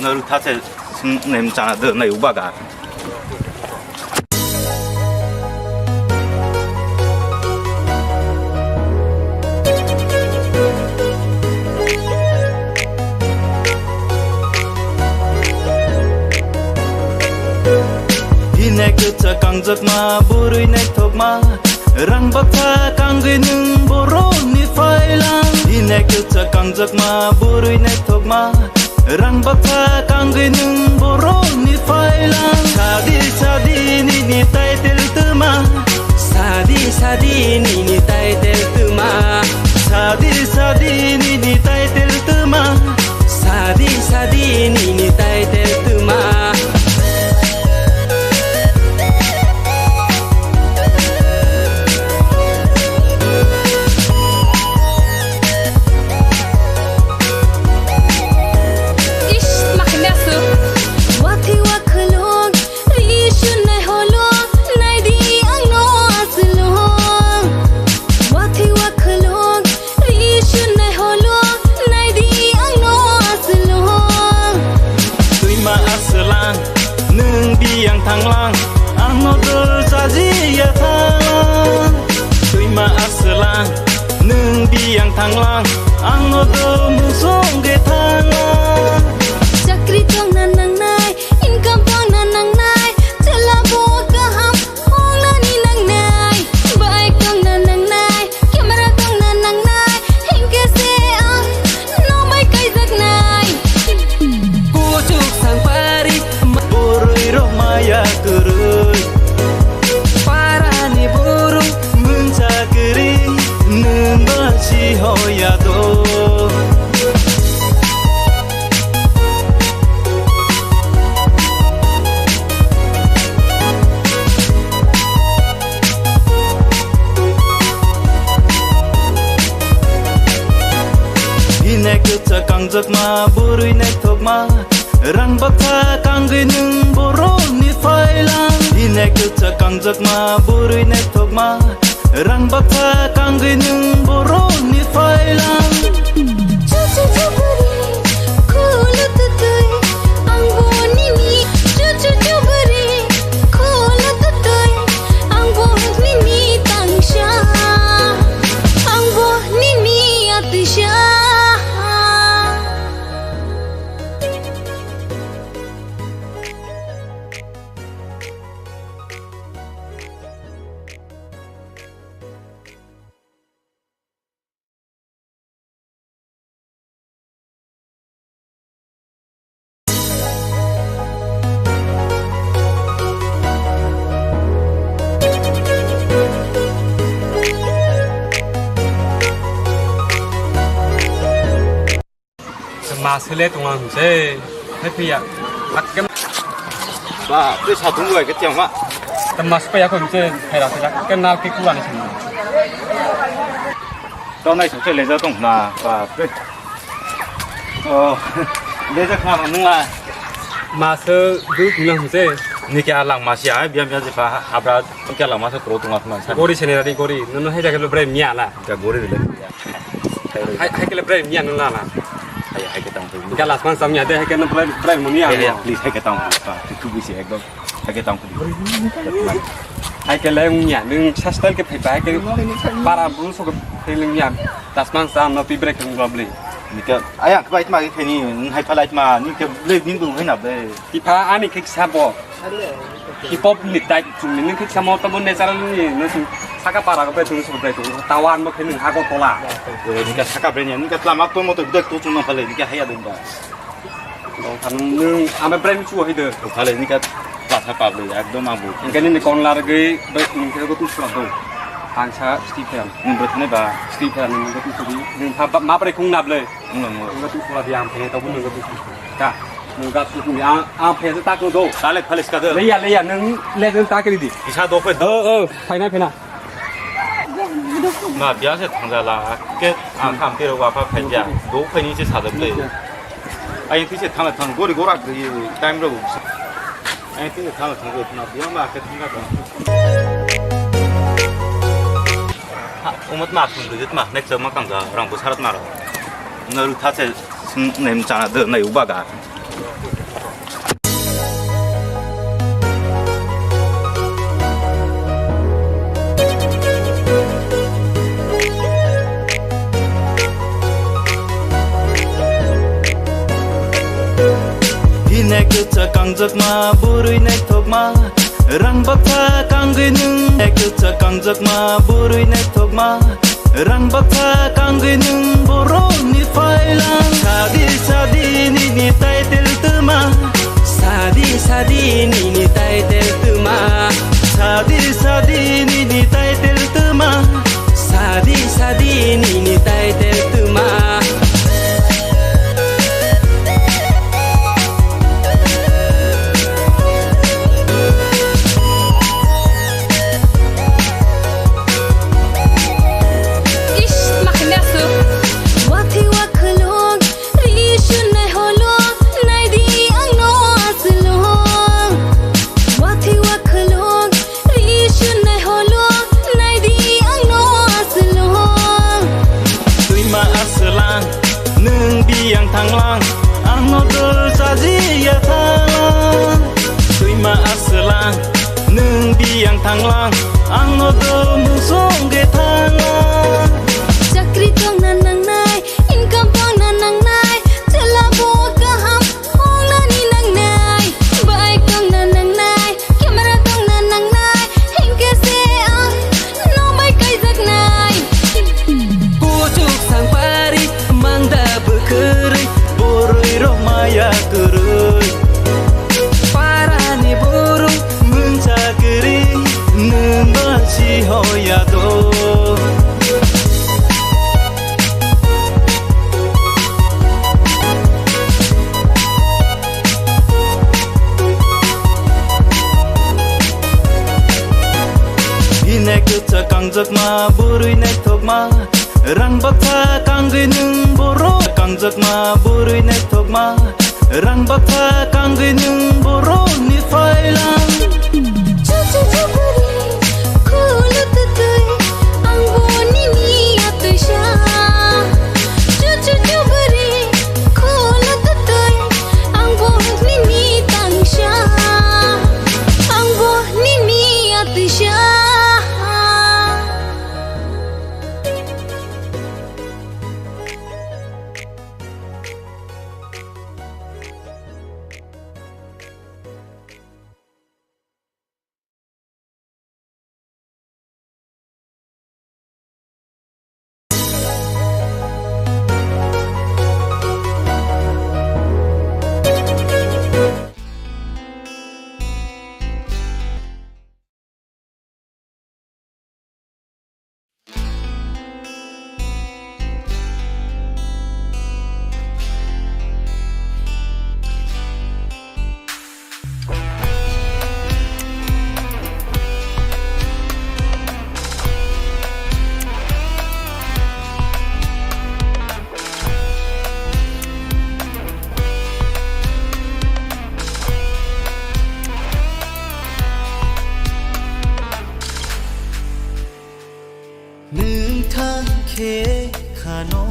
Na ru tha se. Sum nem chana de nai ubaga. Hine kwchak kangjak ma, bwrwi naithok ma. Rang baksa kangwi nwng borokni phailang. Hine kwchak kangjak ma, bwrwi naithok ma. Rang baksa kangwi nwng borokni phailang. Sadi sadi nini title twma. Sadi sadi nini title twma. Sadi sadi nini title twma. Sadi sadi nini title twma. Thanglang, ang no dol chaji ya thanglang. Twima aswlang, nwng biyang thanglang, ang no dol musong ge thanglang. Chakri tongna nangnai, income tongna nangnai, chwla bo kaham wngnani nangnai, bike tongna nangnai, camera tongna nangnai, hinkhe se ang nokbai kaijaknai. Kuchuk sangpari ma- Bwrwi rok maya kwrwi. Parani borok mungsa kwrwi, nwng ba si hoya do. Bini kwchak kangjak ma, bwrwi naithok ma, rang baksa kangwi nwng borokni phailang. Bini kwchak kangjak ma, bwrwi naithok ma, rang baksa kangwi nwng borokni phailang. Chuchu chuguri, khulu tutui, ang bo nini. Chuchu chuguri, khulu tutui, ang bo nini tangsa, ang bo nini atisa. Ma sele tongo hwnse, hai phiya. Akke ba, tei satung bai ke tiang ma. Tama spai ako hwnse, hai rasa jak ke nal ke kula ni sini. To nai sokse leja tong na, ba, tei. Oh, leja khna nung la. Ma se du tongo hwnse. Ni ke alang ma sia, biam biam je pa, abra, ni ke alang ma se pro tongo khna. Gori sene rani gori, nono hai jaga lo bre miya la. Ka gori le. Hai, hai kele brai mia nung lana. Hai, hai ke tang tu. Galas man samya de, hai kele brai, brai mania. Hai, hai, please, hai ke tang tu. Ah, tu, tu bisi ekdom. Hai ke tang tu. Hai kele mia, nung sa style ke phai ba, hai ke para bru so ke feeling mia. Das man sam no pi break nung bli. Nika, ayang ke bait ma ke ni, hai phalai ma, ni ke ble bin bu hai na be. Ipha ani khe sabo. Hip hop ni type chumni nung khe samo tabo natural ni no sung saka para ko bai tung sung bai tung tawa an mo khe nung hago tola. Nika saka bre ni nika lama to mo to dek to chung no phale nika haya dum ba. Dong khan nung ama bre mi chu hai de. Phale nika lasa pa ble ekdom abu. Engkani ni kon lar ge bai tung khe go tu sura do. Angsa Stephen. Nung bre thane ba. Stephen nung go tu suri. Nung pha ma bre khung na ble. Nung nung. Nung go tu sura di am khe to nung go tu suri. Ka. Nung gas tu ni ang, ang phe ta ko do. Tale phale ska de. Leya, leya, nung le nung ta kri di. Isa do phe do. Oh, oh, phaina, phaina. Na biya se thang jala. Ke ang kham ke wa pha khai ja. Do khai ni se sa de le. Ai ti se thang thang gori gora de time ro. Ai ti se thang thang na biya ma ke thang ga. Ha, umat ma sun de ma next ma kang ga rang bu sarat ma ro. Na ru tha se nem chana de na uba ga. Bini kwchak kangjak ma, bwrwi naithok ma, rang baksa kangwi nwng. Bini kwchak kangjak ma, bwrwi naithok ma, rang baksa kangwi nwng borokni phailang. Sadi sadi nini title twma. Sadi sadi nini title twma. Sadi sadi nini title twma. Sadi sadi nini title twma. Ish, ma khaimya aswk. Watwi wakhwlwng, ri sunai holwng, naidi ang no aslwng. Watwi wakhwlwng, ri sunai holwng, naidi ang no aslwng. Twima aswlang, nwng biyang thanglang, ang no dol chaji ya thanglang. Twi- Ma aswlang, nwng biyang thanglang, ang nogo mungsong khe thanglang. Chakri tongna nangnai, income tongna nangnai, chwla bo kaham wngnani nangnai, bike tongna nangnai, camera tongna nangnai, hinkhe se ang nobai kaijaknai. Kuchuk sangpari mangda bwkhwrwi, bwrwi rok maya kwrwi. Parani buru mungsa kwrwi, nwng ba si hoya do. Hinai kwchak kangjakma, bwrwi naithokma, rang baksa kangwi nwng borok kangjakma, bwrwi naithokma, rang baksa kangwi nwng borokni phailang. Chuchu chuburi, khulu tutui, ang bo nini atwisa. Chuchu chuburi, khulu tutui, ang bo nini tangsa. Ang bo nini atwisa. Nwng thang khe khano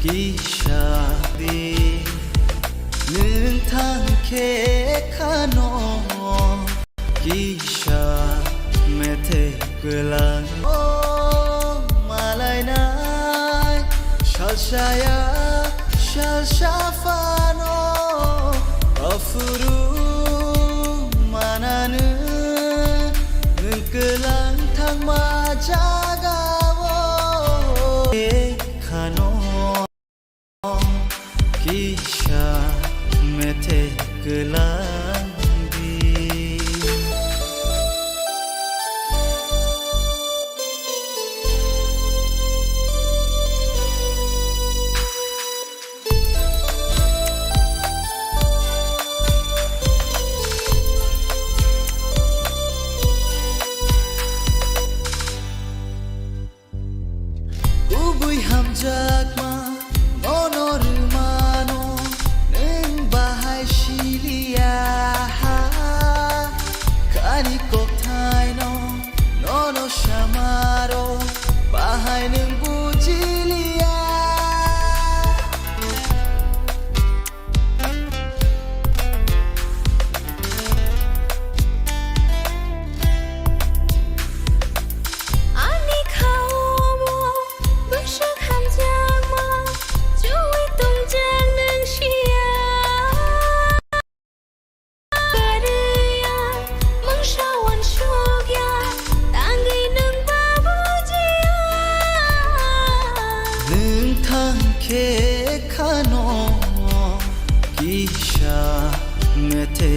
kisa di, nwng thang khe khano kisa mete kwlang. O malainai salsaya salsa phano aphuru mananu nwng kwlang thangma jagao. Khano kisa mete kwlang di. Kubui hamjakma nono rwmano, nwng bahai siliya ha. Kani kokthaino nono samaro, bahai nwng bujiliya. Ani khaomo bwswk hamjakma, chuwi tongjak nwng siya. Karwiya, mungsa uansukya, tangwi nwng ba bujiya. Nwng thang khe khano kisa mete.